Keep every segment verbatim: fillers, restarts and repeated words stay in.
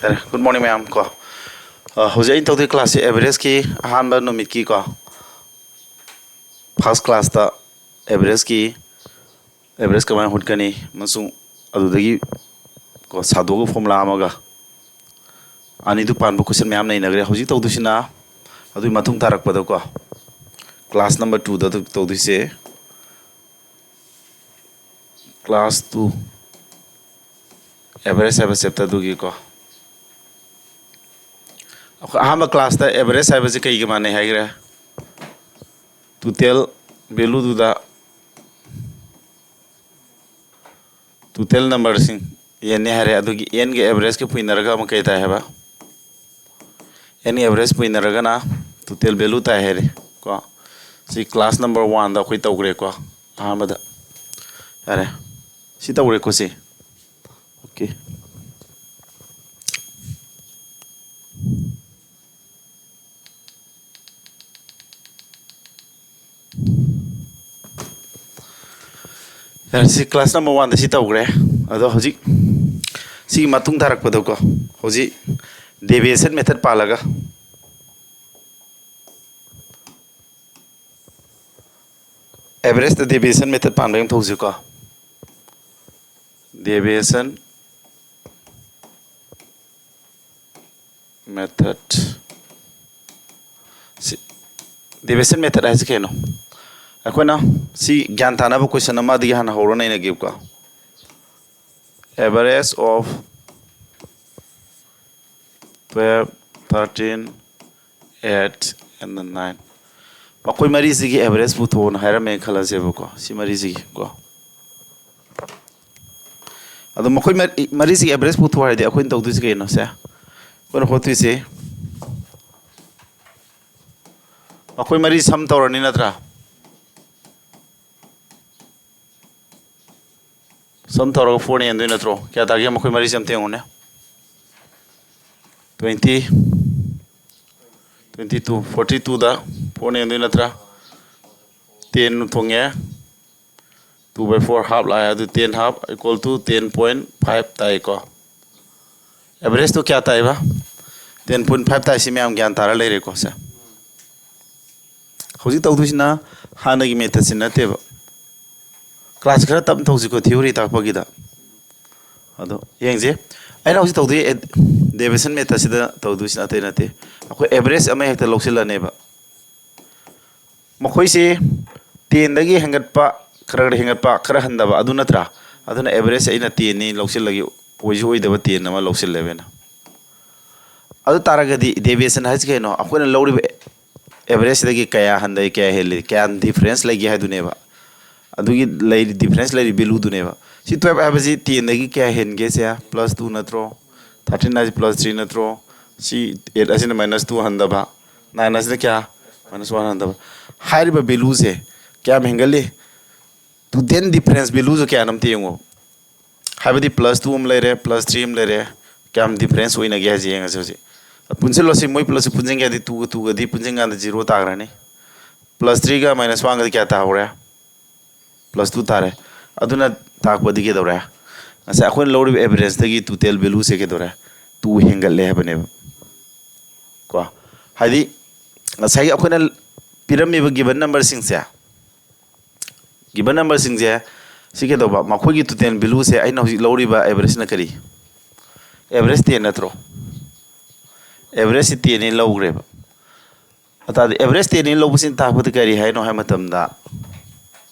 ꯇꯥꯔꯦ꯫ Good morning ꯃꯌꯥꯝ ꯀꯣ꯫ ꯑ, ꯍꯧꯖꯤꯛ ꯑꯩꯅ ꯇꯧꯗꯣꯏ class ꯁꯦ average ꯀꯤ ꯑꯍꯥꯟꯕ ꯅꯨꯃꯤꯠꯀꯤ ꯀꯣ, first class ꯇ average ꯀꯤ, average ꯀꯃꯥꯏꯅ ꯍꯣꯠꯀꯅꯤ ꯑꯃꯁꯨꯡ ꯑꯗꯨꯗꯒꯤ ꯀꯣ ꯁꯥꯗꯣꯛꯑꯒ formula ꯑꯃꯒ, ꯑꯅꯤꯗꯨ ꯄꯥꯟꯕ question ꯃꯌꯥꯝ ꯅꯩꯅꯈ꯭ꯔꯦ꯫ ꯍꯧꯖꯤꯛ ꯇꯧꯗꯣꯏꯁꯤꯅ ꯑꯗꯨꯒꯤ ꯃꯇꯨꯡ ꯇꯥꯔꯛꯄꯗꯀꯣ, class number two ꯗ ꯇꯧꯗꯣꯏꯁꯦ, class two average ꯍꯥꯏꯕ chapter ꯗꯨꯒꯤꯀꯣ꯫ ꯑꯩꯈꯣꯏ ꯑꯍꯥꯟꯕ class ꯇ average ꯍꯥꯏꯕꯁꯤ ꯀꯩꯒ ꯃꯥꯟꯅꯩ ꯍꯥꯏꯈ꯭ꯔꯦ? Total value ꯗꯨꯗ total number ꯁꯤꯡ n ꯅꯤ ꯍꯥꯏꯔꯦ꯫ ꯑꯗꯨꯒꯤ n ꯒ average ꯀ ꯄꯨꯏꯅꯔꯒ ꯑꯃꯨꯛ ꯀꯩ ꯇꯥꯏ ꯍꯥꯏꯕ? N ꯒ average ꯄꯨꯏꯅꯔꯒꯅ total value ꯇꯥꯏ ꯍꯥꯏꯔꯦ ꯀꯣ꯫ ꯁꯤ class number one ꯗ ꯑꯩꯈꯣꯏ ꯇꯧꯈ꯭ꯔꯦꯀꯣ, ꯑꯍꯥꯟꯕꯗ꯫ ꯌꯥꯔꯦ, ꯁꯤ ꯇꯧꯈ꯭ꯔꯦꯀꯣ ꯁꯤ꯫ Okay꯫ ꯌꯥꯔꯦ, ꯁꯤ class number one ꯗ ꯁꯤ ꯇꯧꯈ꯭ꯔꯦ꯫ ꯑꯗꯣ ꯍꯧꯖꯤꯛ ꯁꯤꯒꯤ ꯃꯇꯨꯡ ꯇꯥꯔꯛꯄꯗꯀꯣ, ꯍꯧꯖꯤꯛ deviation method ꯄꯥꯜꯂꯒ, average ꯇ deviation method ꯄꯥꯟꯕ ꯌꯦꯡꯊꯣꯛꯁꯤꯀꯣ꯫ Deviation method꯫ ꯁꯤ, deviation method ꯍꯥꯏꯁꯤ ꯀꯩꯅꯣ? ꯑꯩꯈꯣꯏꯅ ꯁꯤ ꯒ꯭ꯌꯥꯟ ꯇꯥꯅꯕ question ꯑꯃꯗꯒꯤ ꯍꯥꯟꯅ ꯍꯧꯔ ꯅꯩꯅꯒꯦꯕꯀꯣ꯫ Average of twelve, thirteen, eight and nine꯫ ꯃꯈꯣꯏ ꯃꯔꯤꯁꯤꯒꯤ average ꯄꯨꯊꯣꯛꯑꯣꯅ ꯍꯥꯏꯔꯝꯃꯦꯅ ꯈꯜꯂꯁꯦꯕꯀꯣ, ꯁꯤ ꯃꯔꯤꯁꯤꯒꯤ ꯀꯣ꯫ ꯑꯗꯣ ꯃꯈꯣꯏ ꯃꯔꯤ-, ꯃꯔꯤꯁꯤꯒꯤ average ꯄꯨꯊꯣꯛꯑꯣ ꯍꯥꯏꯔꯗꯤ ꯑꯩꯈꯣꯏꯅ ꯇꯧꯗꯣꯏꯁꯤ ꯀꯩꯅꯣ? ꯁꯦ, ꯑꯩꯈꯣꯏꯅ ꯍꯣꯠꯇꯣꯏꯁꯤ, ꯃꯈꯣꯏ ꯃꯔꯤ sum ꯇꯧꯔꯅꯤ ꯅꯠꯇ꯭ꯔꯥ? Sum ꯇꯧꯔꯒ four ꯅ ꯌꯦꯟꯗꯣꯏ ꯅꯠꯇ꯭ꯔꯣ? ꯀꯌꯥ ꯇꯥꯒꯦ? ꯃꯈꯣꯏ ꯃꯔꯤꯁꯦ ꯑꯝꯇ ꯌꯦꯡꯉꯨꯅꯦ꯫ Twenty, twenty two, forty two ꯗ four ꯅ ꯌꯦꯟꯗꯣꯏ ꯅꯠꯇ꯭ꯔꯥ? Ten ꯊꯣꯡꯉꯦ꯫ Two by four half ꯂꯥꯛꯑꯦ, ꯑꯗꯨ ten half equal to ten point five ꯇꯥꯏꯀꯣ꯫ ꯑꯦꯚꯔꯦꯖꯇꯣ ꯀꯌꯥ ꯇꯥꯏꯕ? Ten point five ꯇꯥꯏ꯫ ꯁꯤ ꯃꯌꯥꯝ ꯒ꯭ꯌꯥꯟ ꯇꯥꯔ ꯂꯩꯔꯦꯀꯣ꯫ ꯁꯦ, ꯍꯧꯖꯤꯛ ꯇꯧꯗꯣꯏꯁꯤꯅ ꯍꯥꯟꯅꯒꯤ ꯃꯦꯊꯠꯁꯤ ꯅꯠꯇꯦꯕ꯫ ꯀ꯭ꯂꯥꯁ ꯈꯔ ꯇꯞꯅ ꯇꯧꯁꯤꯀꯣ, ꯊꯤꯑꯣꯔꯤ ꯇꯥꯛꯄꯒꯤꯗ꯫ ꯑꯗꯣ ꯌꯦꯡꯁꯦ, ꯑꯩꯅ ꯍꯧꯖꯤꯛ ꯇꯧꯗꯣꯏ ꯗꯦꯕꯤꯌꯦꯁꯟ ꯃꯦꯊꯠꯁꯤꯗ ꯇꯧꯗꯣꯏꯁꯤꯅ ꯑꯇꯩ ꯅꯠꯇꯦ꯫ ꯑꯩꯈꯣꯏ ꯑꯦꯚꯔꯦꯖ ꯑꯃ ꯍꯦꯛꯇ ꯂꯧꯁꯤꯜꯂꯅꯦꯕ꯫ ꯃꯈꯣꯏꯁꯤ ꯇꯦꯟꯗꯒꯤ ꯍꯦꯟꯒꯠꯄ, ꯈꯔ ꯈꯔ ꯍꯦꯟꯒꯠꯄ, ꯈꯔ ꯍꯟꯊꯕ, ꯑꯗꯨ ꯅꯠꯇ꯭ꯔꯥ? ꯑꯗꯨꯅ ꯑꯦꯚꯔꯦꯖ ꯑꯩꯅ ꯇꯦꯟꯅꯤ ꯂꯧꯁꯤꯜꯂꯒꯦ, ꯑꯣꯏꯁꯨ ꯑꯣꯏꯗꯕ ꯇꯦꯟ ꯑꯃ ꯂꯧꯁꯤꯜꯂꯦꯕ ꯑꯩꯅ꯫ ꯑꯗꯨ ꯇꯥꯔꯒꯗꯤ ꯗꯦꯕꯤꯌꯦꯁꯟ ꯍꯥꯏꯁꯤ ꯀꯩꯅꯣ? ꯑꯩꯈꯣꯏꯅ ꯂꯧꯔꯤꯕ ꯑꯦꯚꯔꯦꯖꯁꯤꯗꯒꯤ ꯀꯌꯥ ꯍꯟꯊꯩ, ꯀꯌꯥ ꯍꯦꯜꯂꯤ, ꯀꯌꯥꯝ ꯗꯤꯐ꯭ꯔꯦꯟꯁ ꯂꯩꯒꯦ ꯍꯥꯏꯗꯨꯅꯦꯕ꯫ ꯑꯗꯨꯒꯤ ꯂꯩꯔꯤ, ꯗꯤꯐ꯭ꯔꯦꯟꯁ ꯂꯩꯔꯤ ꯚꯦꯂꯨꯗꯨꯅꯦꯕ꯫ ꯁꯤ ꯇꯨꯌꯦꯜꯞ ꯍꯥꯏꯕꯁꯤ ꯇꯦꯟꯗꯒꯤ ꯀꯌꯥ ꯍꯦꯟꯒꯦꯁꯦ? ꯄ꯭ꯂꯁ ꯇꯨ ꯅꯠꯇ꯭ꯔꯣ? ꯊꯥꯔꯇꯤꯟ ꯍꯥꯏꯁꯤ ꯄ꯭ꯂꯁ ꯊ꯭ꯔꯤ ꯅꯠꯇ꯭ꯔꯣ? ꯁꯤ ꯑꯦꯠ ꯑꯁꯤꯅ ꯃꯥꯏꯅꯁ ꯇꯨ ꯍꯟꯊꯕ, ꯅꯥꯏꯟ ꯑꯁꯤꯅ ꯀꯌꯥ? ꯃꯥꯏꯅꯁ ꯋꯥꯟ ꯍꯟꯊꯕ꯫ ꯍꯥꯏꯔꯤꯕ ꯚꯦꯂꯨꯁꯦ ꯀꯌꯥꯝ ꯍꯦꯟꯒꯠꯂꯤ? ꯇꯨ ꯇꯦꯟ ꯗꯤꯐ꯭ꯔꯦꯟꯁ ꯚꯦꯂꯨꯁꯦ ꯀꯌꯥꯅꯣ ꯑꯝꯇ ꯌꯦꯡꯉꯣ꯫ ꯍꯥꯏꯕꯗꯤ ꯄ꯭ꯂꯁ ꯇꯨ ꯑꯃ ꯂꯩꯔꯦ, ꯄ꯭ꯂꯁ ꯊ꯭ꯔꯤ ꯑꯃ ꯂꯩꯔꯦ, ꯀꯌꯥꯝ ꯗꯤꯐ꯭ꯔꯦꯟꯁ ꯑꯣꯏꯅꯒꯦ ꯍꯥꯏꯁꯦ ꯌꯦꯡꯉꯁꯦ ꯍꯧꯖꯤꯛ꯫ ꯄꯨꯟꯁꯤꯜꯂꯣ, ꯁꯤ ꯃꯣꯏ ꯄꯨꯂꯞꯁꯤ ꯄꯨꯟꯁꯤꯟꯒꯦ ꯍꯥꯏꯗꯤ ꯇꯨꯒ ꯇꯨꯒꯗꯤ ꯄꯨꯟꯁꯤꯟꯀꯥꯟꯗ ꯖꯤꯔꯣ ꯇꯥꯈ꯭ꯔꯅꯤ꯫ ꯄ꯭ꯂꯁ ꯊ꯭ꯔꯤꯒ ꯃꯥꯏꯅꯁ ꯋꯥꯟꯒꯗꯤ ꯀꯌꯥ ꯇꯥꯍꯧꯔꯦ? ꯄ꯭ꯂꯁ ꯇꯨ ꯇꯥꯔꯦ꯫ ꯑꯗꯨꯅ ꯇꯥꯛꯄꯗꯤ ꯀꯩꯗꯧꯔꯦ? ꯉꯁꯥꯏ ꯑꯩꯈꯣꯏꯅ ꯂꯧꯔꯤꯕ ꯑꯦꯚꯔꯦꯖꯇꯒꯤ ꯇꯣꯇꯦꯜ ꯚꯦꯂꯨꯁꯦ ꯀꯩꯗꯧꯔꯦ? ꯇꯨ ꯍꯦꯟꯒꯠꯂꯦ ꯍꯥꯏꯕꯅꯦꯕ꯫ ꯀꯣ, ꯍꯥꯏꯗꯤ ꯉꯁꯥꯏꯒꯤ ꯑꯩꯈꯣꯏꯅ ꯄꯤꯔꯝꯃꯤꯕ ꯒꯤꯕꯟ ꯅꯝꯕꯔꯁꯤꯡꯁꯦ, ꯒꯤꯕꯟ ꯅꯝꯕꯔꯁꯤꯡꯁꯦ ꯁꯤ ꯀꯩꯗꯧꯕ? ꯃꯈꯣꯏꯒꯤ ꯇꯣꯇꯦꯜ ꯚꯦꯂꯨꯁꯦ ꯑꯩꯅ ꯍꯧꯖꯤꯛ ꯂꯧꯔꯤꯕ ꯑꯦꯚꯔꯦꯖꯅ ꯀꯔꯤ? ꯑꯦꯚꯔꯦꯖ ꯇꯦꯟ ꯅꯠꯇ꯭ꯔꯣ? ꯑꯦꯚꯔꯦꯖꯁꯤ ꯇꯦꯟꯅꯤ ꯂꯧꯈ꯭ꯔꯦꯕ꯫ ꯑꯗꯨ ꯇꯥꯔꯗꯤ ꯑꯦꯚꯔꯦꯖ ꯇꯦꯟꯅꯤ ꯂꯧꯕꯁꯤꯅ ꯇꯥꯛꯄꯗꯤ ꯀꯔꯤ ꯍꯥꯏꯅꯣ ꯍꯥꯏꯕ ꯃꯇꯝꯗ,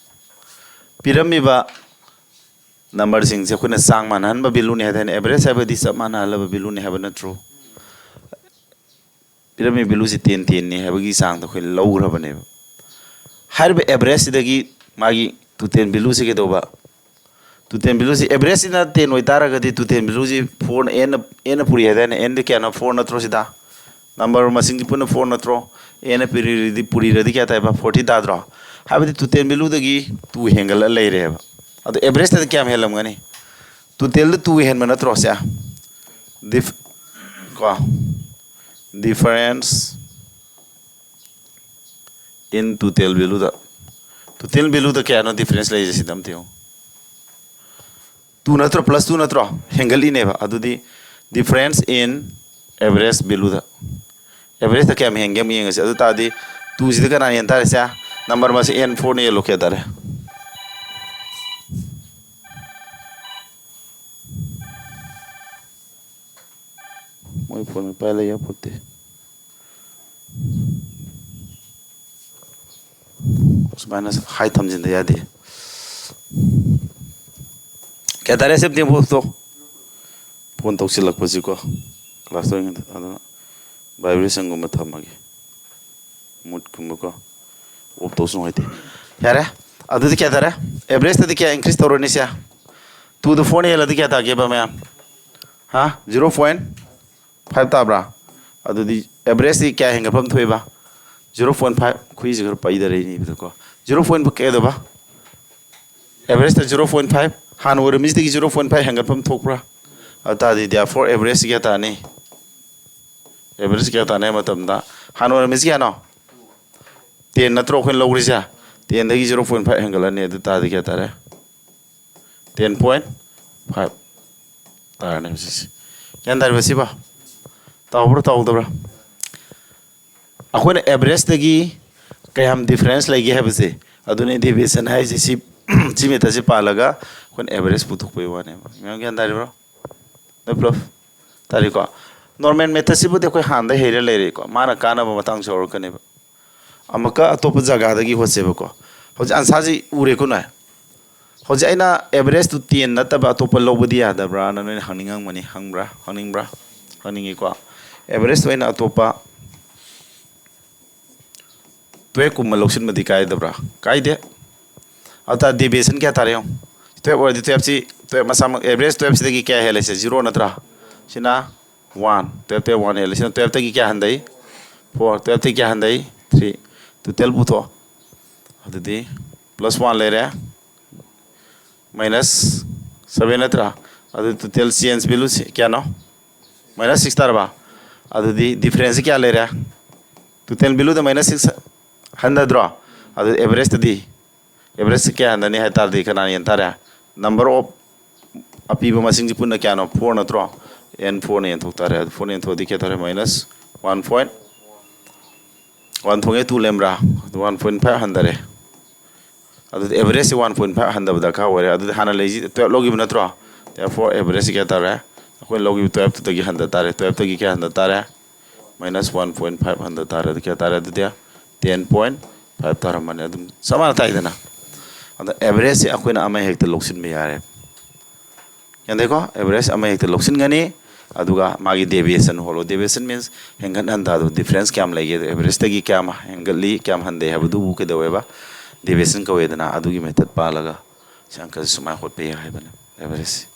ꯄꯤꯔꯝꯃꯤꯕ ꯅꯝꯕꯔꯁꯤꯡꯁꯦ ꯑꯩꯈꯣꯏꯅ ꯆꯥꯡ ꯃꯥꯟꯅꯍꯟꯕ ꯚꯦꯂꯨꯅꯤ ꯍꯥꯏꯗꯅ, ꯑꯦꯚꯔꯦꯖ ꯍꯥꯏꯕꯗꯤ ꯆꯞ ꯃꯥꯟꯅꯍꯜꯂꯕ ꯚꯦꯂꯨꯅꯤ ꯍꯥꯏꯕ ꯅꯠꯇ꯭ꯔꯣ? ꯄꯤꯔꯝꯃꯤꯕ ꯚꯦꯂꯨꯁꯤ ꯇꯦꯟ ꯇꯦꯟꯅꯤ ꯍꯥꯏꯕꯒꯤ ꯆꯥꯡꯗ ꯑꯩꯈꯣꯏ ꯂꯧꯈ꯭ꯔꯕꯅꯦꯕ꯫ ꯍꯥꯏꯔꯤꯕ ꯑꯦꯚꯔꯦꯖꯁꯤꯗꯒꯤ ꯃꯥꯒꯤ ꯇꯣꯇꯦꯜ ꯚꯦꯂꯨꯁꯤ ꯀꯩꯗꯧꯕ? ꯇꯣꯇꯦꯜ ꯚꯦꯂꯨꯁꯤ, ꯑꯦꯚꯔꯦꯖꯁꯤꯅ ꯇꯦꯟ ꯑꯣꯏꯇꯥꯔꯒꯗꯤ ꯇꯣꯇꯦꯜ ꯚꯦꯂꯨꯁꯤ ꯐꯣꯔꯅ, ꯑꯦꯟꯅ, ꯑꯦꯟꯅ ꯄꯨꯔꯤ ꯍꯥꯏꯗꯥꯏꯅꯦ? ꯑꯦꯟꯗꯤ ꯀꯌꯥꯅꯣ? ꯐꯣꯔ ꯅꯠꯇ꯭ꯔꯣ ꯁꯤꯗ? ꯅꯝꯕꯔ ꯃꯁꯤꯡꯁꯤ ꯄꯨꯟꯅ ꯐꯣꯔ ꯅꯠꯇ꯭ꯔꯣ? ꯑꯦꯟꯅ ꯄꯨꯔꯤꯔꯗꯤ, ꯄꯨꯔꯤꯔꯗꯤ ꯀꯌꯥ ꯇꯥꯏꯕ? ꯐꯣꯔꯇꯤ ꯇꯥꯗ꯭ꯔꯣ? ꯍꯥꯏꯕꯗꯤ ꯇꯣꯇꯦꯜ ꯚꯦꯂꯨꯗꯒꯤ ꯇꯨ ꯍꯦꯟꯒꯠꯂ ꯂꯩꯔꯦꯕ꯫ ꯑꯗꯣ ꯑꯦꯚꯔꯦꯖꯇꯗꯤ ꯀꯌꯥꯝ ꯍꯦꯜꯂꯝꯒꯅꯤ? ꯇꯣꯇꯦꯜꯗ ꯇꯨ ꯍꯦꯟꯕ ꯅꯠꯇ꯭ꯔꯣ ꯁꯦ? ꯗꯤꯐ-, ꯀꯣ, ꯗꯤꯐꯔꯦꯟꯁ ꯏꯟ ꯇꯣꯇꯦꯜ ꯚꯦꯂꯨꯗ, ꯇꯣꯇꯦꯜ ꯚꯦꯂꯨꯗ ꯀꯌꯥꯅꯣ ꯗꯤꯐꯔꯦꯟꯁ ꯂꯩꯔꯤꯁꯦ ꯁꯤꯗ ꯑꯝꯇ ꯌꯦꯡꯉꯨ꯫ ꯇꯨ ꯅꯠꯇ꯭ꯔꯣ? ꯄ꯭ꯂꯁ ꯇꯨ ꯅꯠꯇ꯭ꯔꯣ? ꯍꯦꯟꯒꯠꯂꯤꯅꯦꯕ꯫ ꯑꯗꯨꯗꯤ Difference in average value the, average ꯇ ꯀꯌꯥꯝ ꯍꯦꯟꯒꯦ ꯑꯃꯨꯛ ꯌꯦꯡꯉꯁꯤ꯫ ꯑꯗꯨ ꯇꯥꯔꯗꯤ two ꯁꯤꯗ ꯀꯅꯥꯅ ꯍꯦꯟ ꯇꯥꯔꯦ? ꯁꯦ, number ꯃꯁꯤꯡ n four ꯅ ꯍꯦꯜꯂꯣ ꯀꯌꯥ ꯇꯥꯔꯦ? ꯃꯣꯏ ꯐꯣꯟ ꯄꯥꯏ ꯂꯩ ꯌꯥꯄꯣꯠꯇꯦ꯫ ꯁꯨꯃꯥꯏꯅ ꯍꯥꯏ ꯊꯝꯖꯤꯟꯗ ꯌꯥꯗꯦ꯫ ꯀꯌꯥ ꯇꯥꯔꯦ ꯁꯦꯞꯇꯦꯝꯕꯔꯗꯣ? ꯐꯣꯟ ꯇꯧꯁꯤꯜꯂꯛꯄꯁꯤꯀꯣ, ꯀ꯭ꯂꯥꯁ ꯇꯧꯔꯤꯉꯩꯗ꯫ ꯑꯗꯨꯅ ꯚꯥꯏꯕ꯭ꯔꯦꯁꯟꯒꯨꯝꯕ ꯊꯝꯃꯒꯦ, ꯃꯨꯠꯀꯨꯝꯕꯀꯣ꯫ ꯑꯣꯐ ꯇꯧꯁꯨ ꯅꯨꯡꯉꯥꯏꯇꯦ꯫ ꯌꯥꯔꯦ, ꯑꯗꯨꯗꯤ ꯀꯌꯥ ꯇꯥꯔꯦ? ꯑꯦꯚꯔꯦꯖꯇꯗꯤ ꯀꯌꯥ ꯏꯟꯀ꯭ꯔꯤꯁ ꯇꯧꯔꯅꯤ ꯁꯦ? Two ꯗ four ꯅ ꯍꯦꯜꯂꯗꯤ ꯀꯌꯥ ꯇꯥꯒꯦꯕ ꯃꯌꯥꯝ? ꯍꯥ? Zero point five ꯇꯥꯕ꯭ꯔꯥ? ꯑꯗꯨꯗꯤ ꯑꯦꯚꯔꯦꯖꯇꯤ ꯀꯌꯥ ꯍꯦꯟꯒꯠꯐꯝ ꯊꯣꯛꯏꯕ? Zero point five, ꯈꯨꯏꯁꯦ ꯈꯔ ꯄꯩꯗꯔꯛꯏꯅꯦꯕꯀꯣ꯫ Zero point ꯀꯩꯗꯧꯕ? ꯑꯦꯚꯔꯦꯖꯇ zero point five, ꯍꯥꯟꯅ ꯑꯣꯏꯔꯝꯃꯤꯁꯤꯗꯒꯤ zero point five ꯍꯦꯟꯒꯠꯐꯝ ꯊꯣꯛꯄ꯭ꯔꯥ? ꯑꯗꯨ ꯇꯥꯔꯗꯤ therefore average ꯀꯌꯥ ꯇꯥꯅꯤ? Average ꯀꯌꯥ ꯇꯥꯅꯤ ꯍꯥꯏꯕ ꯃꯇꯝꯗ, ꯍꯥꯟꯅ ꯑꯣꯏꯔꯝꯃꯤꯁꯤ ꯀꯌꯥꯅꯣ? Ten ꯅꯠꯇ꯭ꯔꯣ ꯑꯩꯈꯣꯏꯅ ꯂꯧꯈ꯭ꯔꯤꯁꯦ? Ten ꯗꯒꯤ zero point five ꯍꯦꯟꯒꯠꯂꯅꯤ, ꯑꯗꯨ ꯇꯥꯔꯗꯤ ꯀꯌꯥ ꯇꯥꯔꯦ? Ten point five ꯇꯥꯔꯅꯤ ꯍꯧꯖꯤꯛꯁꯦ꯫ ꯒ꯭ꯌꯥꯟ ꯇꯥꯔꯤꯕ ꯁꯤꯕꯣ? ꯇꯥꯍꯧꯕ꯭ꯔꯥ ꯇꯥꯍꯧꯗꯕ꯭ꯔꯥ? ꯑꯩꯈꯣꯏꯅ ꯑꯦꯚꯔꯦꯖꯇꯒꯤ ꯀꯌꯥꯝ ꯗꯤꯐ꯭ꯔꯦꯟꯁ ꯂꯩꯒꯦ ꯍꯥꯏꯕꯁꯦ, ꯑꯗꯨꯅꯤ ꯗꯤꯚꯤꯌꯦꯁꯟ ꯍꯥꯏꯁꯦ꯫ ꯁꯤ, ꯁꯤ ꯃꯦꯊꯠꯁꯦ ꯄꯥꯜꯂꯒ ꯑꯩꯈꯣꯏꯅ ꯑꯦꯚꯔꯦꯖ ꯄꯨꯊꯣꯛꯄꯒꯤ ꯋꯥꯅꯦꯕ꯫ ꯃꯌꯥꯝ ꯒ꯭ꯌꯥꯟ ꯇꯥꯔꯤꯕ꯭ꯔꯣ? ꯅꯣꯏ ꯄꯨꯂꯞ ꯇꯥꯔꯤꯀꯣ? ꯅꯣꯔꯃꯦꯜ ꯃꯦꯊꯠꯁꯤꯕꯨꯗꯤ ꯑꯩꯈꯣꯏ ꯍꯥꯟꯅꯗꯩ ꯍꯩꯔ ꯂꯩꯔꯦꯀꯣ, ꯃꯥꯅ ꯀꯥꯟꯅꯕ ꯃꯇꯥꯡꯁꯨ ꯌꯥꯎꯔꯛꯀꯅꯦꯕ꯫ ꯑꯃꯨꯛꯀ ꯑꯇꯣꯞꯄ ꯖꯒꯥꯗꯒꯤ ꯍꯣꯠꯁꯦꯕꯀꯣ꯫ ꯍꯧꯖꯤꯛ ꯑꯟꯁꯥꯔꯁꯤ ꯎꯔꯦꯀꯣ ꯅꯣꯏ? ꯍꯧꯖꯤꯛ ꯑꯩꯅ ꯑꯦꯚꯔꯦꯖꯇꯨ ten ꯅꯠꯇꯕ ꯑꯇꯣꯞꯄ ꯂꯧꯕꯗꯤ ꯌꯥꯗꯕ꯭ꯔꯥꯅ ꯅꯣꯏꯅ ꯍꯪꯅꯤꯡꯉꯝꯒꯅꯤ꯫ ꯍꯪꯕ꯭ꯔꯥ? ꯍꯪꯅꯤꯡꯕ꯭ꯔꯥ? ꯍꯪꯅꯤꯡꯉꯤꯀꯣ꯫ ꯑꯦꯚꯔꯦꯖꯇꯨ ꯑꯩꯅ ꯑꯇꯣꯞꯄ twelve ꯀꯨꯝꯕ ꯂꯧꯁꯤꯟꯕꯗꯤ ꯀꯥꯏꯗꯕ꯭ꯔꯥ? ꯀꯥꯏꯗꯦ꯫ ꯑꯗꯨ ꯇꯥꯔꯗꯤ ꯗꯤꯚꯤꯌꯦꯁꯟ ꯀꯌꯥ ꯇꯥꯔꯦ ꯌꯦꯡꯉꯨ꯫ Twelve ꯑꯣꯏꯔꯗꯤ twelve ꯁꯤ, twelve ꯃꯁꯥꯃꯛ, ꯑꯦꯚꯔꯦꯖ twelve ꯁꯤꯗꯒꯤ ꯀꯌꯥ ꯍꯦꯜꯂꯦ ꯁꯦ? Zero ꯅꯠꯇ꯭ꯔꯥ? ꯁꯤꯅ one, twelve ꯇꯩ one ꯍꯦꯜꯂꯦ꯫ ꯁꯤꯅ twelve ꯇꯒꯤ ꯀꯌꯥ ꯍꯟꯊꯩ? Four, twelve ꯇꯒꯤ ꯀꯌꯥ ꯍꯟꯊꯩ? Three꯫ Total ꯄꯨꯊꯣꯛꯑꯣ꯫ ꯑꯗꯨꯗꯤ plus one ꯂꯩꯔꯦ, minus seven ꯅꯠꯇ꯭ꯔꯥ? ꯑꯗꯨ total change value ꯁꯤ ꯀꯌꯥꯅꯣ? Minus six ꯇꯥꯔꯕ? ꯑꯗꯨꯗꯤ ꯗꯤꯐ꯭ꯔꯦꯟꯁꯁꯤ ꯀꯌꯥ ꯂꯩꯔꯦ? Total value ꯗ minus six ꯍꯟꯊꯗ꯭ꯔꯣ? ꯑꯗꯨ ꯑꯦꯚꯔꯦꯖꯇꯗꯤ, ꯑꯦꯚꯔꯦꯖꯁꯤ ꯀꯌꯥ ꯍꯟꯊꯅꯤ ꯍꯥꯏ ꯇꯥꯔꯗꯤ ꯀꯅꯥꯅ ꯍꯦꯟ ꯇꯥꯔꯦ? Number of ꯑꯄꯤꯕ ꯃꯁꯤꯡꯁꯤ ꯄꯨꯟꯅ ꯀꯌꯥꯅꯣ? Four ꯅꯠꯇ꯭ꯔꯣ? ꯑꯦꯟ ꯐꯣꯔꯅ ꯌꯦꯟꯊꯣꯛ ꯇꯥꯔꯦ꯫ ꯑꯗꯨ ꯐꯣꯔꯅ ꯌꯦꯟꯊꯣꯛꯑꯗꯤ ꯀꯌꯥ ꯇꯥꯔꯦ? ꯃꯥꯏꯅꯁ ꯋꯥꯟ ꯄꯣꯏꯟ ꯋꯥꯟ ꯊꯣꯛꯑꯦ, ꯇꯨ ꯂꯩꯔꯝꯕ꯭ꯔꯥ? ꯑꯗꯨ ꯋꯥꯟ ꯄꯣꯏꯟ ꯐꯥꯏꯚ ꯍꯟꯊꯔꯦ꯫ ꯑꯗꯨꯗꯤ ꯑꯦꯚꯔꯦꯖꯁꯤ ꯋꯥꯟ ꯄꯣꯏꯟ ꯐꯥꯏꯚ ꯍꯟꯊꯕ ꯗꯔꯀꯥꯔ ꯑꯣꯏꯔꯦ꯫ ꯑꯗꯨꯗꯤ ꯍꯥꯟꯅ ꯂꯩꯁꯤ ꯇꯨꯌꯦꯜꯞ ꯂꯧꯈꯤꯕ ꯅꯠꯇ꯭ꯔꯣ? ꯇꯨꯌꯦꯜꯞ ꯐꯣꯔ ꯑꯦꯚꯔꯦꯖꯁꯤ ꯀꯌꯥ ꯇꯥꯔꯦ? ꯑꯩꯈꯣꯏꯅ ꯂꯧꯈꯤꯕ ꯇꯨꯌꯦꯜꯞꯇꯨꯗꯒꯤ ꯍꯟꯊ ꯇꯥꯔꯦ꯫ ꯇꯨꯌꯦꯜꯞꯇꯒꯤ ꯀꯌꯥ ꯍꯟꯊ ꯇꯥꯔꯦ? ꯃꯥꯏꯅꯁ ꯋꯥꯟ ꯄꯣꯏꯟ ꯐꯥꯏꯚ ꯍꯟꯊ ꯇꯥꯔꯦ꯫ ꯑꯗꯨ ꯀꯌꯥ ꯇꯥꯔꯦ? ꯑꯗꯨꯗꯤ ꯇꯦꯟ ꯄꯣꯏꯟ ꯐꯥꯏꯚ ꯇꯥꯔꯝꯃꯅꯤ꯫ ꯑꯗꯨꯝ ꯆꯞ ꯃꯥꯟꯅ ꯇꯥꯏꯗꯅ꯫ ꯑꯗ ꯑꯦꯚꯔꯦꯖꯁꯤ ꯑꯩꯈꯣꯏꯅ ꯑꯃ ꯍꯦꯛꯇ ꯂꯧꯁꯤꯟꯕ ꯌꯥꯔꯦ꯫ ꯒ꯭ꯌꯥꯟ ꯇꯥꯏꯀꯣ? ꯑꯦꯚꯔꯦꯖ ꯑꯃ ꯍꯦꯛꯇ ꯂꯧꯁꯤꯟꯒꯅꯤ꯫ ꯑꯗꯨꯒ ꯃꯥꯒꯤ ꯗꯦꯚꯤꯌꯦꯁꯟ ꯍꯣꯠꯂꯣ꯫ ꯗꯦꯚꯤꯌꯦꯁꯟ ꯃꯤꯟꯁ ꯍꯦꯟꯒꯠ ꯍꯟꯊ, ꯑꯗꯨ ꯗꯤꯐ꯭ꯔꯦꯟꯁ ꯀꯌꯥꯝ ꯂꯩꯒꯦ, ꯑꯦꯚꯔꯦꯖꯇꯒꯤ ꯀꯌꯥꯝ ꯍꯦꯟꯒꯠꯂꯤ, ꯀꯌꯥꯝ ꯍꯟꯊꯩ ꯍꯥꯏꯕꯗꯨꯕꯨ ꯀꯩꯗꯧꯋꯦꯕ? ꯗꯦꯚꯤꯌꯦꯁꯟ ꯀꯧꯋꯦꯗꯅ꯫ ꯑꯗꯨꯒꯤ ꯃꯦꯊꯠ ꯄꯥꯜꯂꯒ ꯁꯤ ꯑꯪꯀꯁꯦ ꯁꯨꯃꯥꯏꯅ ꯍꯣꯠꯄ ꯌꯥꯏ ꯍꯥꯏꯕꯅꯦ, ꯑꯦꯚꯔꯦꯖꯁꯦ꯫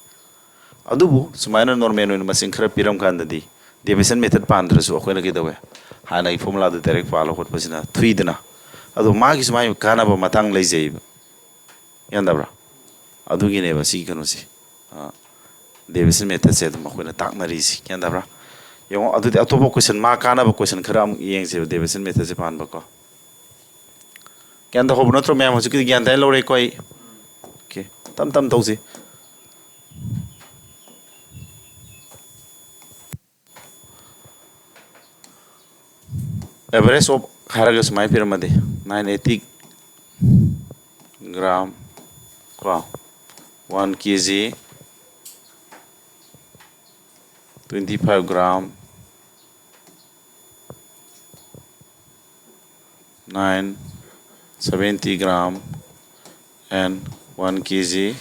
ꯑꯗꯨꯕꯨ ꯁꯨꯃꯥꯏꯅ ꯅꯣꯔꯃꯦꯜ ꯑꯣꯏꯅ ꯃꯁꯤꯡ ꯈꯔ ꯄꯤꯔꯝ ꯀꯥꯟꯗꯗꯤ ꯗꯦꯚꯤꯌꯦꯁꯟ ꯃꯦꯊꯠ ꯄꯥꯟꯗ꯭ꯔꯁꯨ ꯑꯩꯈꯣꯏꯅ ꯀꯩꯗꯧꯋꯦ? ꯍꯥꯟꯅꯒꯤ ꯐꯣꯔꯃꯨꯂꯥꯗꯨ ꯗꯥꯏꯔꯦꯛ ꯄꯥꯜꯂ ꯍꯣꯠꯄꯁꯤꯅ ꯊꯨꯏꯗꯅ꯫ ꯑꯗꯣ ꯃꯥꯒꯤꯁꯨ ꯃꯥꯒꯤ ꯀꯥꯟꯅꯕ ꯃꯇꯥꯡ ꯂꯩꯖꯩꯕ꯫ ꯒ꯭ꯌꯥꯟ ꯇꯥꯕ꯭ꯔꯥ? ꯑꯗꯨꯒꯤꯅꯦꯕ ꯁꯤꯒꯤ ꯀꯩꯅꯣꯁꯦ, ꯗꯦꯚꯤꯌꯦꯁꯟ ꯃꯦꯊꯠꯁꯦ ꯑꯗꯨꯝ ꯑꯩꯈꯣꯏꯅ ꯇꯥꯛꯅꯔꯤꯁꯤ꯫ ꯒ꯭ꯌꯥꯟ ꯇꯥꯕ꯭ꯔꯥ? ꯌꯦꯡꯉꯣ, ꯑꯗꯨꯗꯤ ꯑꯇꯣꯞꯄ ꯀꯣꯏꯁꯟ, ꯃꯥ ꯀꯥꯟꯅꯕ ꯀꯣꯏꯁꯟ ꯈꯔ ꯑꯃꯨꯛ ꯌꯦꯡꯁꯦꯕ, ꯗꯦꯚꯤꯌꯦꯁꯟ ꯃꯦꯊꯠꯁꯦ ꯄꯥꯟꯕꯀꯣ꯫ ꯒ꯭ꯌꯥꯟ ꯇꯥꯍꯧꯕ ꯅꯠꯇ꯭ꯔꯣ ꯃꯌꯥꯝ? ꯍꯧꯖꯤꯛꯀꯤꯗꯤ ꯒ꯭ꯌꯥꯟ ꯇꯥꯏ ꯂꯧꯔꯦꯀꯣ ꯑꯩ꯫ ꯑꯣꯀꯦ, ꯇꯞ ꯇꯞ ꯇꯧꯁꯤ꯫ ꯑꯦꯚꯔꯦꯖ ꯑꯣꯐ ꯍꯥꯏꯔꯒ ꯁꯨꯃꯥꯏꯅ ꯄꯤꯔꯝꯃꯗꯤ, ꯅꯥꯏꯟ ꯑꯩꯠꯇꯤ ꯒ꯭ꯔꯥꯝ ꯀꯣ, one K G, twenty five gram, nine seventy gram, and one K G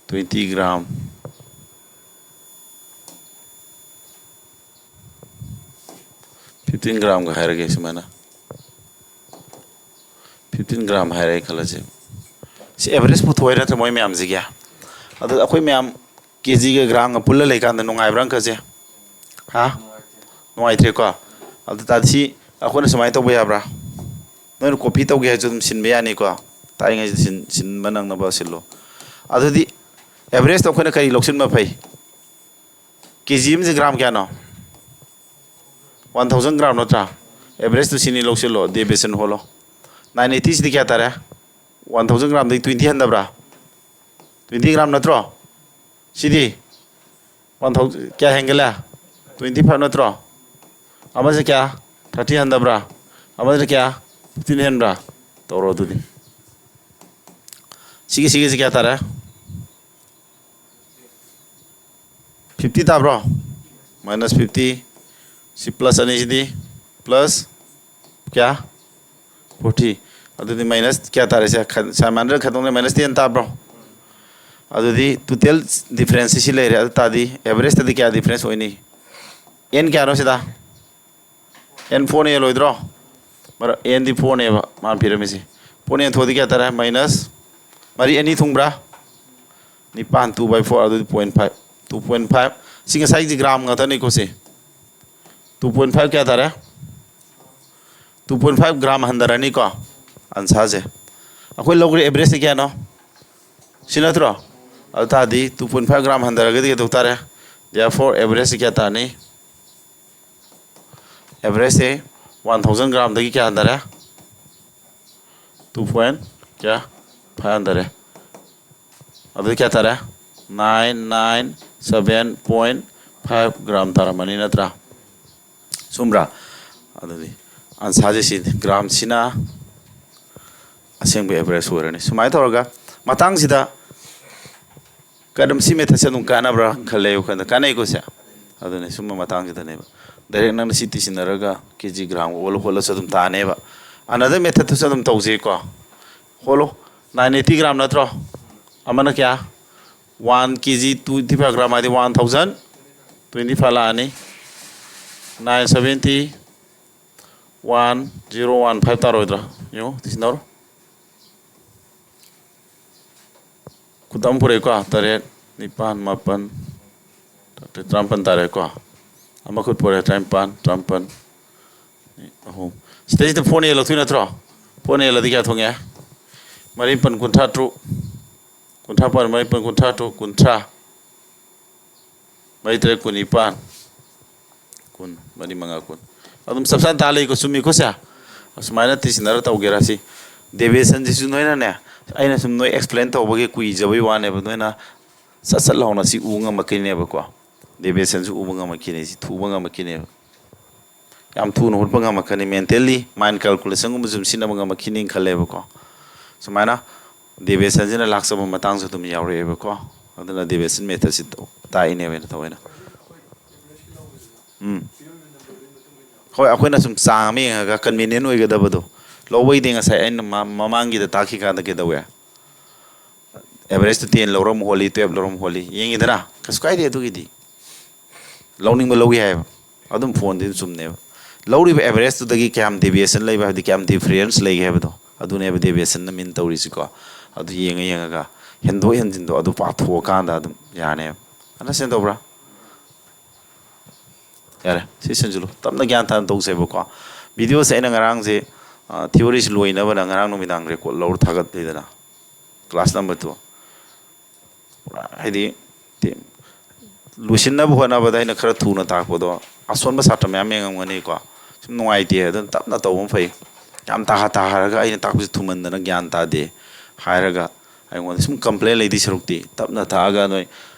twenty gram, fifteen ꯒ꯭ꯔꯥꯝꯒ ꯍꯥꯏꯔꯒꯦ ꯁꯨꯃꯥꯏꯅ꯫ ꯐꯤꯐꯇꯤꯟ ꯒ꯭ꯔꯥꯝ ꯍꯥꯏꯔꯦ ꯈꯜꯂꯁꯦ꯫ ꯁꯤ ꯑꯦꯚꯔꯦꯖ ꯄꯨꯊꯣꯛꯑꯦ ꯅꯠꯇ꯭ꯔꯥ ꯃꯣꯏ ꯃꯌꯥꯝꯁꯤꯒꯤ? ꯑꯗꯨ ꯑꯩꯈꯣꯏ ꯃꯌꯥꯝ ꯀꯦ ꯖꯤꯒ ꯒ꯭ꯔꯥꯝꯒ ꯄꯨꯜꯂ ꯂꯩꯀꯥꯟꯗ ꯅꯨꯡꯉꯥꯏꯕ꯭ꯔꯥ ꯑꯪꯀꯁꯦ? ꯍꯥ? ꯅꯨꯡꯉꯥꯏꯇ꯭ꯔꯦꯀꯣ? ꯑꯗꯨ ꯇꯥꯔꯗꯤ ꯁꯤ ꯑꯩꯈꯣꯏꯅ ꯁꯨꯃꯥꯏꯅ ꯇꯧꯕ ꯌꯥꯕ꯭ꯔꯥ? ꯅꯣꯏꯅ ꯀꯣꯄꯤ ꯇꯧꯒꯦ ꯍꯥꯏꯔꯁꯨ ꯑꯗꯨꯝ ꯁꯤꯟꯕ ꯌꯥꯅꯤꯀꯣ? ꯇꯥꯛꯏꯉꯩꯗ ꯁꯤꯟ-, ꯁꯤꯟꯕ ꯅꯪꯅꯕ ꯁꯤꯜꯂꯣ꯫ ꯑꯗꯨꯗꯤ ꯑꯦꯚꯔꯦꯖꯇ ꯑꯩꯈꯣꯏꯅ ꯀꯔꯤ ꯂꯧꯁꯤꯟꯕ ꯐꯩ? ꯀꯦ ꯖꯤ ꯑꯃꯁꯦ ꯒ꯭ꯔꯥꯝ ꯀꯌꯥꯅꯣ? ꯋꯥꯟ ꯊꯥꯎꯖꯟ ꯒ꯭ꯔꯥꯝ ꯅꯠꯇ꯭ꯔꯥ? ꯑꯦꯚꯔꯦꯖꯇꯨ ꯁꯤꯅꯤ ꯂꯧꯁꯤꯜꯂꯣ, ꯗꯦꯚꯤꯌꯦꯁꯟ ꯍꯣꯠꯂꯣ꯫ ꯅꯥꯏꯟ ꯑꯩꯠꯇꯤ ꯁꯤꯗꯤ ꯀꯌꯥ ꯇꯥꯔꯦ? ꯋꯥꯟ ꯊꯥꯎꯖꯟ ꯒ꯭ꯔꯥꯝꯗꯒꯤ ꯇ꯭ꯋꯦꯟꯇꯤ ꯍꯟꯊꯕ꯭ꯔꯥ? ꯇ꯭ꯋꯦꯟꯇꯤ ꯒ꯭ꯔꯥꯝ ꯅꯠꯇ꯭ꯔꯣ? ꯁꯤꯗꯤ One thousand ꯀꯌꯥ ꯍꯦꯟꯒꯠꯂꯦ? Twenty five ꯅꯠꯇ꯭ꯔꯣ? ꯑꯃꯁꯦ ꯀꯌꯥ? Thirty ꯍꯟꯊꯕ꯭ꯔꯥ? ꯑꯃꯁꯤꯅ ꯀꯌꯥ? Fifteen ꯍꯦꯟꯕ꯭ꯔꯥ? ꯇꯧꯔꯣ ꯑꯗꯨꯗꯤ꯫ ꯁꯤꯒꯤ ꯁꯤꯒꯤꯁꯤ ꯀꯌꯥ ꯇꯥꯔꯦ? Fifty ꯇꯥꯕ꯭ꯔꯣ? Minus fifty꯫ ꯁꯤ plus ꯑꯅꯤꯁꯤꯗꯤ plus ꯀꯌꯥ? Forty꯫ ꯑꯗꯨꯗꯤ minus ꯀꯌꯥ ꯇꯥꯔꯦ? ꯁꯦ ꯈ- ꯁꯥꯏ ꯃꯥꯟꯅꯗ꯭ꯔ ꯈꯟꯗꯣꯛꯅ minus ten ꯇꯥꯕ꯭ꯔꯣ? ꯑꯗꯨꯗꯤ total difference ꯁꯤ ꯂꯩꯔꯦ꯫ ꯑꯗꯨ ꯇꯥꯔꯗꯤ average ꯇꯗꯤ ꯀꯌꯥ difference ꯑꯣꯏꯅꯤ? N ꯀꯌꯥꯅꯣ ꯁꯤꯗ? N four ꯅ ꯍꯦꯜꯂꯣꯏꯗ꯭ꯔꯣ? ꯃꯔ- N ꯗꯤ four ꯅꯦꯕ ꯃꯥꯅ ꯄꯤꯔꯝꯃꯤꯁꯦ꯫ Four ꯅ ꯍꯦꯟꯊꯣꯛꯑꯗꯤ ꯀꯌꯥ ꯇꯥꯔꯦ? Minus ꯃꯔꯤ ꯑꯅꯤ ꯊꯨꯡꯕ꯭ꯔꯥ? ꯅꯤꯄꯥꯟ, two by four, ꯑꯗꯨꯗꯤ point five꯫ Two point five꯫ ꯁꯤ ꯉꯁꯥꯏꯒꯤ gram ꯉꯥꯛꯇꯅꯤꯀꯣ ꯁꯤ꯫ Two point five ꯀꯌꯥ ꯇꯥꯔꯦ? Two point five gram ꯍꯟꯊꯔꯅꯤꯀꯣ ꯑꯟꯁꯥꯁꯦ꯫ ꯑꯩꯈꯣꯏ ꯂꯧꯈ꯭ꯔꯦ average ꯁꯦ ꯀꯌꯥꯅꯣ? ꯁꯤ ꯅꯠꯇ꯭ꯔꯣ? ꯑꯗꯨ ꯇꯥꯔꯗꯤ two point five gram ꯍꯟꯊꯔꯒꯗꯤ ꯀꯩꯗꯧ ꯇꯥꯔꯦ? Therefore average ꯁꯦ ꯀꯌꯥ ꯇꯥꯔꯅꯤ? Average ꯁꯦ one thousand gram ꯗꯒꯤ ꯀꯌꯥ ꯍꯟꯊꯔꯦ? Two point ꯀꯌꯥ? Five ꯍꯟꯊꯔꯦ꯫ ꯑꯗꯨꯗꯤ ꯀꯌꯥ ꯇꯥꯔꯦ? Nine nine seven point five gram ꯇꯥꯔꯝꯃꯅꯤ ꯅꯠꯇ꯭ꯔꯥ? ꯆꯨꯝꯕ꯭ꯔꯥ? ꯑꯗꯨꯗꯤ ꯑꯟꯁꯥꯁꯦ ꯁꯤꯅꯤ꯫ Gram ꯁꯤꯅ ꯑꯁꯦꯡꯕ average ꯑꯣꯏꯔꯅꯤ꯫ ꯁꯨꯃꯥꯏꯅ ꯇꯧꯔꯒ ꯃꯇꯥꯡꯁꯤꯗ ꯀꯔꯝ ꯁꯤ method ꯁꯦ ꯑꯗꯨꯝ ꯀꯥꯟꯅꯕ꯭ꯔꯥ ꯈꯜꯂꯦ ꯋꯥꯈꯜꯗ꯫ ꯀꯥꯟꯅꯩꯀꯣ ꯁꯦ? ꯑꯗꯨꯅꯦ ꯁꯨꯝꯕ ꯃꯇꯥꯡꯁꯤꯗꯅꯦꯕ꯫ Direct ꯅꯪꯅ ꯁꯤ ꯇꯤꯁꯤꯟꯅꯔꯒ ꯀꯦ ꯖꯤ gram ꯑꯣꯜꯂ ꯈꯣꯠꯂꯁꯨ ꯑꯗꯨꯝ ꯇꯥꯅꯦꯕ꯫ Another method ꯇꯨꯁꯨ ꯑꯗꯨꯝ ꯇꯧꯁꯦꯀꯣ꯫ ꯍꯣꯜꯂꯣ꯫ Nine eighty gram ꯅꯠꯇ꯭ꯔꯣ? ꯑꯃꯅ ꯀꯌꯥ? One K G twenty five gram ꯍꯥꯏꯗꯤ one thousand twenty five ꯂꯥꯛꯑꯅꯤ꯫ Nine seventy, one zero one five ꯇꯥꯔꯣꯏꯗ꯭ꯔꯥ? ꯌꯦꯡꯉꯣ, ꯇꯤꯁꯤꯟꯅꯔꯣ꯫ ꯈꯨꯠ ꯑꯃ ꯄꯨꯔꯛꯑꯦꯀꯣ, ꯇꯔꯦꯠ, ꯅꯤꯄꯥꯟ, ꯃꯥꯄꯟ, ꯇꯔꯥꯃꯥꯄꯟ ꯇꯥꯔꯦꯀꯣ꯫ ꯑꯃ ꯈꯨꯠ ꯄꯨꯔꯛꯑꯦ, ꯇꯔꯥꯅꯤꯄꯥꯟ, ꯇꯔꯥꯃꯥꯄꯟ, ꯑꯍꯨꯝ꯫ ꯁꯤꯗꯩꯁꯤꯗ four ꯅ ꯍꯦꯜꯂꯛꯇꯣꯏ ꯅꯠꯇ꯭ꯔꯣ? Four ꯅ ꯍꯦꯜꯂꯗꯤ ꯀꯌꯥ ꯊꯣꯡꯉꯦ? ꯃꯔꯤ ꯃꯥꯄꯟ ꯀꯨꯟꯊ꯭ꯔꯥ ꯇꯔꯨꯛ, ꯀꯨꯟꯊ꯭ꯔꯥ ꯃꯥꯄꯟ, ꯃꯔꯤ ꯃꯥꯄꯟ ꯀꯨꯟꯊ꯭ꯔꯥ ꯇꯔꯨꯛ, ꯀꯨꯟꯊ꯭ꯔꯥ, ꯃꯔꯤ ꯇꯔꯦꯠ ꯀꯨꯟꯅꯤꯄꯥꯟ, ꯀꯨꯟ, ꯃꯔꯤ ꯃꯉꯥ ꯀꯨꯟ꯫ ꯑꯗꯨꯝ ꯆꯞ ꯆꯥꯅ ꯇꯥ ꯂꯩꯀꯣ, ꯆꯨꯝꯃꯤꯀꯣ ꯁꯦ? ꯑꯁꯨꯃꯥꯏꯅ ꯇꯤꯁꯤꯟꯅꯔ ꯇꯧꯒꯦꯔꯥ ꯁꯤ? Deviation ꯁꯤꯁꯨ ꯅꯣꯏꯅꯅꯦ, ꯑꯩꯅ ꯁꯨꯝ ꯅꯣꯏ explain ꯇꯧꯕꯒꯤ ꯀꯨꯏꯖꯕꯩ ꯋꯥꯅꯦꯕ, ꯅꯣꯏꯅ ꯁꯠ ꯁꯠ ꯂꯥꯎꯅ ꯁꯤ ꯎ ꯉꯝꯃꯛꯀꯅꯦꯕꯀꯣ꯫ Deviationꯁꯨ ꯎꯕ ꯉꯝꯃꯛꯈꯤꯅꯤ, ꯁꯤ ꯊꯨꯕ ꯉꯝꯃꯛꯈꯤꯅꯦꯕ꯫ ꯌꯥꯝ ꯊꯨꯅ ꯍꯨꯠꯄ ꯉꯝꯃꯛꯀꯅꯤ, mentally mind calculationꯒꯨꯝꯕꯁꯨ ꯑꯗꯨꯝ ꯁꯤꯖꯤꯟꯅꯕ ꯉꯝꯃꯛꯈꯤꯅꯤꯅ ꯈꯜꯂꯦꯕꯀꯣ꯫ ꯁꯨꯃꯥꯏꯅ deviationꯁꯤꯅ ꯂꯥꯛꯆꯕ ꯃꯇꯥꯡꯁꯨ ꯑꯗꯨꯝ ꯌꯥꯎꯔꯛꯑꯦꯕꯀꯣ꯫ ꯑꯗꯨꯅ deviation methodꯁꯤ ꯇꯥꯛꯏꯅꯦꯕ ꯑꯩꯅ ꯊꯑꯣꯏꯅ꯫ ꯎꯝ꯫ ꯍꯣꯏ, ꯑꯩꯈꯣꯏꯅ ꯁꯨꯝ ꯆꯥꯡ ꯑꯃ ꯌꯦꯡꯉꯒ convenient ꯑꯣꯏꯒꯗꯕꯗꯣ ꯂꯧꯕꯩꯗꯤ ꯉꯁꯥꯏ ꯑꯩꯅ ꯃ-, ꯃꯃꯥꯡꯒꯤꯗ ꯇꯥꯛꯈꯤ ꯀꯥꯟꯗ ꯀꯩꯗꯧꯋꯦ? Averageꯇꯨ ten ꯂꯧꯔꯝ ꯍꯣꯜꯂꯤ, twelve ꯂꯧꯔꯝ ꯍꯣꯜꯂꯤ ꯌꯦꯡꯉꯤꯗꯅ, ꯀꯩꯁꯨ ꯀꯥꯏꯗꯦ ꯑꯗꯨꯒꯤꯗꯤ꯫ ꯂꯧꯅꯤꯡꯕ ꯂꯧꯒꯦ ꯍꯥꯏꯕ, ꯑꯗꯨꯝ phoneꯗꯤ ꯑꯗꯨꯝ ꯆꯨꯝꯅꯦꯕ꯫ ꯂꯧꯔꯤꯕ averageꯇꯨꯗꯒꯤ ꯀꯌꯥꯝ deviation ꯂꯩꯕ, ꯍꯥꯏꯕꯗꯤ ꯀꯌꯥꯝ difference ꯂꯩꯒꯦ ꯍꯥꯏꯕꯗꯣ, ꯑꯗꯨꯅꯦꯕ deviationꯅ mean ꯇꯧꯔꯤꯁꯤꯀꯣ꯫ ꯑꯗꯨ ꯌꯦꯡꯉ ꯌꯦꯡꯉꯒ ꯍꯦꯟꯗꯣꯛ ꯍꯦꯟꯖꯤꯟꯗꯣ ꯑꯗꯨ ꯄꯥꯊꯣꯛꯑꯀꯥꯟꯗ ꯑꯗꯨꯝ ꯌꯥꯅꯦꯕ꯫ Understand ꯇꯧꯕ꯭ꯔꯥ? ꯌꯥꯔꯦ, ꯁꯤ ꯁꯤꯟꯁꯤꯜꯂꯨ꯫ ꯇꯞꯅ ꯒ꯭ꯌꯥꯟ ꯇꯥꯅ ꯇꯧꯁꯦꯕꯀꯣ꯫ Videoꯁꯦ ꯑꯩꯅ ꯉꯔꯥꯡꯁꯦ, ꯑ, theoryꯁꯤ ꯂꯣꯏꯅꯕꯅ ꯉꯔꯥꯡ ꯅꯨꯃꯤꯗꯥꯡ record ꯂꯧꯔ ꯊꯥꯒꯠꯂꯤꯗꯅ, class number two꯫ ꯄꯨꯔꯥ ꯍꯥꯏꯗꯤ, ꯇꯤ-, ꯂꯣꯏꯁꯤꯟꯅꯕ ꯍꯣꯠꯅꯕꯗ ꯑꯩꯅ ꯈꯔ ꯊꯨꯅ ꯇꯥꯛꯄꯗꯣ ꯑꯁꯣꯟꯕ ꯁꯥꯇ꯭ꯔ ꯃꯌꯥꯝ ꯌꯦꯡꯉꯝꯒꯅꯤꯀꯣ꯫ ꯁꯨꯝ ꯅꯨꯡꯉꯥꯏꯇꯦ, ꯑꯗꯨꯅ ꯇꯞꯅ ꯇꯧꯕꯅ ꯐꯩ꯫ ꯌꯥꯝ ꯇꯥꯍ ꯇꯥꯍꯔꯒ ꯑꯩꯅ ꯇꯥꯛꯄꯁꯤ ꯊꯨꯃꯟꯗꯅ ꯒ꯭ꯌꯥꯟ ꯇꯥꯗꯦ ꯍꯥꯏꯔꯒ ꯑꯩꯉꯣꯟꯗ ꯁꯨꯝ complain ꯂꯩꯗꯣꯏ ꯁꯔꯨꯛꯇꯤ, ꯇꯞꯅ ꯇꯥꯛꯑꯒ ꯅꯣꯏ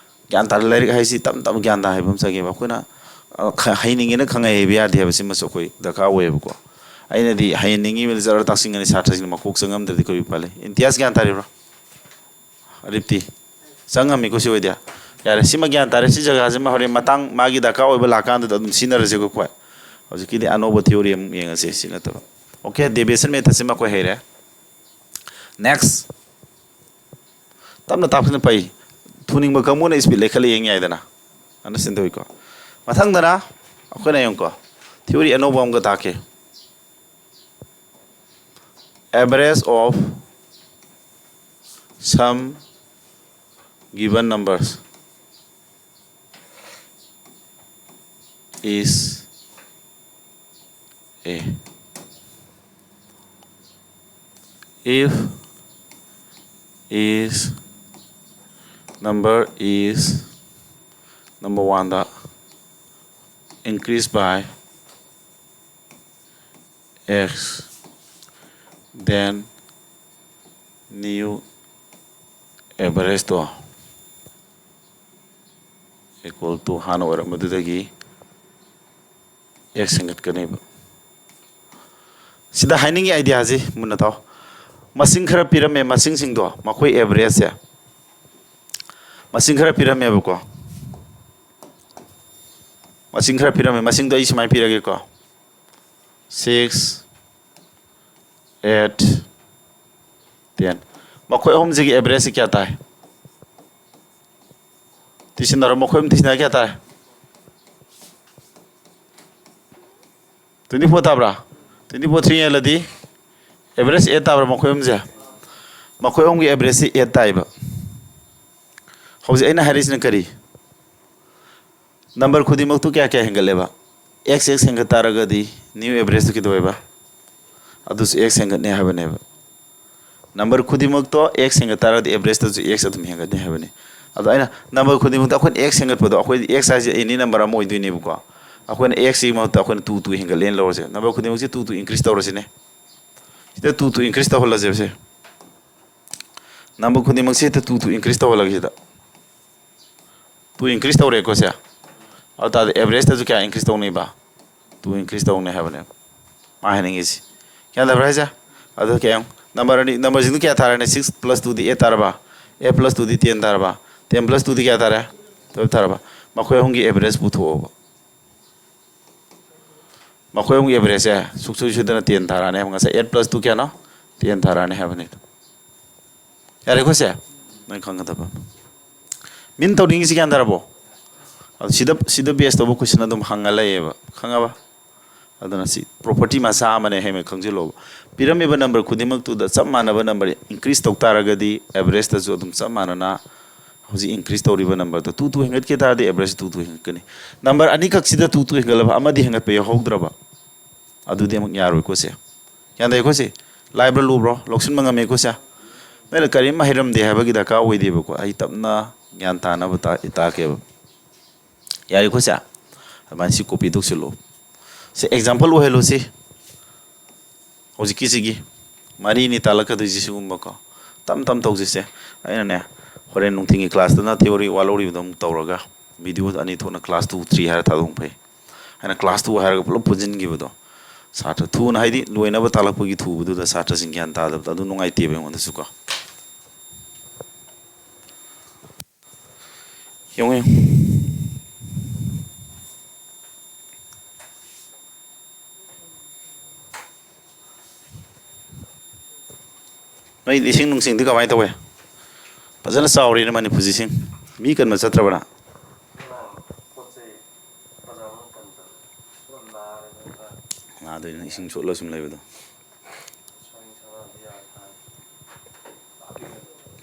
ꯒ꯭ꯌꯥꯟ ꯇꯥ, ꯂꯥꯏꯔꯤꯛ ꯍꯥꯏꯁꯤ ꯇꯞ ꯇꯞꯅ ꯒ꯭ꯌꯥꯟ ꯇꯥ ꯍꯥꯏꯕ ꯑꯃ ꯆꯪꯉꯦꯕ꯫ ꯑꯩꯈꯣꯏꯅ, ꯑ, ꯈ-, ꯍꯩꯅꯤꯡꯉꯦꯅ ꯈꯪꯍꯩ ꯍꯩꯕ ꯌꯥꯗꯦ ꯍꯥꯏꯕꯁꯤꯃꯁꯨ ꯑꯩꯈꯣꯏ ꯗꯔꯀꯥꯔ ꯑꯣꯏꯌꯦꯕꯀꯣ꯫ ꯑꯩꯅꯗꯤ ꯍꯩꯍꯟꯅꯤꯡꯉꯤꯕꯅꯤ, ꯖꯔ ꯇꯥꯛꯁꯤꯟꯒꯅꯤ, ꯁꯥꯇ꯭ꯔꯁꯤꯡꯅ ꯃꯀꯣꯛ ꯆꯪꯉꯝꯗ꯭ꯔꯗꯤ ꯑꯩꯈꯣꯏ ꯎꯄꯥꯏ ꯂꯩ꯫ ꯏꯝꯇꯤꯌꯥꯖ ꯒ꯭ꯌꯥꯟ ꯇꯥꯔꯤꯕ꯭ꯔꯣ? ꯑꯔꯤꯞꯇꯤ? ꯆꯪꯉꯝꯃꯤꯀꯣ ꯁꯤ ꯑꯣꯏꯗꯤ꯫ ꯌꯥꯔꯦ, ꯁꯤꯃ ꯒ꯭ꯌꯥꯟ ꯇꯥꯔꯦ꯫ ꯁꯤ ꯖꯒꯥꯁꯤꯃ ꯍꯣꯔꯦꯟ ꯃꯇꯥꯡ ꯃꯥꯒꯤ ꯗꯔꯀꯥꯔ ꯑꯣꯏꯕ ꯂꯥꯛꯀꯥꯟꯗꯨꯗ ꯑꯗꯨꯝ ꯁꯤꯖꯤꯟꯅꯔꯁꯦꯀꯣ ꯑꯩꯈꯣꯏ꯫ ꯍꯧꯖꯤꯛꯀꯤꯗꯤ ꯑꯅꯧꯕ theory ꯑꯃꯨꯛ ꯌꯦꯡꯉꯁꯦ, ꯁꯤ ꯅꯠꯇꯕ꯫ Okay, deviation methodꯁꯤꯃ ꯑꯩꯈꯣꯏ ꯍꯩꯔꯦ꯫ Next꯫ ꯇꯞꯅ ꯇꯥꯛꯄꯁꯤꯅ ꯐꯩ꯫ ꯊꯨꯅꯤꯡꯕ ꯀꯥꯡꯕꯨꯅ speed ꯂꯩꯈꯠꯂ ꯌꯦꯡ ꯌꯥꯏꯗꯅ꯫ Understand ꯇꯧꯏꯀꯣ? ꯃꯊꯪꯗꯅ ꯑꯩꯈꯣꯏꯅ ꯌꯦꯡꯉꯨꯀꯣ, theory ꯑꯅꯧꯕ ꯑꯃꯒ ꯇꯥꯛꯀꯦ꯫ Average of some given numbers is A. If is number is number one the increase by x, then new average to Equal to ꯍꯥꯟꯅ ꯑꯣꯏꯔꯝꯕꯗꯨꯗꯒꯤ x ꯍꯦꯟꯒꯠꯀꯅꯦꯕ꯫ ꯁꯤꯗ ꯍꯥꯏꯅꯤꯡꯉꯤ idea ꯁꯤ ꯃꯨꯟꯅ ꯇꯥꯎ꯫ ꯃꯁꯤꯡ ꯈꯔ ꯄꯤꯔꯝꯃꯦ, ꯃꯁꯤꯡꯁꯤꯡꯗꯣ ꯃꯈꯣꯏ average ꯁꯦ ꯃꯁꯤꯡ ꯈꯔ ꯄꯤꯔꯝꯃꯦꯕꯀꯣ꯫ ꯃꯁꯤꯡ ꯈꯔ ꯄꯤꯔꯝꯃꯦ, ꯃꯁꯤꯡꯗꯣ ꯑꯩ ꯁꯨꯃꯥꯏꯅ ꯄꯤꯔꯒꯦꯀꯣ꯫ Six, eight, ten꯫ ꯃꯈꯣꯏ ꯑꯍꯨꯝꯁꯤꯒꯤ average ꯁꯤ ꯀꯌꯥ ꯇꯥꯏ? ꯇꯤꯁꯤꯟꯅꯔꯣ, ꯃꯈꯣꯏ ꯑꯍꯨꯝ ꯇꯤꯁꯤꯟꯅꯔ ꯀꯌꯥ ꯇꯥꯏ? Twenty four ꯇꯥꯕ꯭ꯔꯥ? Twenty four three ꯌꯦꯜꯂꯗꯤ average eight ꯇꯥꯕ꯭ꯔꯥ ꯃꯈꯣꯏ ꯑꯍꯨꯝꯁꯦ? ꯃꯈꯣꯏ ꯑꯍꯨꯝꯒꯤ average ꯁꯤ eight ꯇꯥꯏꯕ꯫ ꯍꯧꯖꯤꯛ ꯑꯩꯅ ꯍꯥꯏꯔꯤꯁꯤꯅ ꯀꯔꯤ? Number ꯈꯨꯗꯤꯡꯃꯛꯇꯨ ꯀꯌꯥ ꯀꯌꯥ ꯍꯦꯟꯒꯠꯂꯦꯕ? X x ꯍꯦꯟꯒꯠ ꯇꯥꯔꯒꯗꯤ new average ꯇꯨ ꯀꯩꯗꯧꯋꯦꯕ? ꯑꯗꯨꯁꯨ x ꯍꯦꯟꯒꯠꯅꯤ ꯍꯥꯏꯕꯅꯦꯕ꯫ Number ꯈꯨꯗꯤꯡꯃꯛꯇꯣ x ꯍꯦꯟꯒꯠ ꯇꯥꯔꯒꯗꯤ average ꯇꯁꯨ x ꯑꯗꯨꯝ ꯍꯦꯟꯒꯠꯅꯤ ꯍꯥꯏꯕꯅꯤ꯫ ꯑꯗꯣ ꯑꯩꯅ number ꯈꯨꯗꯤꯡꯃꯛꯇ ꯑꯩꯈꯣꯏꯅ x ꯍꯦꯟꯒꯠꯄꯗꯣ, ꯑꯩꯈꯣꯏꯗꯤ x ꯍꯥꯏꯁꯦ any number ꯑꯃ ꯑꯣꯏꯗꯣꯏꯅꯦꯕꯀꯣ꯫ ꯑꯩꯈꯣꯏꯅ x ꯁꯤꯒꯤ ꯃꯍꯨꯠꯇ ꯑꯩꯈꯣꯏꯅ two two ꯍꯦꯟꯒꯠꯂꯦꯅ ꯂꯧꯔꯁꯦ꯫ Number ꯈꯨꯗꯤꯡꯃꯛꯁꯦ two two increase ꯇꯧꯔꯁꯤꯅꯦ꯫ ꯁꯤꯗ two two increase ꯇꯧꯍꯜꯂꯁꯦꯕꯁꯦ꯫ Number ꯈꯨꯗꯤꯡꯃꯛꯁꯦ ꯍꯦꯛꯇ two two increase ꯇꯧꯍꯜꯂꯒꯦ ꯁꯤꯗ꯫ Two increase ꯇꯧꯔꯦꯀꯣ ꯁꯦ꯫ ꯑꯗꯨ ꯇꯥꯔꯗꯤ average ꯇꯁꯨ ꯀꯌꯥ increase ꯇꯧꯅꯤꯕ? Two increase ꯇꯧꯅꯤ ꯍꯥꯏꯕꯅꯦꯕ ꯃꯥ ꯍꯥꯏꯅꯤꯡꯉꯤꯁꯤ꯫ ꯒ꯭ꯌꯥꯟ ꯇꯥꯕ꯭ꯔꯥ ꯍꯥꯏꯁꯦ? ꯑꯗꯨ ꯀꯌꯥ? Number ꯑꯅꯤ, number ꯁꯤꯡꯗꯨ ꯀꯌꯥ ꯇꯥꯔꯦꯅꯦ? Six plus two ꯗꯤ eight ꯇꯥꯔꯕ? Eight plus two ꯗꯤ ten ꯇꯥꯔꯕ? Ten plus two ꯗꯤ ꯀꯌꯥ ꯇꯥꯔꯦ? Twelve ꯇꯥꯔꯕ? ꯃꯈꯣꯏ ꯑꯍꯨꯝꯒꯤ average ꯄꯨꯊꯣꯛꯑꯣꯕ꯫ ꯃꯈꯣꯏ ꯑꯍꯨꯝꯒꯤ average ꯁꯦ ꯁꯨꯡꯁꯣꯏ ꯁꯣꯏꯗꯅ ten ꯊꯥꯔꯛꯑꯅꯤ ꯍꯥꯏꯕ꯫ ꯉꯁꯥꯏ eight plus two ꯀꯌꯥꯅꯣ? Ten ꯊꯥꯔꯛꯑꯅꯤ ꯍꯥꯏꯕꯅꯤ꯫ ꯌꯥꯔꯦꯀꯣ ꯁꯦ? ꯅꯣꯏ ꯈꯪꯒꯗꯕ꯫ ꯃꯤꯅ ꯇꯧꯅꯤꯡꯉꯤꯁꯤ ꯒ꯭ꯌꯥꯟ ꯇꯥꯔꯕꯣ? ꯑꯗꯨ ꯁꯤꯗ, ꯁꯤꯗ base ꯇꯧꯕ question ꯑꯗꯨꯝ ꯍꯪꯉ ꯂꯩꯌꯦꯕ꯫ ꯈꯪꯉꯕ? ꯑꯗꯨꯅ ꯁꯤ property ꯃꯆꯥ ꯑꯃꯅꯦ, ꯍꯌꯦꯡ ꯈꯪꯖꯤꯜꯂꯣꯕ꯫ ꯄꯤꯔꯝꯃꯤꯕ number ꯈꯨꯗꯤꯡꯃꯛꯇꯨꯗ ꯆꯞ ꯃꯥꯟꯅꯕ number increase ꯇꯧ ꯇꯥꯔꯒꯗꯤ average ꯇꯁꯨ ꯑꯗꯨꯝ ꯆꯞ ꯃꯥꯟꯅꯅ ꯍꯧꯖꯤꯛ increase ꯇꯧꯔꯤꯕ number ꯗꯣ two two ꯍꯦꯟꯒꯠꯈꯤ ꯇꯥꯔꯗꯤ average two two ꯍꯦꯟꯒꯠꯀꯅꯤ꯫ Number ꯑꯅꯤꯈꯛꯁꯤꯗ two two ꯍꯦꯟꯒꯠꯂꯕ, ꯑꯃꯗꯤ ꯍꯦꯟꯒꯠꯄ ꯌꯥꯎꯍꯧꯗ꯭ꯔꯕ, ꯑꯗꯨꯗꯤ ꯑꯃꯨꯛ ꯌꯥꯔꯣꯏꯀꯣ ꯁꯦ꯫ ꯒ꯭ꯌꯥꯟ ꯇꯥꯏꯀꯣ ꯁꯦ? ꯂꯥꯏꯕ꯭ꯔꯥ ꯂꯨꯕ꯭ꯔꯣ? ꯂꯧꯁꯤꯟꯕ ꯉꯝꯃꯦꯀꯣ ꯁꯦ? ꯅꯣꯏꯅ ꯀꯔꯤꯝ ꯍꯩꯔꯝꯗꯦ ꯍꯥꯏꯕꯒꯤ ꯗꯔꯀꯥꯔ ꯑꯣꯏꯗꯦꯕꯀꯣ꯫ ꯑꯩ ꯇꯞꯅ ꯒ꯭ꯌꯥꯟ ꯇꯥꯅꯕ ꯇꯥ-, ꯇꯥꯛꯀꯦꯕ꯫ ꯌꯥꯔꯦꯀꯣ ꯁꯦ? ꯑꯗꯨꯃꯥꯏꯅ ꯁꯤ copy ꯇꯧꯁꯤꯜꯂꯣ꯫ ꯁꯤ example ꯑꯣꯏꯍꯜꯂꯨ ꯁꯤ꯫ ꯍꯧꯖꯤꯛꯀꯤꯁꯤꯒꯤ ꯃꯔꯤꯅꯤ ꯇꯥꯜꯂꯛꯀꯗꯣꯏꯁꯤ ꯁꯤꯒꯨꯝꯕꯀꯣ꯫ ꯇꯞ ꯇꯞ ꯇꯧꯁꯤꯁꯦ꯫ ꯑꯩꯅꯅꯦ, ꯍꯣꯔꯦꯟ ꯅꯨꯡꯊꯤꯜꯒꯤ class ꯇꯅ theory ꯋꯥꯠꯍꯧꯔꯤꯕꯗꯣ ꯑꯃꯨꯛ ꯇꯧꯔꯒ, ꯚꯤꯗꯤꯑꯣ ꯑꯅꯤ ꯊꯣꯛꯅ class two three ꯍꯥꯏꯔ ꯊꯥꯗꯣꯛꯄ ꯐꯩ꯫ ꯑꯩꯅ class two ꯍꯥꯏꯔꯒ ꯄꯨꯂꯞ ꯄꯨꯟꯁꯤꯟꯈꯤꯕꯗꯣ, ꯁꯥꯇ꯭ꯔ ꯊꯨꯅ, ꯍꯥꯏꯗꯤ ꯂꯣꯏꯅꯕ ꯇꯥꯜꯂꯛꯄꯒꯤ ꯊꯨꯕꯗꯨꯗ ꯁꯥꯇ꯭ꯔꯁꯤꯡ ꯒ꯭ꯌꯥꯟ ꯇꯥꯗꯕꯗꯣ, ꯑꯗꯨ ꯅꯨꯡꯉꯥꯏꯇꯦꯕ ꯑꯩꯉꯣꯟꯗꯁꯨꯀꯣ꯫ ꯌꯦꯡꯉꯨ, ꯌꯦꯡꯉꯨ꯫ ꯅꯣꯏ ꯏꯁꯤꯡ ꯅꯨꯡꯁꯤꯡꯗꯤ ꯀꯃꯥꯏꯅ ꯇꯧꯋꯦ? ꯐꯖꯅ ꯆꯥꯎꯔꯤꯅ ꯃꯅꯤꯄꯨꯔꯁꯤ ꯏꯁꯤꯡ? ꯃꯤ ꯀꯟꯕ ꯆꯠꯇ꯭ꯔꯕꯅ? ꯅꯥꯗꯣꯏꯅ ꯏꯁꯤꯡ ꯆꯣꯠꯂ ꯁꯨꯝ ꯂꯩꯕꯗꯣ꯫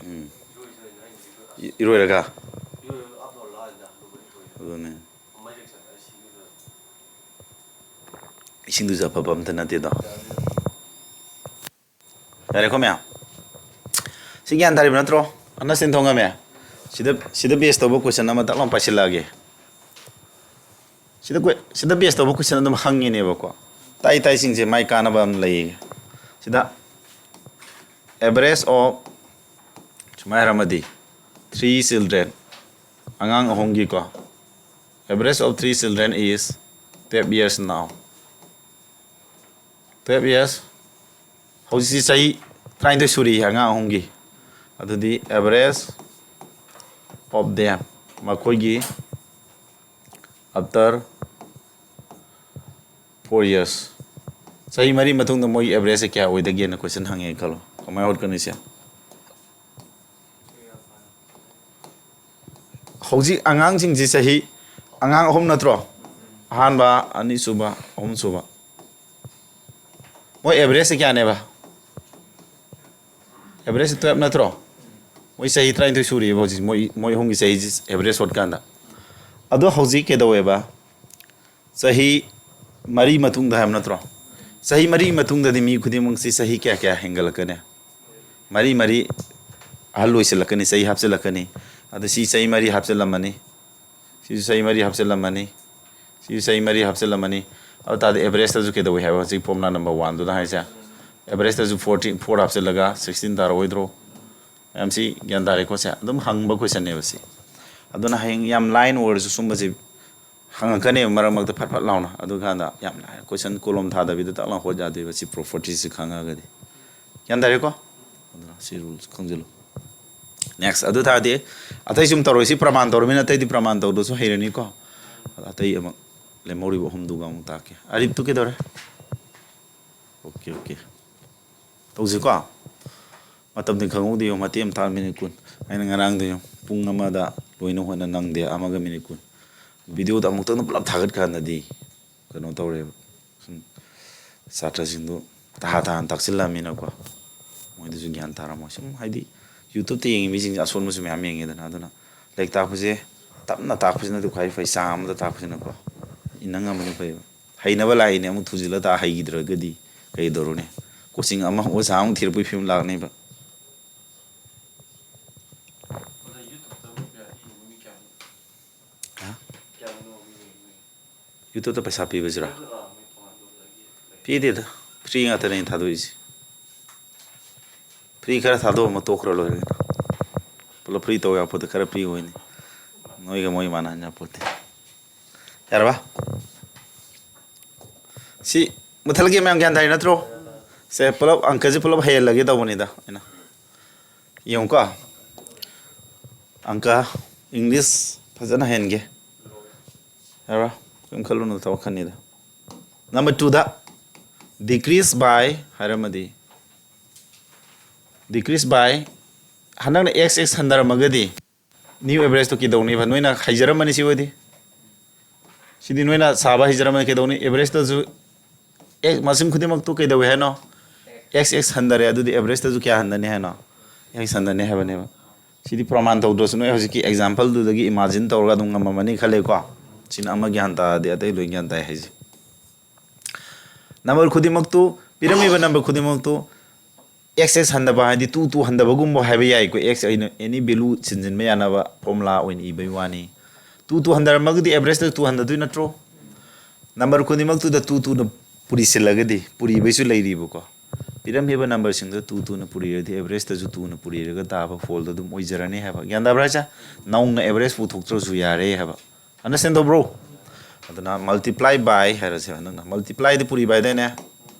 ꯎꯝ꯫ ꯏ-, ꯏꯔꯣꯏꯔꯒ? ꯑꯗꯨꯅꯦ꯫ ꯏꯁꯤꯡꯗꯨꯁꯨ ꯑꯐꯕ ꯑꯝꯇ ꯅꯠꯇꯦꯗꯣ꯫ ꯌꯥꯔꯦꯀꯣ ꯃꯌꯥꯝ? ꯁꯤ ꯒ꯭ꯌꯥꯟ ꯇꯥꯔꯤꯕ ꯅꯠꯇ꯭ꯔꯣ? ꯑꯅ ꯁꯦꯟꯊꯣꯡꯉꯝꯃꯦ꯫ ꯁꯤꯗ, ꯁꯤꯗ base ꯇꯧꯕ question ꯑꯃ ꯇꯛ ꯂꯥꯎ ꯄꯥꯏꯁꯤꯜꯂꯛꯑꯒꯦ꯫ ꯁꯤꯗ ꯀꯣꯏ-, ꯁꯤꯗ base ꯇꯧꯕ question ꯑꯗꯨꯝ ꯍꯪꯉꯤꯅꯦꯕꯀꯣ꯫ ꯇꯥꯏ ꯇꯥꯏꯁꯤꯡꯁꯦ ꯃꯥꯏ ꯀꯥꯟꯅꯕ ꯑꯃ ꯂꯩꯌꯦ꯫ ꯁꯤꯗ average of ꯁꯨꯃꯥꯏ ꯍꯥꯏꯔꯝꯃꯗꯤ, three children, ꯑꯉꯥꯡ ꯑꯍꯨꯝꯒꯤꯀꯣ, average of three children is twelve years now. Twelve years, ꯍꯧꯖꯤꯛꯁꯤ ꯆꯍꯤ ꯇꯔꯥꯅꯤꯊꯣꯏ ꯁꯨꯔꯤ ꯑꯉꯥꯡ ꯑꯍꯨꯝꯒꯤ꯫ ꯑꯗꯨꯗꯤ average of them, ꯃꯈꯣꯏꯒꯤ after four years, ꯆꯍꯤ ꯃꯔꯤ ꯃꯇꯨꯡꯗ ꯃꯣꯏꯒꯤ average ꯁꯦ ꯀꯌꯥ ꯑꯣꯏꯗꯒꯦꯅ question ꯍꯪꯉꯦ ꯈꯜꯂꯣ, ꯀꯃꯥꯏꯅ ꯍꯣꯠꯀꯅꯤ ꯁꯦ? ꯍꯧꯖꯤꯛ ꯑꯉꯥꯡꯁꯤꯡꯁꯤ ꯆꯍꯤ, ꯑꯉꯥꯡ ꯑꯍꯨꯝ ꯅꯠꯇ꯭ꯔꯣ? ꯑꯍꯥꯟꯕ, ꯑꯅꯤꯁꯨꯕ, ꯑꯍꯨꯝꯁꯨꯕ꯫ ꯃꯣꯏ average ꯁꯦ ꯀꯌꯥꯅꯦꯕ? Average ꯁꯦ twelve ꯅꯠꯇ꯭ꯔꯣ? ꯃꯣꯏ ꯆꯍꯤ ꯇꯔꯥꯅꯤꯊꯣꯏ ꯁꯨꯔꯤꯑꯕ ꯍꯧꯖꯤꯛ, ꯃꯣꯏ, ꯃꯣꯏ ꯑꯍꯨꯝꯒꯤ ꯆꯍꯤꯁꯤ average ꯍꯣꯠꯀꯥꯟꯗ꯫ ꯑꯗꯣ ꯍꯧꯖꯤꯛ ꯀꯩꯗꯧꯋꯦꯕ? ꯆꯍꯤ ꯃꯔꯤ ꯃꯇꯨꯡꯗ ꯍꯥꯏꯕ ꯅꯠꯇ꯭ꯔꯣ? ꯆꯍꯤ ꯃꯔꯤ ꯃꯇꯨꯡꯗꯗꯤ ꯃꯤ ꯈꯨꯗꯤꯡꯃꯛꯁꯤ ꯆꯍꯤ ꯀꯌꯥ ꯀꯌꯥ ꯍꯦꯟꯒꯠꯂꯛꯀꯅꯤ? ꯃꯔꯤ ꯃꯔꯤ ꯑꯍꯜ ꯑꯣꯏꯁꯤꯜꯂꯛꯀꯅꯤ, ꯆꯍꯤ ꯍꯥꯞꯆꯤꯜꯂꯛꯀꯅꯤ꯫ ꯑꯗꯨ ꯁꯤ ꯆꯍꯤ ꯃꯔꯤ ꯍꯥꯞꯆꯤꯜꯂꯝꯃꯅꯤ, ꯁꯤꯁꯨ ꯆꯍꯤ ꯃꯔꯤ ꯍꯥꯞꯆꯤꯜꯂꯝꯃꯅꯤ, ꯁꯤꯁꯨ ꯆꯍꯤ ꯃꯔꯤ ꯍꯥꯞꯆꯤꯜꯂꯝꯃꯅꯤ꯫ ꯑꯗꯨ ꯇꯥꯔꯗꯤ average ꯇꯁꯨ ꯀꯩꯗꯧꯏ ꯍꯥꯏꯕ? ꯍꯧꯖꯤꯛ formula number one ꯗꯨꯗ ꯍꯥꯏꯁꯦ, average ꯇꯁꯨ fourteen, four ꯍꯥꯞꯆꯤꯜꯂꯒ sixteen ꯇꯥꯔꯛꯑꯣꯏꯗ꯭ꯔꯣ? ꯃꯌꯥꯝꯁꯤ ꯒ꯭ꯌꯥꯟ ꯇꯥꯔꯦꯀꯣ? ꯁꯦ ꯑꯗꯨꯝ ꯍꯪꯕ question ꯅꯦꯕ ꯁꯤ꯫ ꯑꯗꯨꯅ ꯍꯌꯦꯡ ꯌꯥꯝ ꯂꯥꯏꯅ ꯑꯣꯏꯔꯁꯨ ꯁꯨꯝꯕꯁꯤ ꯍꯪꯉꯛꯀꯅꯦꯕ ꯃꯔꯛ ꯃꯔꯛꯇ ꯐꯠ ꯐꯠ ꯂꯥꯎꯅ꯫ ꯑꯗꯨꯀꯥꯟꯗ ꯌꯥꯝ ꯂꯥꯏꯅ ꯀꯣꯏꯁꯟ ꯀꯣꯂꯣꯝ ꯊꯥꯗꯕꯤꯗ ꯇꯛ ꯂꯥꯎ ꯍꯣꯠ ꯌꯥꯗꯣꯏꯕ, ꯁꯤ ꯄ꯭ꯔꯣꯄꯔꯇꯤꯁꯤ ꯈꯪꯉꯒꯗꯤ꯫ ꯒ꯭ꯌꯥꯟ ꯇꯥꯔꯦꯀꯣ? ꯑꯗꯨꯅ ꯁꯤ ꯔꯨꯜꯁ ꯈꯪꯖꯤꯜꯂꯨ꯫ ꯅꯦꯛꯁ, ꯑꯗꯨ ꯇꯥꯔꯗꯤ ꯑꯇꯩ ꯁꯨꯝ ꯇꯧꯔꯣꯏ꯫ ꯁꯤ ꯄ꯭ꯔꯃꯥꯟ ꯇꯧꯔꯃꯤꯅ ꯑꯇꯩꯗꯤ ꯄ꯭ꯔꯃꯥꯟ ꯇꯧꯗ꯭ꯔꯁꯨ ꯍꯩꯔꯅꯤꯀꯣ꯫ ꯑꯗ ꯑꯇꯩ ꯑꯃꯨꯛ ꯂꯦꯝꯍꯧꯔꯤꯕ ꯑꯍꯨꯝꯗꯨꯒ ꯑꯃꯨꯛ ꯇꯥꯛꯀꯦ꯫ ꯑꯔꯤꯞꯇꯨ ꯀꯩꯗꯧꯔꯦ? Okay, okay. ꯇꯧꯁꯤꯀꯣ꯫ ꯃꯇꯝꯗꯤ ꯈꯪꯍꯧꯗꯦ, ꯌꯦꯡꯉꯣ, ꯃꯇꯦꯛ ꯑꯃ ꯇꯥꯛ ꯃꯤꯅꯤꯠ ꯀꯨꯟ꯫ ꯑꯩꯅ ꯉꯔꯥꯡꯗ ꯌꯦꯡꯉꯣ, ꯄꯨꯡ ꯑꯃꯗ ꯂꯣꯏꯅ ꯍꯣꯠꯅ ꯅꯪꯗꯦ, ꯑꯃꯒ ꯃꯤꯅꯤꯠ ꯀꯨꯟ꯫ ꯚꯤꯗꯤꯑꯣꯗ ꯑꯃꯨꯛꯇꯪꯗ ꯄꯨꯂꯞ ꯊꯥꯒꯠꯈ꯭ꯔꯀꯥꯟꯗꯗꯤ ꯀꯩꯅꯣ ꯇꯧꯔꯦꯕ꯫ ꯁꯨꯝ ꯁꯥꯇ꯭ꯔꯁꯤꯡꯗꯨ ꯇꯍꯥ ꯇꯍꯥꯅ ꯇꯥꯛꯁꯤꯜꯂꯝꯃꯤꯅꯀꯣ, ꯃꯣꯏꯗꯁꯨ ꯒ꯭ꯌꯥꯟ ꯇꯥꯔꯝꯃꯣꯏ꯫ ꯁꯨꯝ ꯍꯥꯏꯗꯤ YouTube-ꯇ ꯌꯦꯡꯉꯤ ꯃꯤꯁꯤꯡꯁꯦ ꯑꯁꯣꯟꯕꯁꯨ ꯃꯌꯥꯝ ꯌꯦꯡꯉꯦꯗꯅ꯫ ꯑꯗꯨꯅ ꯂꯥꯏꯔꯤꯛ ꯇꯥꯛꯄꯁꯦ ꯇꯞꯅ ꯇꯥꯛꯄꯁꯤꯅꯗꯤ ꯈ꯭ꯋꯥꯏ ꯐꯩ, ꯆꯥꯡ ꯑꯃꯗ ꯇꯥꯛꯄꯁꯤꯅꯀꯣ꯫ ꯏꯟꯅ ꯉꯝꯃꯗꯤ ꯐꯩꯕ꯫ ꯍꯩꯅꯕ ꯂꯥꯛꯏꯅꯦ, ꯑꯃꯨꯛ ꯊꯨꯖꯤꯜꯂ ꯇꯥꯛ ꯍꯩꯈꯤꯗ꯭ꯔꯒꯗꯤ ꯀꯩꯗꯧꯔꯨꯅꯤ? ꯀꯣꯆꯤꯡ ꯑꯃ ꯑꯣꯖꯥ ꯑꯃꯨꯛ ꯊꯤꯔꯛꯄꯒꯤ ꯐꯤꯕꯝ ꯂꯥꯛꯅꯦꯕ꯫ ꯍꯥ? YouTube-ꯇ ꯄꯩꯁꯥ ꯄꯤꯕꯁꯤꯔꯣ? ꯄꯤꯗꯦꯗ, ꯐ꯭ꯔꯤ ꯉꯥꯛꯇꯅꯦ ꯑꯩꯅ ꯊꯥꯗꯣꯛꯏꯁꯦ꯫ ꯐ꯭ꯔꯤ ꯈꯔ ꯊꯥꯗꯣꯛꯑꯝꯃ ꯇꯣꯛꯈ꯭ꯔ ꯂꯣꯏꯔꯦ ꯀꯩꯅꯣ꯫ ꯄꯨꯂꯞ ꯐ꯭ꯔꯤ ꯇꯧ ꯌꯥꯄꯣꯠꯇꯦ, ꯈꯔ ꯐ꯭ꯔꯤ ꯑꯣꯏꯅꯤ꯫ ꯅꯣꯏꯒ ꯃꯣꯏ ꯃꯥꯟꯅꯍꯟ ꯌꯥꯄꯣꯠꯇꯦ꯫ ꯌꯥꯔꯕ? ꯁꯤ ꯃꯨꯊꯠꯂꯒꯦ, ꯃꯌꯥꯝ ꯒ꯭ꯌꯥꯟ ꯇꯥꯔꯤ ꯅꯠꯇ꯭ꯔꯣ? ꯁꯦ, ꯄꯨꯂꯞ ꯑꯪꯀꯁꯦ ꯄꯨꯂꯞ ꯍꯩꯍꯜꯂꯒꯦ ꯇꯧꯕꯅꯤꯗ ꯑꯩꯅ꯫ ꯌꯦꯡꯉꯨꯀꯣ꯫ ꯑꯪꯀ, English ꯐꯖꯅ ꯍꯩꯍꯟꯒꯦ꯫ ꯌꯥꯔꯕ? ꯀꯩꯝ ꯈꯜꯂꯨꯅꯨ, ꯊꯕꯛ ꯈꯟꯅꯤꯗ꯫ Number two-ꯗ decrease by ꯍꯥꯏꯔꯝꯃꯗꯤ, decrease by, ꯍꯟꯗꯛꯅ X X ꯍꯟꯊꯔꯝꯃꯒꯗꯤ new average-ꯇꯣ ꯀꯩꯗꯧꯅꯤꯕ? ꯅꯣꯏꯅ ꯍꯩꯖꯔꯝꯃꯅꯤ ꯁꯤ ꯑꯣꯏꯗꯤ꯫ ꯁꯤꯗꯤ ꯅꯣꯏꯅ ꯁꯥꯕ ꯍꯩꯖꯔꯝꯃꯅꯤ꯫ ꯀꯩꯗꯧꯅꯤ? Average-ꯇꯁꯨ X, ꯃꯁꯤꯡ ꯈꯨꯗꯤꯡꯃꯛꯇꯨ ꯀꯩꯗꯧꯏ ꯍꯥꯏꯅꯣ? X X ꯍꯟꯊꯔꯦ꯫ ꯑꯗꯨꯗꯤ average-ꯇꯁꯨ ꯀꯌꯥ ꯍꯟꯊꯅꯤ ꯍꯥꯏꯅꯣ? X ꯍꯟꯊꯅꯤ ꯍꯥꯏꯕꯅꯦꯕ꯫ ꯁꯤꯗꯤ ꯄ꯭ꯔꯃꯥꯟ ꯇꯧꯗ꯭ꯔꯁꯨ ꯅꯣꯏ ꯍꯧꯖꯤꯛꯀꯤ example-ꯗꯨꯗꯒꯤ imagine ꯇꯧꯔꯒ ꯑꯗꯨꯝ ꯉꯝꯃꯝꯃꯅꯤ ꯈꯜꯂꯦꯀꯣ꯫ ꯁꯤꯅ ꯑꯃ ꯒ꯭ꯌꯥꯟ ꯇꯥꯔꯗꯤ ꯑꯇꯩ ꯂꯣꯏ ꯒ꯭ꯌꯥꯟ ꯇꯥꯏ ꯍꯥꯏꯁꯦ꯫ Number ꯈꯨꯗꯤꯡꯃꯛꯇꯨ, ꯄꯤꯔꯝꯃꯤꯕ number ꯈꯨꯗꯤꯡꯃꯛꯇꯨ X X ꯍꯟꯊꯕ ꯍꯥꯏꯗꯤ two two ꯍꯟꯊꯕꯒꯨꯝꯕ ꯍꯥꯏꯕ ꯌꯥꯏꯀꯣ꯫ X ꯑꯩꯅ any value ꯁꯤꯟꯖꯤꯟꯕ ꯌꯥꯅꯕ formula ꯑꯣꯏꯅ ꯏꯕꯩ ꯋꯥꯅꯤ꯫ Two two ꯍꯟꯊꯔꯝꯃꯒꯗꯤ average-ꯇ two ꯍꯟꯊꯗꯣꯏ ꯅꯠꯇ꯭ꯔꯣ? Number ꯈꯨꯗꯤꯡꯃꯛꯇꯨꯗ two two-ꯅ ꯄꯨꯔꯤꯁꯤꯜꯂꯒꯗꯤ, ꯄꯨꯔꯤꯕꯩꯁꯨ ꯂꯩꯔꯤꯕꯀꯣ꯫ ꯄꯤꯔꯝꯃꯤꯕ ꯅꯝꯕꯔꯁꯤꯡꯗꯣ ꯇꯨ ꯇꯨꯅ ꯄꯨꯔꯤꯔꯗꯤ ꯑꯦꯚꯔꯦꯖꯇꯁꯨ ꯇꯨꯅ ꯄꯨꯔꯤꯔꯒ ꯇꯥꯕ ꯐꯣꯜꯗꯣ ꯑꯗꯨꯝ ꯑꯣꯏꯖꯔꯅꯤ ꯍꯥꯏꯕ꯫ ꯒ꯭ꯌꯥꯟ ꯇꯥꯕ꯭ꯔꯥ ꯍꯥꯏꯁꯦ? ꯅꯧꯅ ꯑꯦꯚꯔꯦꯖ ꯄꯨꯊꯣꯛꯇ꯭ꯔꯁꯨ ꯌꯥꯔꯦ ꯍꯥꯏꯕ꯫ ꯑꯟꯗꯔꯁꯇꯦꯟ ꯇꯧꯕ꯭ꯔꯣ? ꯑꯗꯨꯅ ꯃꯜꯇꯤꯄ꯭ꯂꯥꯏ ꯕꯥꯏ ꯍꯥꯏꯔꯁꯦ꯫ ꯍꯟꯗꯛꯅ ꯃꯜꯇꯤꯄ꯭ꯂꯥꯏꯗꯤ ꯄꯨꯔꯤꯕ ꯍꯥꯏꯗꯥꯏꯅꯦ?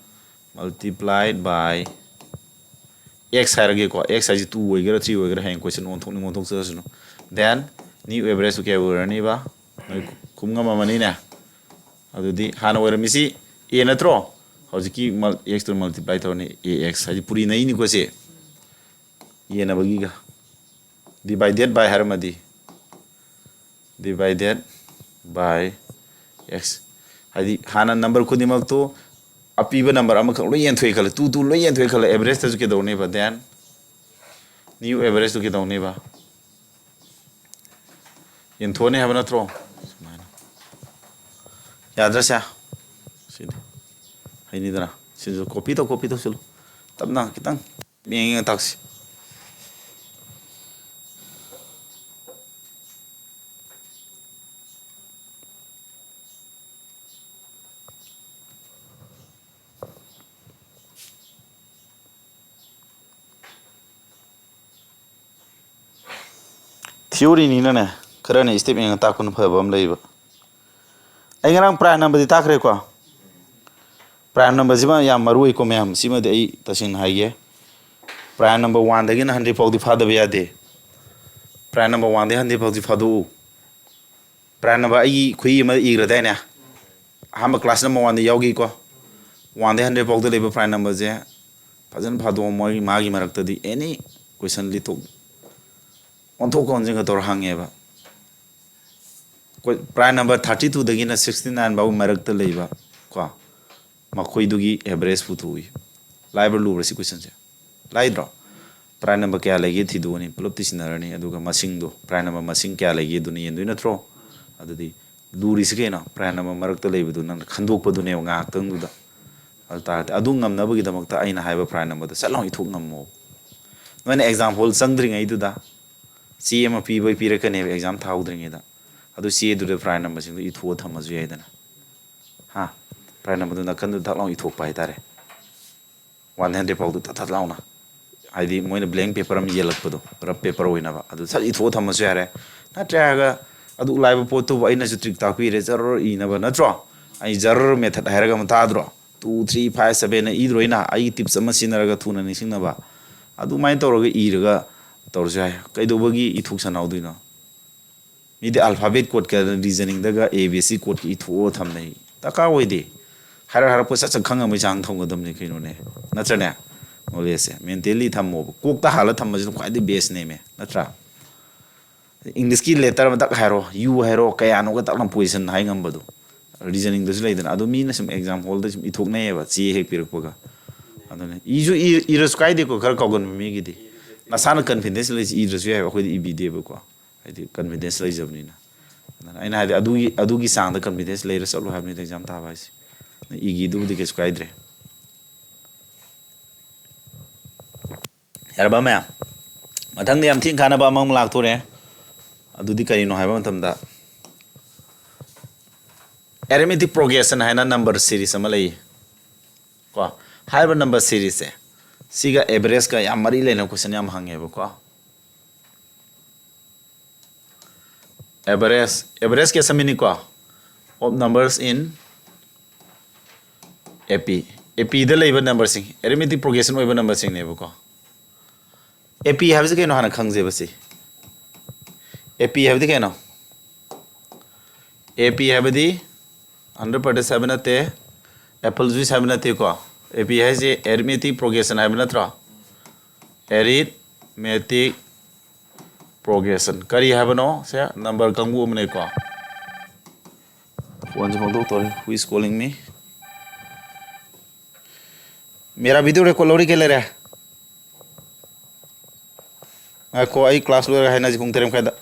ꯃꯜꯇꯤꯄ꯭ꯂꯥꯏ ꯕꯥꯏ ꯑꯦꯛꯁ ꯍꯥꯏꯔꯒꯦꯀꯣ꯫ ꯑꯦꯛꯁ ꯍꯥꯏꯁꯦ ꯇꯨ ꯑꯣꯏꯒꯦꯔꯥ ꯊ꯭ꯔꯤ ꯑꯣꯏꯒꯦꯔꯥ, ꯍꯌꯦꯡ ꯀꯣꯏꯁꯟ ꯑꯣꯟꯊꯣꯛꯅꯤꯡ ꯑꯣꯟꯊꯣꯛꯆꯔꯁꯅꯨ꯫ ꯗꯦꯟ ꯅ꯭ꯌꯨ ꯑꯦꯚꯔꯦꯖꯇꯨ ꯀꯌꯥ ꯑꯣꯏꯔꯅꯤꯕ? ꯅꯣꯏ ꯈꯨꯝ ꯉꯝꯃꯝꯃꯅꯤꯅꯦ꯫ ꯑꯗꯨꯗꯤ ꯍꯥꯟꯅ ꯑꯣꯏꯔꯝꯃꯤꯁꯤ ꯑꯦ ꯅꯠꯇ꯭ꯔꯣ? ꯍꯧꯖꯤꯛꯀꯤ ꯃꯜ-, ꯑꯦꯛꯁꯇꯨꯅ ꯃꯜꯇꯤꯄ꯭ꯂꯥꯏ ꯇꯧꯔꯅꯤ, ꯑꯦ ꯑꯦꯛꯁ ꯍꯥꯏꯗꯤ ꯄꯨꯔꯤꯅꯩꯅꯤꯀꯣ ꯁꯤ꯫ ꯌꯦꯟꯅꯕꯒꯤꯒ ꯗꯤꯚꯥꯏꯗꯦꯠ ꯕꯥꯏ ꯍꯥꯏꯔꯝꯃꯗꯤ, ꯗꯤꯚꯥꯏꯗꯦꯠ ꯕꯥꯏ ꯑꯦꯛꯁ꯫ ꯍꯥꯏꯗꯤ ꯍꯥꯟꯅ ꯅꯝꯕꯔ ꯈꯨꯗꯤꯡꯃꯛꯇꯨ ꯑꯄꯤꯕ ꯅꯝꯕꯔ ꯑꯃꯈꯛ ꯂꯣꯏ ꯌꯦꯟꯊꯣꯛꯑꯦ ꯈꯜꯂꯦ, ꯇꯨ ꯇꯨ ꯂꯣꯏ ꯌꯦꯟꯊꯣꯛꯑꯦ ꯈꯜꯂꯦ, ꯑꯦꯚꯔꯦꯖꯇꯁꯨ ꯀꯩꯗꯧꯅꯦꯕ? Then new ꯑꯦꯚꯔꯦꯖꯇꯨ ꯀꯩꯗꯧꯅꯦꯕ? ꯌꯦꯟꯊꯣꯛꯑꯅꯤ ꯍꯥꯏꯕ ꯅꯠꯇ꯭ꯔꯣ? ꯁꯨꯃꯥꯏꯅ꯫ ꯌꯥꯗ꯭ꯔꯁꯦ? ꯁꯤꯗꯤ ꯍꯩꯅꯤꯗꯅ꯫ ꯁꯤꯁꯨ ꯀꯣꯄꯤ ꯇꯧ, ꯀꯣꯄꯤ ꯇꯧꯁꯤꯜꯂꯨ꯫ ꯇꯞꯅ ꯈꯤꯇꯪ ꯌꯦꯡ ꯌꯦꯡꯉ ꯇꯥꯛꯁꯤ꯫ ꯊꯤꯑꯣꯔꯤꯅꯤꯅꯅꯦ, ꯈꯔꯅ ꯏꯁꯇꯦꯞ ꯌꯦꯡꯉ ꯇꯥꯛꯄꯅ ꯐꯕ ꯑꯃ ꯂꯩꯕ꯫ ꯑꯩ ꯉꯔꯥꯡ ꯄ꯭ꯔꯥꯏꯝ ꯅꯝꯕꯔꯗꯤ ꯇꯥꯛꯈ꯭ꯔꯦꯀꯣ꯫ ꯄ꯭ꯔꯥꯏꯝ ꯅꯝꯕꯔꯁꯤꯃ ꯌꯥꯝ ꯃꯔꯨ ꯑꯣꯏꯀꯣ ꯃꯌꯥꯝ꯫ ꯁꯤꯃꯗꯤ ꯑꯩ ꯇꯁꯦꯡꯅ ꯍꯥꯏꯒꯦ꯫ ꯄ꯭ꯔꯥꯏꯝ ꯅꯝꯕꯔ ꯋꯥꯟꯗꯒꯤꯅ ꯍꯟꯗ꯭ꯔꯦꯠ ꯐꯥꯎꯗꯤ ꯐꯥꯗꯕ ꯌꯥꯗꯦ꯫ ꯄ꯭ꯔꯥꯏꯝ ꯅꯝꯕꯔ ꯋꯥꯟꯗꯒꯤ ꯍꯟꯗ꯭ꯔꯦꯠ ꯐꯥꯎꯗꯤ ꯐꯥꯗꯣꯛꯎ꯫ ꯄ꯭ꯔꯥꯏꯝ ꯅꯝꯕꯔ ꯑꯩꯒꯤ ꯈꯨꯏ ꯑꯃ ꯏꯈ꯭ꯔꯗꯥꯏꯅꯦ? ꯑꯍꯥꯟꯕ ꯀ꯭ꯂꯥꯁ ꯅꯝꯕꯔ ꯋꯥꯟꯗ ꯌꯥꯎꯈꯤꯀꯣ꯫ ꯋꯥꯟꯗꯒꯤ ꯍꯟꯗ꯭ꯔꯦꯠ ꯐꯥꯎꯗ ꯂꯩꯕ ꯄ꯭ꯔꯥꯏꯝ ꯅꯝꯕꯔꯁꯦ ꯐꯖꯅ ꯐꯥꯗꯣꯛꯑꯣ꯫ ꯃꯣꯏ, ꯃꯥꯒꯤ ꯃꯔꯛꯇꯗꯤ ꯑꯦꯅꯤ ꯀꯣꯏꯁꯟ ꯂꯤꯊꯣꯛ, ꯑꯣꯟꯊꯣꯛꯀ ꯑꯣꯟꯁꯤꯟꯒ ꯇꯧꯔ ꯍꯪꯉꯦꯕ꯫ ꯀꯣꯏ-, ꯄ꯭ꯔꯥꯏꯝ ꯅꯝꯕꯔ ꯊꯥꯔꯇꯤ ꯇꯨꯗꯒꯤꯅ ꯁꯤꯛꯁꯇꯤ ꯅꯥꯏꯟ ꯐꯥꯎ ꯃꯔꯛꯇ ꯂꯩꯕ ꯀꯣ, ꯃꯈꯣꯏꯗꯨꯒꯤ ꯑꯦꯚꯔꯦꯖ ꯄꯨꯊꯣꯛꯏ꯫ ꯂꯥꯏꯕ꯭ꯔꯥ ꯂꯨꯕ꯭ꯔꯥ ꯁꯤ ꯀꯣꯏꯁꯟꯁꯦ? ꯂꯥꯏꯗ꯭ꯔꯣ? ꯄ꯭ꯔꯥꯏꯝ ꯅꯝꯕꯔ ꯀꯌꯥ ꯂꯩꯒꯦ ꯊꯤꯗꯣꯛꯑꯅꯤ, ꯄꯨꯂꯞꯇꯤ ꯁꯤꯟꯅꯔꯅꯤ, ꯑꯗꯨꯒ ꯃꯁꯤꯡꯗꯣ, ꯄ꯭ꯔꯥꯏꯝ ꯅꯝꯕꯔ ꯃꯁꯤꯡ ꯀꯌꯥ ꯂꯩꯒꯦ ꯑꯗꯨꯅ ꯌꯦꯟꯗꯣꯏ ꯅꯠꯇ꯭ꯔꯣ? ꯑꯗꯨꯗꯤ ꯂꯨꯔꯤꯁꯤ ꯀꯩꯅꯣ? ꯄ꯭ꯔꯥꯏꯝ ꯅꯝꯕꯔ ꯃꯔꯛꯇ ꯂꯩꯕꯗꯨ ꯅꯪꯅ ꯈꯟꯗꯣꯛꯄꯗꯨꯅꯦꯕ ꯉꯥꯏꯍꯥꯛꯇꯪꯗꯨꯗ꯫ ꯑꯗꯨ ꯇꯥꯔꯗꯤ ꯑꯗꯨ ꯉꯝꯅꯕꯒꯤꯗꯃꯛꯇ ꯑꯩꯅ ꯍꯥꯏꯕ ꯄ꯭ꯔꯥꯏꯝ ꯅꯝꯕꯔꯗꯣ ꯁꯠ ꯂꯥꯎ ꯏꯊꯣꯛ ꯉꯝꯃꯣ꯫ ꯅꯣꯏꯅ ꯑꯦꯛꯖꯥꯝ ꯍꯣꯜ ꯆꯪꯗ꯭ꯔꯤꯉꯩꯗꯨꯗ ꯆꯦ ꯑꯃ ꯄꯤꯕ ꯄꯤꯔꯛꯀꯅꯦꯕ ꯑꯦꯛꯖꯥꯝ ꯊꯥꯍꯧꯗ꯭ꯔꯤꯉꯩꯗ꯫ ꯑꯗꯨ ꯆꯦꯗꯨꯗ ꯄ꯭ꯔꯥꯏꯝ ꯅꯝꯕꯔꯁꯤꯡꯗꯣ ꯏꯊꯣꯛꯑ ꯊꯝꯃꯁꯨ ꯌꯥꯏꯗꯅ꯫ ꯍꯥ? ꯄ꯭ꯔꯥꯏꯝ ꯅꯝꯕꯔꯗꯨ ꯅꯥꯀꯟꯗꯨꯗ ꯊꯛ ꯂꯥꯎ ꯏꯊꯣꯛꯄ ꯍꯥꯏꯇꯥꯔꯦ꯫ ꯋꯥꯟ ꯍꯟꯗ꯭ꯔꯦꯠ ꯐꯥꯎꯗꯨ ꯊꯠ ꯊꯠ ꯂꯥꯎꯅ, ꯍꯥꯏꯗꯤ ꯃꯣꯏꯅ blank paper ꯑꯃ ꯌꯦꯜꯂꯛꯄꯗꯣ, rough paper ꯑꯣꯏꯅꯕ, ꯑꯗꯨ ꯁꯠ ꯏꯊꯣꯛꯑ ꯊꯝꯃꯁꯨ ꯌꯥꯔꯦ꯫ ꯅꯠꯇ꯭ꯔꯦ ꯍꯥꯏꯔꯒ ꯑꯗꯨꯛ ꯂꯥꯏꯕ ꯄꯣꯠꯇꯨꯕꯨ ꯑꯩꯅꯁꯨ trick ꯇꯥꯛꯄꯤꯔꯦ, ꯖꯔ ꯏꯅꯕ ꯅꯠꯇ꯭ꯔꯣ? ꯑꯩ ꯖꯔ method ꯍꯥꯏꯔꯒ ꯑꯃ ꯇꯥꯗ꯭ꯔꯣ? Two, three, five, seven ꯏꯗ꯭ꯔꯣ ꯑꯩꯅ? ꯑꯩꯒꯤ tips ꯑꯃ ꯁꯤꯖꯤꯟꯅꯔꯒ ꯊꯨꯅ ꯅꯤꯡꯁꯤꯡꯅꯕ꯫ ꯑꯗꯨꯃꯥꯏꯅ ꯇꯧꯔꯒ ꯏꯔꯒ ꯇꯧꯔꯁꯨ ꯌꯥꯏ꯫ ꯀꯩꯗꯧꯕꯒꯤ ꯏꯊꯣꯛ ꯁꯟꯍꯥꯎꯗꯣꯏꯅꯣ? ꯃꯤꯗꯤ alphabet codeꯀ reasoningꯗꯒ A B C codeꯀ ꯏꯊꯣꯛꯑ ꯊꯝꯅꯩ꯫ ꯗꯔꯀꯥꯔ ꯑꯣꯏꯗꯦ꯫ ꯍꯥꯏꯔꯛ ꯍꯥꯏꯔꯛꯄ ꯁꯠ ꯁꯠ ꯈꯪꯉꯕꯩ ꯆꯥꯡ ꯊꯝꯒꯗꯕꯅꯤ ꯀꯩꯅꯣꯅꯦ꯫ ꯅꯠꯇ꯭ꯔꯅꯦ? Knowledgeꯁꯦ mentally ꯊꯝꯃꯣꯕ꯫ ꯀꯣꯛꯇ ꯍꯥꯜꯂ ꯊꯝꯕꯁꯤꯅ ꯈ꯭ꯋꯥꯏꯗꯒꯤ bestꯅꯦꯃꯦ꯫ ꯅꯠꯇ꯭ꯔꯥ? Englishꯀꯤ letter ꯑꯃ ꯇꯛ ꯍꯥꯏꯔꯣ, U ꯍꯥꯏꯔꯣ, ꯀꯌꯥꯅꯣꯒ ꯇꯛ ꯂꯥꯎꯅ position ꯍꯥꯏ ꯉꯝꯕꯗꯣ꯫ Reasoningꯗꯁꯨ ꯂꯩꯗꯅ꯫ ꯑꯗꯣ ꯃꯤꯅ ꯁꯨꯝ exam hallꯗ ꯁꯨꯝ ꯏꯊꯣꯛꯅꯩꯌꯦꯕ, ꯆꯦ ꯍꯦꯛ ꯄꯤꯔꯛꯄꯒ꯫ ꯑꯗꯨꯅꯦ꯫ ꯏꯁꯨ ꯏ-, ꯏꯔꯁꯨ ꯀꯥꯏꯗꯦꯀꯣ, ꯈꯔ ꯀꯥꯎꯒꯟꯕ ꯃꯤꯒꯤꯗꯤ꯫ ꯅꯁꯥꯅ confidence ꯂꯩꯁꯤ ꯏꯗ꯭ꯔꯁꯨ ꯌꯥꯏꯕ, ꯑꯩꯈꯣꯏꯗꯤ ꯏꯕꯤꯗꯦꯕꯀꯣ꯫ ꯍꯥꯏꯗꯤ confidence ꯂꯩꯖꯕꯅꯤꯅ꯫ ꯑꯗꯨꯅ ꯑꯩꯅ ꯍꯥꯏꯗꯤ ꯑꯗꯨꯒꯤ, ꯑꯗꯨꯒꯤ ꯆꯥꯡꯗ confidence ꯂꯩꯔ ꯆꯠꯂꯣ ꯍꯥꯏꯕꯅꯤꯗ exam ꯊꯥꯕ ꯍꯥꯏꯁꯦ꯫ ꯏꯒꯤꯗꯨꯕꯨꯗꯤ ꯀꯩꯁꯨ ꯀꯥꯏꯗ꯭ꯔꯦ꯫ ꯌꯥꯔꯕ ꯃꯌꯥꯝ? ꯃꯊꯪꯗ ꯌꯥꯝ ꯊꯤꯅ ꯀꯥꯟꯅꯕ ꯑꯃꯃꯨꯛ ꯂꯥꯛꯇꯣꯔꯦ꯫ ꯑꯗꯨꯗꯤ ꯀꯔꯤꯅꯣ ꯍꯥꯏꯕ ꯃꯇꯝꯗ, arithmetic progression ꯍꯥꯏꯅ number series ꯑꯃ ꯂꯩ ꯀꯣ꯫ ꯍꯥꯏꯔꯤꯕ number seriesꯁꯦ, ꯁꯤꯒ averageꯀ ꯌꯥꯝ ꯃꯔꯤ ꯂꯩꯅꯕ question ꯌꯥꯝ ꯍꯪꯉꯦꯕꯀꯣ꯫ Average, average ꯀꯦꯁ ꯑꯃꯅꯤꯀꯣ, of numbers in A P꯫ A Pꯗ ꯂꯩꯕ numberꯁꯤꯡ, arithmetic progression ꯑꯣꯏꯕ numberꯁꯤꯡꯅꯦꯕꯀꯣ꯫ A P ꯍꯥꯏꯕꯁꯤ ꯀꯩꯅꯣ ꯍꯥꯟꯅ ꯈꯪꯖꯦꯕ ꯁꯤ꯫ A P ꯍꯥꯏꯕꯗꯤ ꯀꯩꯅꯣ? A P ꯍꯥꯏꯕꯗꯤ hundred percent ꯍꯥꯏꯕ ꯅꯠꯇꯦ, apple juice ꯍꯥꯏꯕ ꯅꯠꯇꯦꯀꯣ꯫ A P ꯍꯥꯏꯁꯦ arithmetic progression ꯍꯥꯏꯕ ꯅꯠꯇ꯭ꯔꯣ? Arithmetic progression ꯀꯔꯤ ꯍꯥꯏꯕꯅꯣ? ꯁꯦ number ꯀꯥꯡꯕꯨ ꯑꯃꯅꯦꯀꯣ꯫ Phoneꯁꯦ ꯐꯣꯡꯗꯣꯛꯇꯣꯔꯦ꯫ Who is calling me? ꯃꯦꯔꯥ video record ꯂꯧꯔꯤ ꯀꯩ ꯂꯩꯔꯦ? ꯉꯥꯏꯈꯣ, ꯑꯩ class ꯂꯣꯏꯔꯒ ꯍꯥꯏꯅꯁꯤ ꯄꯨꯡ ꯇꯔꯦꯠ ꯃꯈꯥꯏꯗ꯫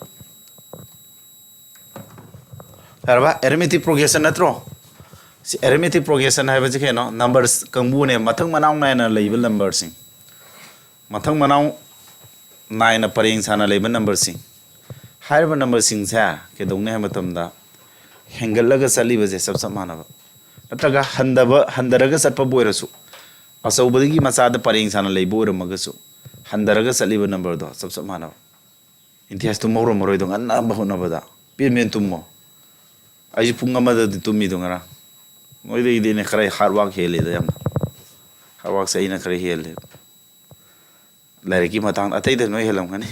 ꯌꯥꯔꯕ? Arithmetic progression ꯅꯠꯇ꯭ꯔꯣ? ꯁꯤ arithmetic progression ꯍꯥꯏꯕꯁꯤ ꯀꯩꯅꯣ? Numbers ꯀꯥꯡꯕꯨꯅꯦ, ꯃꯊꯪ ꯃꯅꯥꯎ ꯅꯥꯏꯅ ꯂꯩꯕ numberꯁꯤꯡ, ꯃꯊꯪ ꯃꯅꯥꯎ ꯅꯥꯏꯅ ꯄꯔꯦꯡ ꯁꯥꯅ ꯂꯩꯕ numberꯁꯤꯡ꯫ ꯍꯥꯏꯔꯤꯕ numberꯁꯤꯡꯁꯦ ꯀꯩꯗꯧꯅꯤ ꯍꯥꯏꯕ ꯃꯇꯝꯗ, ꯍꯦꯟꯒꯠꯂꯒ ꯆꯠꯂꯤꯕꯁꯦ ꯆꯞ ꯆꯞ ꯃꯥꯟꯅꯕ, ꯅꯠꯇ꯭ꯔꯒ ꯍꯟꯊꯕ, ꯍꯟꯊꯔꯒ ꯆꯠꯄꯕꯨ ꯑꯣꯏꯔꯁꯨ, ꯑꯆꯧꯕꯗꯒꯤ ꯃꯆꯥꯗ ꯄꯔꯦꯡ ꯁꯥꯅ ꯂꯩꯕ ꯑꯣꯏꯔꯝꯃꯒꯁꯨ, ꯍꯟꯊꯔꯒ ꯆꯠꯂꯤꯕ ꯅꯝꯕꯔꯗꯣ ꯆꯞ ꯆꯞ ꯃꯥꯟꯅꯕ꯫ ꯏꯟꯇꯤꯌꯥꯁ ꯇꯨꯝꯍꯧꯔꯝꯃꯔꯣꯏꯗꯣ, ꯉꯟꯅꯕ ꯍꯣꯠꯅꯕꯗ ꯄꯦꯟ ꯄꯦꯟ ꯇꯨꯝꯃꯣ꯫ ꯑꯩꯁꯨ ꯄꯨꯡ ꯑꯃꯗꯗꯤ ꯇꯨꯝꯃꯤꯗꯣ ꯉꯔꯥꯡ꯫ ꯅꯣꯏꯗꯒꯤꯗꯤ ꯑꯩꯅ ꯈꯔ ꯍꯥꯔꯗ ꯋꯥꯔꯛ ꯍꯦꯜꯂꯤꯗ ꯌꯥꯝꯅ꯫ ꯍꯥꯔꯗ ꯋꯥꯔꯛꯁꯦ ꯑꯩꯅ ꯈꯔ ꯍꯦꯜꯂꯦ꯫ ꯂꯥꯏꯔꯤꯛꯀꯤ ꯃꯇꯥꯡꯗ ꯑꯇꯩꯗ ꯅꯣꯏ ꯍꯦꯜꯂꯝꯒꯅꯤ꯫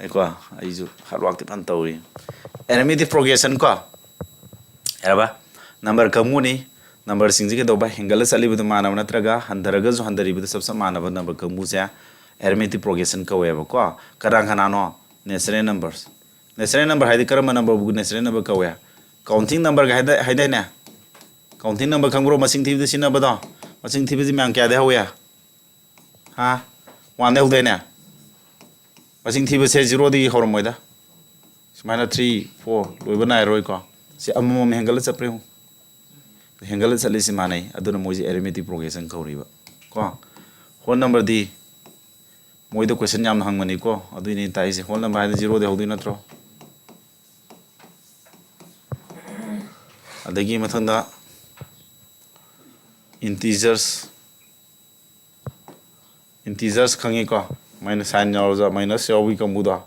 ꯑꯩꯀꯣ, ꯑꯩꯁꯨ ꯍꯥꯔꯗ ꯋꯥꯔꯛꯇꯤ ꯐꯖꯅ ꯇꯧꯔꯤ꯫ ꯑꯦꯔꯤꯊꯃꯦꯇꯤꯛ ꯄ꯭ꯔꯣꯒ꯭ꯔꯦꯁꯟ ꯀꯣ, ꯌꯥꯔꯕ? ꯅꯝꯕꯔ ꯀꯥꯡꯕꯨꯅꯤ꯫ ꯅꯝꯕꯔꯁꯤꯡꯁꯤ ꯀꯩꯗꯧꯕ? ꯍꯦꯟꯒꯠꯂ ꯆꯠꯂꯤꯕꯗꯨ ꯃꯥꯟꯅꯕ ꯅꯠꯇ꯭ꯔꯒ ꯍꯟꯊꯔꯒꯁꯨ ꯍꯟꯊꯔꯤꯕꯗꯨ ꯆꯞ ꯆꯞ ꯃꯥꯟꯅꯕ ꯅꯝꯕꯔ ꯀꯥꯡꯕꯨꯁꯦ ꯑꯦꯔꯤꯊꯃꯦꯇꯤꯛ ꯄ꯭ꯔꯣꯒ꯭ꯔꯦꯁꯟ ꯀꯧꯋꯦꯕꯀꯣ꯫ ꯀꯅꯥ ꯀꯅꯥꯅꯣ? Natural numbers. ꯅꯦꯆꯔꯦꯜ ꯅꯝꯕꯔ ꯍꯥꯏꯗꯤ ꯀꯔꯝꯕ ꯅꯝꯕꯔꯕꯨ ꯅꯦꯆꯔꯦꯜ ꯅꯝꯕꯔ ꯀꯧꯋꯦ? ꯀꯥꯎꯟꯇꯤꯡ ꯅꯝꯕꯔꯒ ꯍꯥꯏꯗ-, ꯍꯥꯏꯗꯥꯏꯅꯦ? ꯀꯥꯎꯟꯇꯤꯡ ꯅꯝꯕꯔ ꯈꯪꯕ꯭ꯔꯣ? ꯃꯁꯤꯡ ꯊꯤꯕꯗ ꯁꯤꯖꯤꯟꯅꯕꯗꯣ? ꯃꯁꯤꯡ ꯊꯤꯕꯁꯤ ꯃꯌꯥꯝ ꯀꯌꯥꯗꯩ ꯍꯧꯋꯤ? ꯍꯥ? ꯋꯥꯟꯗꯩ ꯍꯧꯗꯣꯏꯅꯦ? ꯃꯁꯤꯡ ꯊꯤꯕꯁꯦ ꯖꯤꯔꯣꯗꯒꯤ ꯍꯧꯔꯝꯃꯣꯏꯗ꯫ ꯁꯨꯃꯥꯏꯅ ꯊ꯭ꯔꯤ, ꯐꯣꯔ ꯂꯣꯏꯕ ꯅꯥꯏꯔꯣꯏꯀꯣ꯫ ꯁꯤ ꯑꯃꯃꯝ ꯍꯦꯟꯒꯠꯂ ꯆꯠꯄ꯭ꯔꯥ ꯌꯦꯡꯉꯨ꯫ ꯍꯦꯟꯒꯠꯂ ꯆꯠꯂꯤꯁꯤ ꯃꯥꯟꯅꯩ꯫ ꯑꯗꯨꯅ ꯃꯣꯏꯁꯦ ꯑꯦꯔꯤꯊꯃꯦꯇꯤꯛ ꯄ꯭ꯔꯣꯒ꯭ꯔꯦꯁꯟ ꯀꯧꯔꯤꯕ ꯀꯣ꯫ ꯍꯣꯜ ꯅꯝꯕꯔꯗꯤ ꯃꯣꯏꯗ ꯀꯣꯏꯁꯟ ꯌꯥꯝꯅ ꯍꯪꯕꯅꯤꯀꯣ꯫ ꯑꯗꯨꯏꯅꯦ ꯑꯩꯅ ꯇꯥꯛꯏꯁꯦ꯫ ꯍꯣꯜ ꯅꯝꯕꯔ ꯍꯥꯏꯗꯤ ꯖꯤꯔꯣꯗꯩ ꯍꯧꯗꯣꯏ ꯅꯠꯇ꯭ꯔꯣ? ꯑꯗꯒꯤ ꯃꯊꯪꯗ ꯏꯟꯇꯤꯖꯔꯁ꯫ ꯏꯟꯇꯤꯖꯔꯁ ꯈꯪꯉꯤꯀꯣ? ꯃꯥꯏꯅ ꯁꯥꯏꯟ ꯌꯥꯎꯔꯁꯨ, ꯃꯥꯏꯅꯁ ꯌꯥꯎꯕꯒꯤ ꯀꯥꯡꯕꯨꯗꯣ꯫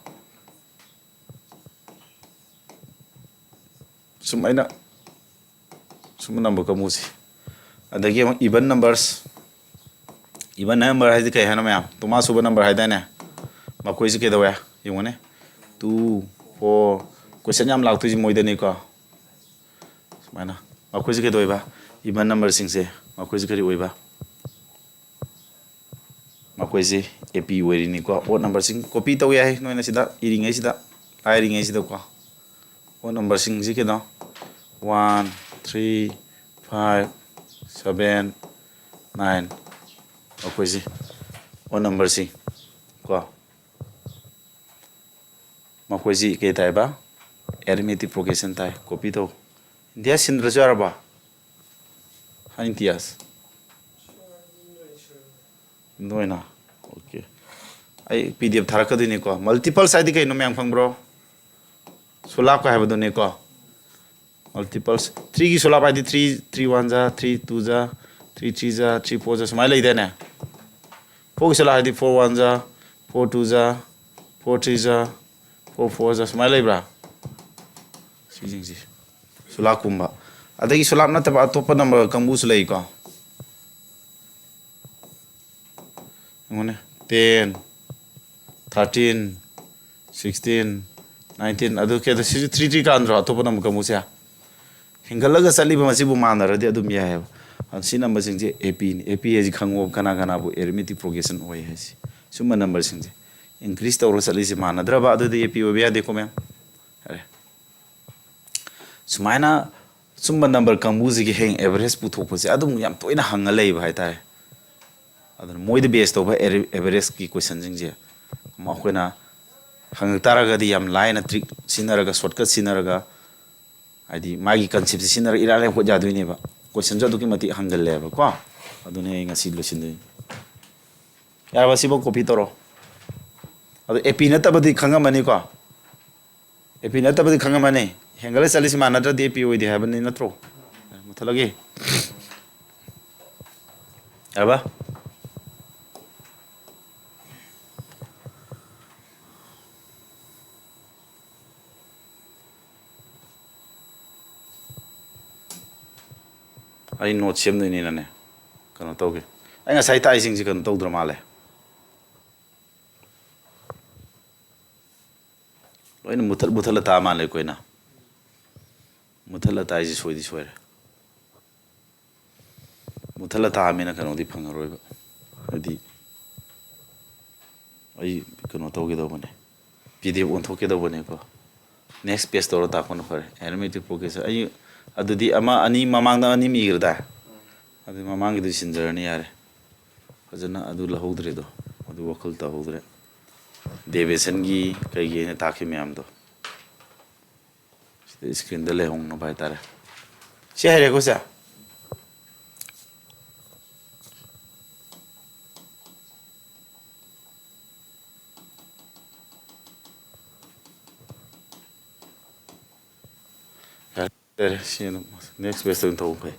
ꯁꯨꯃꯥꯏꯅ ꯁꯨꯝꯕ ꯅꯝꯕꯔ ꯀꯥꯡꯕꯨꯁꯤ꯫ ꯑꯗꯒꯤ ꯑꯃꯨꯛ ꯏꯚꯟ ꯅꯝꯕꯔꯁ꯫ ꯏꯚꯟ ꯅꯝꯕꯔ ꯍꯥꯏꯗꯤ ꯀꯩ ꯍꯥꯏꯅꯣ ꯃꯌꯥꯝ? ꯇꯣꯉꯥꯟ ꯁꯨꯕ ꯅꯝꯕꯔ ꯍꯥꯏꯗꯥꯏꯅꯦ? ꯃꯈꯣꯏꯁꯤ ꯀꯩꯗꯧꯋꯦ? ꯌꯦꯡꯉꯨꯅꯦ꯫ Two, four. ꯀꯣꯏꯁꯟ ꯌꯥꯝ ꯂꯥꯛꯇꯣꯏꯁꯤ ꯃꯣꯏꯗꯅꯤꯀꯣ꯫ ꯁꯨꯃꯥꯏꯅ꯫ ꯃꯈꯣꯏꯁꯤ ꯀꯩꯗꯧꯋꯦꯕ? ꯏꯚꯟ ꯅꯝꯕꯔꯁꯤꯡꯁꯦ꯫ ꯃꯈꯣꯏꯁꯤ ꯀꯔꯤ ꯑꯣꯏꯕ? ꯃꯈꯣꯏꯁꯤ ꯑꯦ ꯄꯤ ꯑꯣꯏꯔꯤꯅꯤꯀꯣ꯫ ꯑꯣꯗ ꯅꯝꯕꯔꯁꯤꯡ ꯀꯣꯄꯤ ꯇꯧ ꯌꯥꯏ ꯅꯣꯏꯅ ꯁꯤꯗ ꯏꯔꯤꯉꯩꯁꯤꯗ, ꯂꯥꯏꯔꯤꯉꯩꯁꯤꯗꯀꯣ꯫ ꯑꯣꯗ ꯅꯝꯕꯔꯁꯤꯡꯁꯤ ꯀꯩꯅꯣ? One, three, five, seven, nine. ꯃꯈꯣꯏꯁꯤ ꯑꯣꯗ ꯅꯝꯕꯔꯁꯤ ꯀꯣ꯫ ꯃꯈꯣꯏꯁꯤ ꯀꯩ ꯇꯥꯏꯕ? ꯑꯦꯔꯤꯊꯃꯦꯇꯤꯛ ꯄ꯭ꯔꯣꯒ꯭ꯔꯦꯁꯟ ꯇꯥꯏ꯫ ꯀꯣꯄꯤ ꯇꯧ꯫ ꯏꯟꯗꯤꯌꯥ ꯁꯤꯟꯗ꯭ꯔꯁꯨ ꯌꯥꯔꯕ? ꯍꯥ, ꯏꯟꯗꯤꯌꯥꯁ? ꯅꯣꯏꯅ? ꯑꯣꯀꯦ꯫ ꯑꯩ ꯄꯤ ꯗꯤ ꯑꯦꯐ ꯊꯥꯔꯛꯀꯗꯣꯏꯅꯤꯀꯣ꯫ ꯃꯜꯇꯤꯄꯜꯁ ꯍꯥꯏꯗꯤ ꯀꯩꯅꯣ ꯃꯌꯥꯝ ꯈꯪꯕ꯭ꯔꯣ? ꯁꯣꯂꯥꯞꯀ ꯍꯥꯏꯕꯗꯨꯅꯤꯀꯣ꯫ ꯃꯜꯇꯤꯄꯜꯁ꯫ ꯊ꯭ꯔꯤꯒꯤ ꯁꯣꯂꯥꯞ ꯍꯥꯏꯗꯤ ꯊ꯭ꯔꯤ, ꯊ꯭ꯔꯤ ꯋꯥꯟ ꯖꯥ, ꯊ꯭ꯔꯤ ꯇꯨ ꯖꯥ, Three three ꯖꯥ, three four ꯖꯥ, ꯁꯨꯃꯥꯏꯅ ꯂꯩꯗꯥꯏꯅꯦ? Four ꯒꯤ ꯁꯣꯂꯥꯛ ꯍꯥꯏꯗꯤ four one ꯖꯥ, four two ꯖꯥ, four three ꯖꯥ, four four ꯖꯥ, ꯁꯨꯃꯥꯏꯅ ꯂꯩꯕ꯭ꯔꯥ? ꯁꯤꯁꯤꯡꯁꯤ ꯁꯣꯂꯥꯛꯀꯨꯝꯕ꯫ ꯑꯗꯒꯤ ꯁꯣꯂꯥꯛ ꯅꯠꯇꯕ ꯑꯇꯣꯞꯄ ꯅꯝꯕꯔ ꯀꯥꯡꯕꯨꯁꯨ ꯂꯩꯀꯣ꯫ ꯌꯦꯡꯉꯨꯅꯦ, ten, thirteen, sixteen, nineteen, ꯑꯗꯨ ꯀꯩꯗ ꯁꯤꯁꯨ three three ꯀꯥꯟꯗ꯭ꯔꯣ? ꯑꯇꯣꯞꯄ ꯅꯝꯕꯔ ꯀꯥꯡꯕꯨꯁꯦ ꯍꯦꯟꯒꯠꯂꯒ ꯆꯠꯂꯤꯕ ꯃꯁꯤꯕꯨ ꯃꯥꯟꯅꯔꯗꯤ ꯑꯗꯨꯝ ꯌꯥꯏꯑꯕ꯫ ꯑꯗꯨ ꯁꯤ ꯅꯝꯕꯔꯁꯤꯡꯁꯦ A Pꯅꯤ꯫ A P ꯍꯥꯏꯁꯤ ꯈꯪꯉꯣꯕ, ꯀꯅꯥ ꯀꯅꯥꯕꯨ arithmetic progression ꯑꯣꯏ ꯍꯥꯏꯁꯤ꯫ ꯁꯨꯝꯕ ꯅꯝꯕꯔꯁꯤꯡꯁꯦ increase ꯇꯧꯔꯒ ꯆꯠꯂꯤꯁꯦ ꯃꯥꯟꯅꯗ꯭ꯔꯕ, ꯑꯗꯨꯗꯤ A P ꯑꯣꯏꯕ ꯌꯥꯗꯦꯀꯣ ꯃꯌꯥꯝ꯫ ꯌꯥꯔꯦ꯫ ꯁꯨꯃꯥꯏꯅ ꯁꯨꯝꯕ ꯅꯝꯕꯔ ꯀꯥꯡꯕꯨꯁꯤꯒꯤ ꯍꯌꯦꯡ average ꯄꯨꯊꯣꯛꯄꯁꯦ ꯑꯗꯨꯝ ꯌꯥꯝ ꯇꯣꯏꯅ ꯍꯪꯉ ꯂꯩꯕ ꯍꯥꯏꯇꯥꯔꯦ꯫ ꯑꯗꯨꯅ ꯃꯣꯏꯗ base ꯇꯧꯕ average-ꯀꯤ questionꯁꯤꯡꯁꯦ ꯑꯃ ꯑꯩꯈꯣꯏꯅ ꯍꯪꯉꯛ ꯇꯥꯔꯒꯗꯤ ꯌꯥꯝ ꯂꯥꯏꯅ trick ꯁꯤꯖꯤꯟꯅꯔꯒ, shortcut ꯁꯤꯖꯤꯟꯅꯔꯒ, ꯍꯥꯏꯗꯤ ꯃꯥꯒꯤ concept-ꯁꯦ ꯁꯤꯖꯤꯟꯅꯔꯒ ꯏꯔꯥꯏ ꯂꯥꯏꯅ ꯍꯣꯠ ꯌꯥꯗꯣꯏꯅꯦꯕ꯫ Question-ꯁꯨ ꯑꯗꯨꯛꯀꯤ ꯃꯇꯤꯛ ꯍꯪꯒꯜꯂꯦꯕꯀꯣ꯫ ꯑꯗꯨꯅꯦ ꯑꯩ ꯉꯁꯤ ꯂꯣꯏꯁꯤꯟꯗꯣꯏꯅꯤ꯫ ꯌꯥꯔꯕ? ꯁꯤꯐꯥꯎ copy ꯇꯧꯔꯣ꯫ ꯑꯗꯣ A P ꯅꯠꯇꯕꯗꯤ ꯈꯪꯉꯝꯃꯅꯤꯀꯣ? A P ꯅꯠꯇꯕꯗꯤ ꯈꯪꯉꯝꯃꯅꯤ꯫ ꯍꯦꯟꯒꯠꯂ ꯆꯠꯂꯤꯁꯤ ꯃꯥꯟꯅꯗ꯭ꯔꯗꯤ A P ꯑꯣꯏꯗꯦ ꯍꯥꯏꯕꯅꯤ ꯅꯠꯇ꯭ꯔꯣ? ꯃꯨꯠꯊꯠꯂꯒꯦ꯫ ꯌꯥꯔꯕ? ꯑꯩ note ꯁꯦꯝꯗꯣꯏꯅꯤꯅꯅꯦ, ꯀꯩꯅꯣ ꯇꯧꯒꯦ꯫ ꯑꯩ ꯉꯁꯥꯏ ꯇꯥꯛꯏꯁꯤꯡꯁꯤ ꯀꯩꯅꯣ ꯇꯧꯗ꯭ꯔ ꯃꯥꯜꯂꯦ꯫ ꯂꯣꯏꯅ ꯃꯨꯊꯠ ꯃꯨꯊꯠꯂ ꯇꯥ ꯃꯥꯜꯂꯦ ꯑꯩꯈꯣꯏꯅ꯫ ꯃꯨꯊꯠꯂ ꯇꯥꯏꯁꯦ ꯁꯣꯏꯗꯤ ꯁꯣꯏꯔꯦ꯫ ꯃꯨꯊꯠꯂ ꯇꯥꯃꯤꯅ ꯀꯩꯅꯣꯗꯤ ꯐꯪꯉꯔꯣꯏꯕ꯫ ꯍꯥꯏꯗꯤ ꯑꯩ ꯀꯩꯅꯣ ꯇꯧꯒꯦ ꯇꯧꯕꯅꯦ, P D F ꯑꯣꯟꯊꯣꯛꯀꯦ ꯇꯧꯕꯅꯦꯀꯣ꯫ Next page ꯇꯧꯔ ꯇꯥꯛꯄꯅ ꯐꯔꯦ꯫ Arithmetic progression ꯑꯩ ꯑꯗꯨꯗꯤ ꯑꯃ ꯑꯅꯤ ꯃꯃꯥꯡꯗ ꯑꯅꯤ ꯏꯈ꯭ꯔꯗꯥꯏ? ꯑꯗꯨ ꯃꯃꯥꯡꯒꯤꯗꯨ ꯁꯤꯟꯖꯔꯅꯤ ꯌꯥꯔꯦ꯫ ꯐꯖꯅ ꯑꯗꯨ ꯂꯧꯍꯧꯗ꯭ꯔꯦꯗꯣ, ꯑꯗꯨ ꯋꯥꯈꯜ ꯇꯧꯍꯧꯗ꯭ꯔꯦ꯫ Derivation-ꯒꯤ ꯀꯩꯒꯤ ꯑꯩꯅ ꯇꯥꯛꯈꯤ ꯃꯌꯥꯝꯗꯣ꯫ ꯁꯤꯗ screen-ꯗ ꯂꯩꯍꯧꯅꯕ ꯍꯥꯏꯇꯥꯔꯦ꯫ ꯁꯤ ꯍꯩꯔꯦꯀꯣ ꯁꯦ? ꯌꯥꯔꯦ, ꯌꯥꯔꯦ, ꯁꯤ ꯑꯗꯨꯝ next page-ꯇ ꯑꯣꯏꯅ ꯇꯧꯕ ꯐꯩ꯫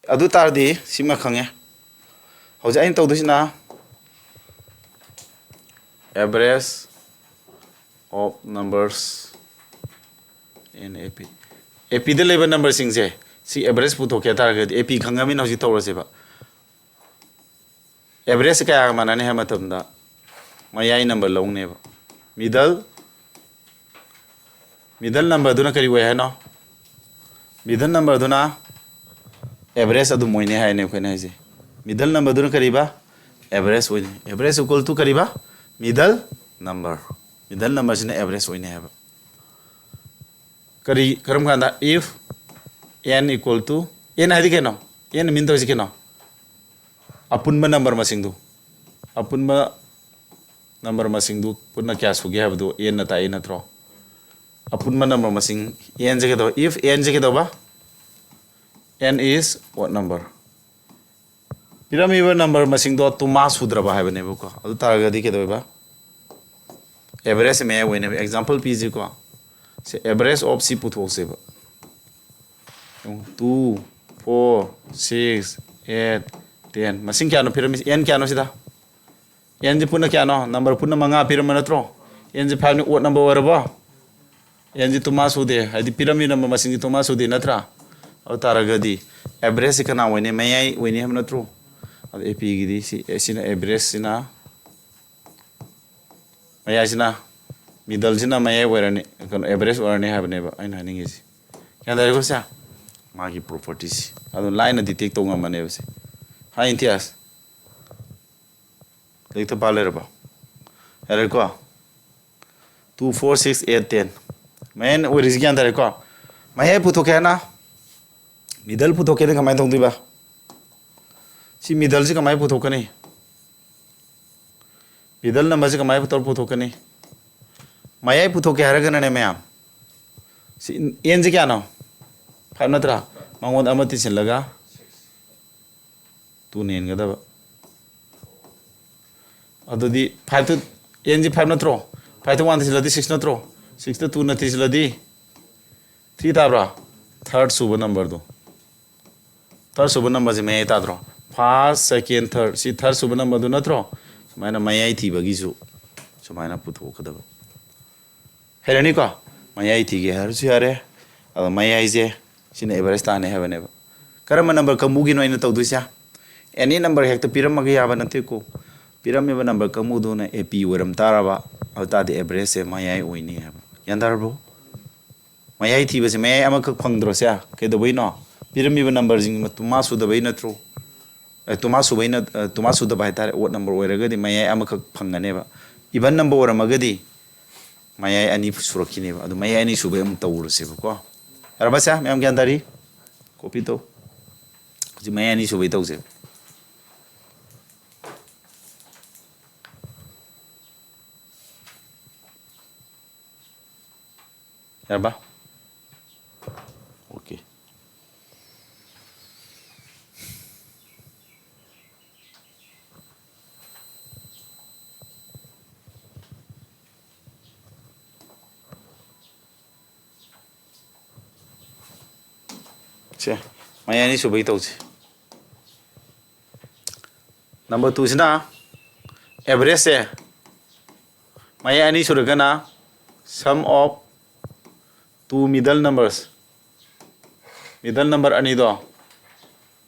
ꯑꯗꯨ ꯇꯥꯔꯗꯤ ꯁꯤꯃ ꯈꯪꯉꯦ꯫ ꯍꯧꯖꯤꯛ ꯑꯩꯅ ꯇꯧꯗꯣꯏꯁꯤꯅ average of numbers in AP꯫ APꯗ ꯂꯩꯕ ꯅꯝꯕꯔꯁꯤꯡꯁꯦ ꯁꯤ average ꯄꯨꯊꯣꯛꯀꯦ ꯍꯥꯏ ꯇꯥꯔꯒꯗꯤ, AP ꯈꯪꯉꯕꯅꯤꯅ ꯍꯧꯖꯤꯛ ꯇꯧꯔꯁꯦꯕ꯫ Average ꯀꯌꯥꯒ ꯃꯥꯟꯅꯅꯤ ꯍꯥꯏꯕ ꯃꯇꯝꯗ ꯃꯌꯥꯏ ꯅꯝꯕꯔ ꯂꯧꯅꯦꯕ꯫ Middle, middle numberꯗꯨꯅ ꯀꯔꯤ ꯑꯣꯏ ꯍꯥꯏꯅꯣ? Middle numberꯗꯨꯅ average ꯑꯗꯨꯝ ꯑꯣꯏꯅꯤ ꯍꯥꯏꯅꯦ ꯑꯩꯈꯣꯏꯅ ꯍꯥꯏꯁꯦ꯫ Middle numberꯗꯨꯅ ꯀꯔꯤꯕ? Average ꯑꯣꯏꯅꯤ꯫ Average equal to ꯀꯔꯤꯕ? Middle number꯫ Middle numberꯁꯤꯅ average ꯑꯣꯏꯅꯤ ꯍꯥꯏꯕ꯫ ꯀꯔꯤ, ꯀꯔꯝ ꯀꯥꯟꯗ? If n equal to, n ꯍꯥꯏꯗꯤ ꯀꯩꯅꯣ? N mean ꯇꯧꯔꯤꯁꯤ ꯀꯩꯅꯣ? ꯑꯄꯨꯟꯕ ꯅꯝꯕꯔ ꯃꯁꯤꯡꯗꯨ꯫ ꯑꯄꯨꯟꯕ ꯅꯝꯕꯔ ꯃꯁꯤꯡꯗꯨ ꯄꯨꯟꯅ ꯀꯌꯥ ꯁꯨꯒꯦ ꯍꯥꯏꯕꯗꯨ n ꯅ ꯇꯥꯛꯏ ꯅꯠꯇ꯭ꯔꯣ? ꯑꯄꯨꯟꯕ ꯅꯝꯕꯔ ꯃꯁꯤꯡ, n ꯁꯦ ꯀꯩꯗꯧꯕ? If n ꯁꯦ ꯀꯩꯗꯧꯕ? N is odd number꯫ ꯄꯤꯔꯝꯃꯤꯕ ꯅꯝꯕꯔ ꯃꯁꯤꯡꯗꯣ ꯇꯨꯃꯥ ꯁꯨꯗ꯭ꯔꯕ ꯍꯥꯏꯕꯅꯦꯕꯀꯣ꯫ ꯑꯗꯨ ꯇꯥꯔꯒꯗꯤ ꯀꯩꯗꯧꯋꯦꯕ? Average ꯃꯌꯥꯏ ꯑꯣꯏꯅꯦꯕ꯫ Example ꯄꯤꯁꯤꯀꯣ꯫ ꯁꯦ, average of ꯁꯤ ꯄꯨꯊꯣꯛꯁꯦꯕ꯫ Two, four, six, eight, ten꯫ ꯃꯁꯤꯡ ꯀꯌꯥꯅꯣ ꯄꯤꯔꯝꯃꯤꯁꯦ? N ꯀꯌꯥꯅꯣ ꯁꯤꯗ? N ꯁꯤ ꯄꯨꯟꯅ ꯀꯌꯥꯅꯣ? ꯅꯝꯕꯔ ꯄꯨꯟꯅ ꯃꯉꯥ ꯄꯤꯔꯝꯕ ꯅꯠꯇ꯭ꯔꯣ? N ꯁꯤ five ꯅꯤ, odd number ꯑꯣꯏꯔꯕꯣ? N ꯁꯤ ꯇꯨꯃꯥ ꯁꯨꯗꯦ, ꯍꯥꯏꯗꯤ ꯄꯤꯔꯝꯃꯤꯕ ꯅꯝꯕꯔ ꯃꯁꯤꯡꯁꯤ ꯇꯨꯃꯥ ꯁꯨꯗꯦ ꯅꯠꯇ꯭ꯔꯥ? ꯑꯗꯨ ꯇꯥꯔꯒꯗꯤ average ꯁꯤ ꯀꯅꯥ ꯑꯣꯏꯅꯤ? ꯃꯌꯥꯏ ꯑꯣꯏꯅꯤ ꯍꯥꯏꯕ ꯅꯠꯇ꯭ꯔꯣ? ꯑꯗꯨ APꯒꯤꯗꯤ ꯁꯤ, ꯁꯤꯅ average ꯁꯤꯅ, ꯃꯌꯥꯏꯁꯤꯅ, middleꯁꯤꯅ ꯃꯌꯥꯏ ꯑꯣꯏꯔꯅꯤ, ꯀꯩꯅꯣ, average ꯑꯣꯏꯔꯅꯤ ꯍꯥꯏꯕꯅꯦꯕ ꯑꯩꯅ ꯍꯥꯏꯅꯤꯡꯉꯤꯁꯤ꯫ ꯒ꯭ꯌꯥꯟ ꯇꯥꯔꯦꯀꯣ ꯁꯦ? ꯃꯥꯒꯤ propertyꯁꯤ ꯑꯗꯨ ꯂꯥꯏꯅ detect ꯇꯧ ꯉꯝꯃꯅꯦꯕ ꯁꯦ꯫ ꯍꯥꯏ ꯏꯝꯇꯤꯌꯥꯖ, ꯂꯥꯏꯔꯤꯛꯇ ꯄꯥ ꯂꯩꯔꯕꯣ? ꯌꯥꯔꯦꯀꯣ? Two, four, six, eight, ten꯫ ꯃꯌꯥꯏ ꯑꯣꯏꯔꯤꯁꯤ ꯒ꯭ꯌꯥꯟ ꯇꯥꯔꯦꯀꯣ? ꯃꯌꯥꯏ ꯄꯨꯊꯣꯛꯀꯦ ꯍꯥꯏꯅ, middle ꯄꯨꯊꯣꯛꯀꯦꯅ ꯀꯃꯥꯏꯅ ꯇꯧꯗꯣꯏꯕ? ꯁꯤ middleꯁꯤ ꯀꯃꯥꯏꯅ ꯄꯨꯊꯣꯛꯀꯅꯤ? Middle numberꯁꯤ ꯀꯃꯥꯏꯅ ꯇꯧꯔ ꯄꯨꯊꯣꯛꯀꯅꯤ? ꯃꯌꯥꯏ ꯄꯨꯊꯣꯛꯀꯦ ꯍꯥꯏꯔꯒꯅꯅꯦ ꯃꯌꯥꯝ, ꯁꯤ nꯁꯤ ꯀꯌꯥꯅꯣ? Five ꯅꯠꯇ꯭ꯔꯥ? ꯃꯉꯣꯟꯗ ꯑꯃ ꯇꯤꯁꯤꯜꯂꯒ twoꯅ ꯍꯦꯟꯒꯗꯕ꯫ ꯑꯗꯨꯗꯤ fiveꯇ, nꯁꯤ five ꯅꯠꯇ꯭ꯔꯣ? Fiveꯇ one ꯇꯤꯁꯤꯜꯂꯗꯤ six ꯅꯠꯇ꯭ꯔꯣ? Sixꯇ twoꯅ ꯇꯤꯁꯤꯜꯂꯗꯤ three ꯇꯥꯕ꯭ꯔꯥ? Third ꯁꯨꯕ numberꯗꯣ꯫ Third ꯁꯨꯕ numberꯁꯦ ꯃꯌꯥꯏ ꯇꯥꯗ꯭ꯔꯣ? First, second, third, ꯁꯤ third ꯁꯨꯕ numberꯗꯨ ꯅꯠꯇ꯭ꯔꯣ? ꯁꯨꯃꯥꯏꯅ ꯃꯌꯥꯏ ꯊꯤꯕꯒꯤꯁꯨ ꯁꯨꯃꯥꯏꯅ ꯄꯨꯊꯣꯛꯀꯗꯕ꯫ ꯍꯩꯔꯅꯤꯀꯣ? ꯃꯌꯥꯏ ꯊꯤꯒꯦ ꯍꯥꯏꯔꯁꯨ ꯌꯥꯔꯦ꯫ ꯑꯗꯣ ꯃꯌꯥꯏꯁꯦ ꯁꯤꯅ average ꯇꯥꯅꯤ ꯍꯥꯏꯕꯅꯦꯕ꯫ ꯀꯔꯝꯕ number ꯀꯥꯡꯕꯨꯒꯤꯅꯣ ꯑꯩꯅ ꯇꯧꯗꯣꯏꯁꯦ? Any number ꯍꯦꯛꯇ ꯄꯤꯔꯝꯃꯒ ꯌꯥꯕ ꯅꯠꯇꯦꯀꯣ꯫ ꯄꯤꯔꯝꯃꯤꯕ number ꯀꯥꯡꯕꯨꯗꯨꯅ A P ꯑꯣꯏꯔꯝ ꯇꯥꯔꯕ, ꯑꯗꯨ ꯇꯥꯔꯗꯤ averageꯁꯦ ꯃꯌꯥꯏ ꯑꯣꯏꯅꯤ ꯍꯥꯏꯕ꯫ ꯒ꯭ꯌꯥꯟ ꯇꯥꯔꯕꯣ? ꯃꯌꯥꯏ ꯊꯤꯕꯁꯦ ꯃꯌꯥꯏ ꯑꯃꯈꯛ ꯐꯪꯗ꯭ꯔꯣꯁꯦ? ꯀꯩꯗꯧꯕꯩꯅꯣ? ꯄꯤꯔꯝꯃꯤꯕ numberꯁꯤꯡ ꯃꯇꯨ-, ꯃꯥ ꯁꯨꯗꯕꯩ ꯅꯠꯇ꯭ꯔꯣ? ꯑꯦ, ꯇꯨꯃꯥ ꯁꯨꯕꯩꯅ-, ꯑ, ꯇꯨꯃꯥ ꯁꯨꯗꯕ ꯍꯥꯏꯇꯥꯔꯦ, odd number ꯑꯣꯏꯔꯒꯗꯤ ꯃꯌꯥꯏ ꯑꯃꯈꯛ ꯐꯪꯒꯅꯦꯕ꯫ Even number ꯑꯣꯏꯔꯝꯃꯒꯗꯤ ꯃꯌꯥꯏ ꯑꯅꯤ ꯁꯨꯔꯛꯈꯤꯅꯦꯕ꯫ ꯑꯗꯨ ꯃꯌꯥꯏ ꯑꯅꯤ ꯁꯨꯕꯩ ꯑꯃꯨꯛ ꯇꯧꯔꯁꯦꯕꯀꯣ꯫ ꯌꯥꯔꯕ ꯁꯦ? ꯃꯌꯥꯝ ꯒ꯭ꯌꯥꯟ ꯇꯥꯔꯤ? Copy ꯇꯧ꯫ ꯍꯧꯖꯤꯛ ꯃꯌꯥꯏ ꯑꯅꯤ ꯁꯨꯕꯩ ꯇꯧꯁꯦꯕ꯫ ꯌꯥꯔꯕ? Okay꯫ ꯁꯦ, ꯃꯌꯥꯏ ꯑꯅꯤ ꯁꯨꯕꯒꯤ ꯇꯧꯁꯦ꯫ Number twoꯁꯤꯅ averageꯁꯦ ꯃꯌꯥꯏ ꯑꯅꯤ ꯁꯨꯔꯒꯅ sum of two middle numbers, middle number ꯑꯅꯤꯗꯣ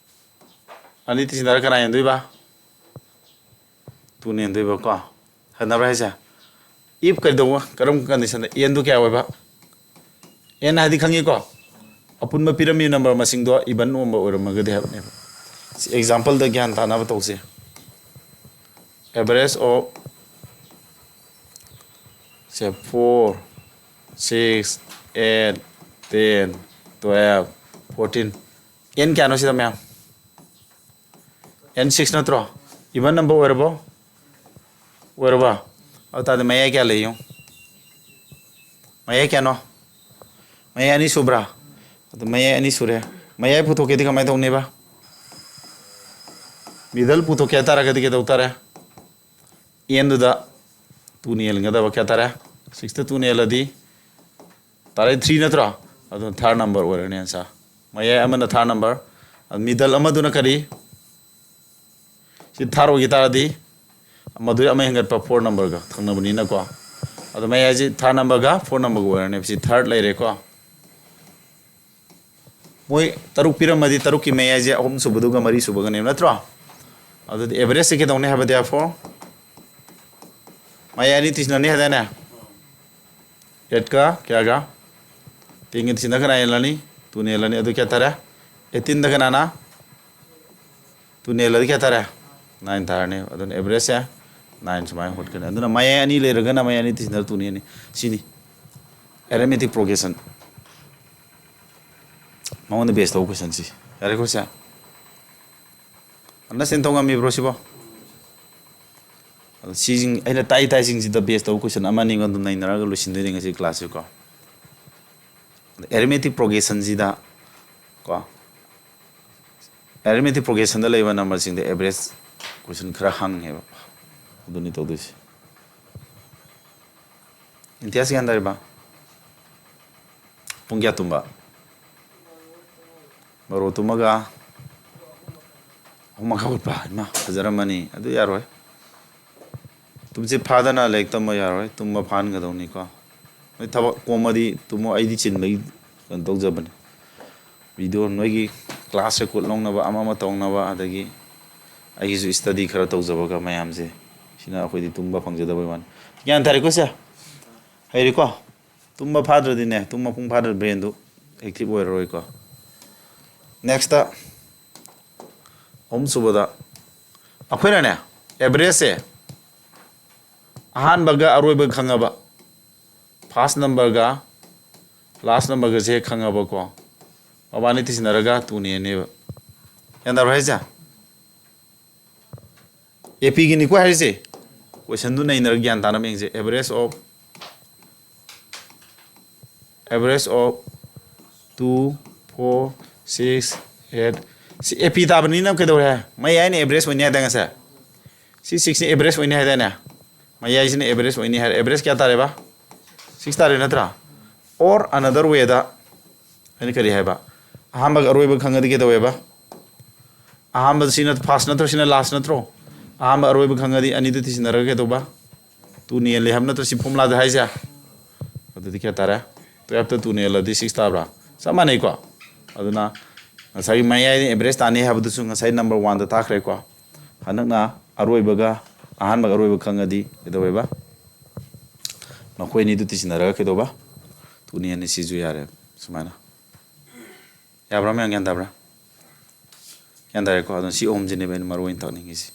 ꯑꯅꯤ ꯇꯤꯁꯤꯟꯅꯔ ꯀꯅꯥ ꯍꯦꯟꯗꯣꯏꯕ? Twoꯅ ꯍꯦꯟꯗꯣꯏꯕꯀꯣ꯫ ꯍꯦꯟꯅꯕ꯭ꯔꯥ ꯍꯥꯏꯁꯦ? If ꯀꯩꯗꯧꯕ, ꯀꯔꯝꯕ conditionꯗ? Nꯗꯨ ꯀꯌꯥ ꯑꯣꯏꯕ? N ꯍꯥꯏꯗꯤ ꯈꯪꯉꯤꯀꯣ? ꯑꯄꯨꯟꯕ ꯄꯤꯔꯝꯃꯤ number ꯃꯁꯤꯡꯗꯣ even number ꯑꯣꯏꯔꯝꯃꯒꯗꯤ ꯍꯥꯏꯕꯅꯦꯕ꯫ ꯁꯤ exampleꯗ ꯒ꯭ꯌꯥꯟ ꯇꯥꯅꯕ ꯇꯧꯁꯦ꯫ Average of say four, six, eight, ten, twelve, fourteen꯫ N ꯀꯌꯥꯅꯣ ꯁꯤꯗ ꯃꯌꯥꯝ? N six ꯅꯠꯇ꯭ꯔꯣ? Even number ꯑꯣꯏꯔꯕꯣ? ꯑꯣꯏꯔꯕ? ꯑꯗꯨ ꯇꯥꯔꯗꯤ ꯃꯌꯥꯏ ꯀꯌꯥ ꯂꯩ ꯌꯦꯡꯉꯨ꯫ ꯃꯌꯥꯏ ꯀꯌꯥꯅꯣ? ꯃꯌꯥꯏ ꯑꯅꯤ ꯁꯨꯕ꯭ꯔꯥ? ꯑꯗꯨ ꯃꯌꯥꯏ ꯑꯅꯤ ꯁꯨꯔꯦ꯫ ꯃꯌꯥꯏ ꯄꯨꯊꯣꯛꯀꯦꯗꯤ ꯀꯃꯥꯏꯅ ꯇꯧꯅꯦꯕ? Middle ꯄꯨꯊꯣꯛꯀꯦ ꯍꯥꯏ ꯇꯥꯔꯒꯗꯤ ꯀꯩꯗꯧ ꯇꯥꯔꯦ? Nꯗꯨꯗ twoꯅ ꯌꯦꯟꯒꯗꯕ꯫ ꯀꯌꯥ ꯇꯥꯔꯦ? Sixꯇ twoꯅ ꯌꯦꯜꯂꯗꯤ ꯇꯥꯔꯦ three ꯅꯠꯇ꯭ꯔꯣ? ꯑꯗꯨꯅ third number ꯑꯣꯏꯔꯅꯤ answer꯫ ꯃꯌꯥꯏ ꯑꯃꯅ third number, Middle ꯑꯃꯗꯨꯅ ꯀꯔꯤ? ꯁꯤ third ꯑꯣꯏꯈꯤ ꯇꯥꯔꯗꯤ ꯃꯗꯨꯗꯤ ꯑꯃ ꯍꯦꯟꯒꯠꯄ four numberꯒ ꯊꯪꯅꯕꯅꯤꯅꯀꯣ꯫ ꯑꯗꯣ ꯃꯌꯥꯏꯁꯤ third numberꯒ four numberꯒ ꯑꯣꯏꯔꯅꯦꯕ꯫ ꯁꯤ third ꯂꯩꯔꯦꯀꯣ꯫ ꯃꯣꯏ ꯇꯔꯨꯛ ꯄꯤꯔꯝꯃꯗꯤ ꯇꯔꯨꯛꯀꯤ ꯃꯌꯥꯏꯁꯦ ꯑꯍꯨꯝ ꯁꯨꯕꯗꯨꯒ ꯃꯔꯤ ꯁꯨꯕꯒꯅꯦꯕ, ꯅꯠꯇ꯭ꯔꯣ? ꯑꯗꯨꯗꯤ averageꯁꯦ ꯀꯩꯗꯧꯅꯤ ꯍꯥꯏꯕ? Therefore ꯃꯌꯥꯏ ꯑꯅꯤ ꯇꯤꯁꯤꯟꯅꯅꯤ ꯍꯥꯏꯗꯥꯏꯅꯦ? Eightꯀ ꯀꯌꯥꯒ? Tenꯒ ꯇꯤꯁꯤꯟꯅ ꯀꯅꯥ ꯍꯦꯜꯂꯅꯤ? Twoꯅ ꯍꯦꯜꯂꯅꯤ꯫ ꯑꯗꯨ ꯀꯌꯥ ꯇꯥꯔꯦ? Eighteenꯗ ꯀꯅꯥꯅ? Twoꯅ ꯍꯦꯜꯂꯗꯤ ꯀꯌꯥ ꯇꯥꯔꯦ? Nine ꯇꯥꯔꯅꯤ꯫ ꯑꯗꯨꯅ averageꯁꯦ nine ꯁꯨꯃꯥꯏꯅ ꯍꯨꯠꯀꯅꯤ꯫ ꯑꯗꯨꯅ ꯃꯌꯥꯏ ꯑꯅꯤ ꯂꯩꯔꯒꯅ ꯃꯌꯥꯏ ꯑꯅꯤ ꯇꯤꯁꯤꯟꯅꯔ twoꯅ ꯍꯦꯟꯅꯤ꯫ ꯁꯤꯅꯤ arithmetic progression꯫ ꯃꯉꯣꯟꯗ base ꯇꯧꯕ questionꯁꯤ꯫ ꯌꯥꯔꯦꯀꯣ ꯁꯦ? ꯑꯟꯗꯔꯁꯇꯦꯟ ꯇꯧ ꯉꯝꯃꯤꯕ꯭ꯔꯣ ꯁꯤꯕꯣ? ꯑꯗꯣ ꯁꯤꯁꯤꯡ ꯑꯩꯅ ꯇꯥꯛꯏ ꯇꯥꯛꯏꯁꯤꯡꯁꯤꯗ base ꯇꯧꯕ question ꯑꯃ ꯑꯅꯤꯒ ꯑꯗꯨꯝ ꯅꯩꯅꯔꯒ ꯂꯣꯏꯁꯤꯟꯗꯣꯏꯅꯤ ꯉꯁꯤ classꯁꯦꯀꯣ꯫ ꯑꯗ arithmetic progressionꯁꯤꯗ ꯀꯣ, arithmetic progressionꯗ ꯂꯩꯕ numberꯁꯤꯡꯗ average question ꯈꯔ ꯍꯪꯉꯦꯕ꯫ ꯑꯗꯨꯅꯤ ꯇꯧꯗꯣꯏꯁꯦ꯫ ꯏꯝꯇꯤꯌꯥꯖ ꯒ꯭ꯌꯥꯟ ꯇꯥꯔꯤꯕ? ꯄꯨꯡ ꯀꯌꯥ ꯇꯨꯝꯕ? ꯕꯥꯔꯣ ꯇꯨꯝꯃꯒ ꯑꯍꯨꯝ ꯃꯈꯥꯏ ꯍꯧꯒꯠꯄ? ꯏꯃꯥ, ꯐꯖꯔꯝꯃꯅꯤ꯫ ꯑꯗꯨ ꯌꯥꯔꯣꯏ꯫ ꯇꯨꯝꯁꯤꯠ ꯐꯥꯗꯅ ꯂꯥꯏꯔꯤꯛ ꯇꯝꯕ ꯌꯥꯔꯣꯏ꯫ ꯇꯨꯝꯕ ꯐꯥꯍꯟꯒꯗꯧꯅꯤꯀꯣ꯫ ꯅꯣꯏ ꯊꯕꯛ ꯀꯣꯝꯃꯗꯤ ꯇꯨꯝꯃꯣ꯫ ꯑꯩꯗꯤ ꯆꯤꯟꯕꯒꯤ ꯀꯩꯅꯣ ꯇꯧꯖꯕꯅꯤ꯫ Video ꯅꯣꯏꯒꯤ class record ꯂꯧꯅꯕ, ꯑꯃ ꯑꯃ ꯇꯧꯅꯕ, ꯑꯗꯒꯤ ꯑꯩꯒꯤꯁꯨ study ꯈꯔ ꯇꯧꯖꯕꯒ ꯃꯌꯥꯝꯁꯦ, ꯁꯤꯅ ꯑꯩꯈꯣꯏꯗꯤ ꯇꯨꯝꯕ ꯐꯪꯖꯗꯕꯩ ꯋꯥꯅꯤ꯫ ꯒ꯭ꯌꯥꯟ ꯇꯥꯔꯦꯀꯣ ꯁꯦ? ꯍꯩꯔꯦꯀꯣ? ꯇꯨꯝꯕ ꯐꯥꯗ꯭ꯔꯗꯤꯅꯦ, ꯇꯨꯝ ꯃꯄꯨꯡ ꯐꯥꯗ꯭ꯔꯗꯤ brainꯗꯨ active ꯑꯣꯏꯔꯔꯣꯏꯀꯣ꯫ Nextꯇ, ꯑꯍꯨꯝꯁꯨꯕꯗ, ꯑꯩꯈꯣꯏꯅꯅꯦ, averageꯁꯦ ꯑꯍꯥꯟꯕꯒ ꯑꯔꯣꯏꯕꯒ ꯈꯪꯉꯕ, first numberꯒ last numberꯒꯁꯦ ꯍꯦꯛ ꯈꯪꯉꯕꯀꯣ, ꯃꯕꯥꯅꯤ ꯇꯤꯁꯤꯟꯅꯔꯒ twoꯅ ꯍꯦꯟꯅꯦꯕ꯫ ꯒ꯭ꯌꯥꯟ ꯇꯥꯕ꯭ꯔꯥ ꯍꯥꯏꯁꯦ? APꯒꯤꯅꯤꯀꯣ ꯍꯥꯏꯔꯤꯁꯦ꯫ Questionꯗꯨ ꯅꯩꯅꯔꯒ ꯒ꯭ꯌꯥꯟ ꯇꯥꯅꯕ ꯌꯦꯡꯁꯦ꯫ Average of, average of two, four, six, eight꯫ ꯁꯤ AP ꯇꯥꯕꯅꯤꯅ ꯀꯩꯗꯧꯔꯦ? ꯃꯌꯥꯏꯅ average ꯑꯣꯏꯅꯤ ꯍꯥꯏꯗꯥꯏ ꯉꯁꯥꯏ? ꯁꯤ sixꯅ average ꯑꯣꯏꯅꯤ ꯍꯥꯏꯗꯥꯏꯅꯦ? ꯃꯌꯥꯏꯁꯤꯅ average ꯑꯣꯏꯅꯤ ꯍꯥꯏꯔꯦ꯫ Average ꯀꯌꯥ ꯇꯥꯔꯦꯕ? Six ꯇꯥꯔꯦ ꯅꯠꯇ꯭ꯔꯥ? Or another wayꯗ ꯑꯩꯅ ꯀꯔꯤ ꯍꯥꯏꯕ? ꯑꯍꯥꯟꯕꯒ ꯑꯔꯣꯏꯕ ꯈꯪꯉꯗꯤ ꯀꯩꯗꯧꯋꯦꯕ? ꯑꯍꯥꯟꯕ ꯁꯤꯅ first ꯅꯠꯇ꯭ꯔꯣ, ꯁꯤꯅ last ꯅꯠꯇ꯭ꯔꯣ? ꯑꯍꯥꯟꯕ ꯑꯔꯣꯏꯕ ꯈꯪꯉꯗꯤ ꯑꯅꯤꯗꯨ ꯇꯤꯁꯤꯟꯅꯔꯒ ꯀꯩꯗꯧꯕ? Two ꯅ ꯍꯦꯜꯂꯦ ꯍꯥꯏꯕ ꯅꯠꯇ꯭ꯔꯣ ꯁꯤ formula ꯗ ꯍꯥꯏꯁꯦ? ꯑꯗꯨꯗꯤ ꯀꯌꯥ ꯇꯥꯔꯦ? Twelve ꯇ two ꯅ ꯍꯦꯜꯂꯗꯤ six ꯇꯥꯕ꯭ꯔꯥ? ꯆꯞ ꯃꯥꯟꯅꯩꯀꯣ? ꯑꯗꯨꯅ ꯉꯁꯥꯏꯒꯤ ꯃꯌꯥꯏꯗ average ꯇꯥꯅꯤ ꯍꯥꯏꯕꯗꯨꯁꯨ ꯉꯁꯥꯏ number one ꯗ ꯇꯥꯈ꯭ꯔꯦꯀꯣ? ꯍꯟꯗꯛꯅ ꯑꯔꯣꯏꯕꯒ ꯑꯍꯥꯟꯕꯒ ꯑꯔꯣꯏꯕ ꯈꯪꯉꯗꯤ ꯀꯩꯗꯧꯋꯦꯕ? ꯃꯈꯣꯏ ꯑꯅꯤꯗꯨ ꯇꯤꯁꯤꯟꯅꯔꯒ ꯀꯩꯗꯧꯕ? Two ꯅ ꯍꯦꯜꯂꯦ, ꯁꯤꯁꯨ ꯌꯥꯔꯦ꯫ ꯁꯨꯃꯥꯏꯅ ꯌꯥꯕ꯭ꯔꯥ ꯃꯌꯥꯝ? ꯒ꯭ꯌꯥꯟ ꯇꯥꯕ꯭ꯔꯥ? ꯒ꯭ꯌꯥꯟ ꯇꯥꯔꯦꯀꯣ? ꯑꯗꯨꯅ ꯁꯤ ꯑꯍꯨꯝꯁꯤꯅꯦꯕ ꯑꯩꯅ ꯃꯔꯨ ꯑꯣꯏꯅ ꯇꯥꯛꯅꯤꯡꯉꯤꯁꯤ꯫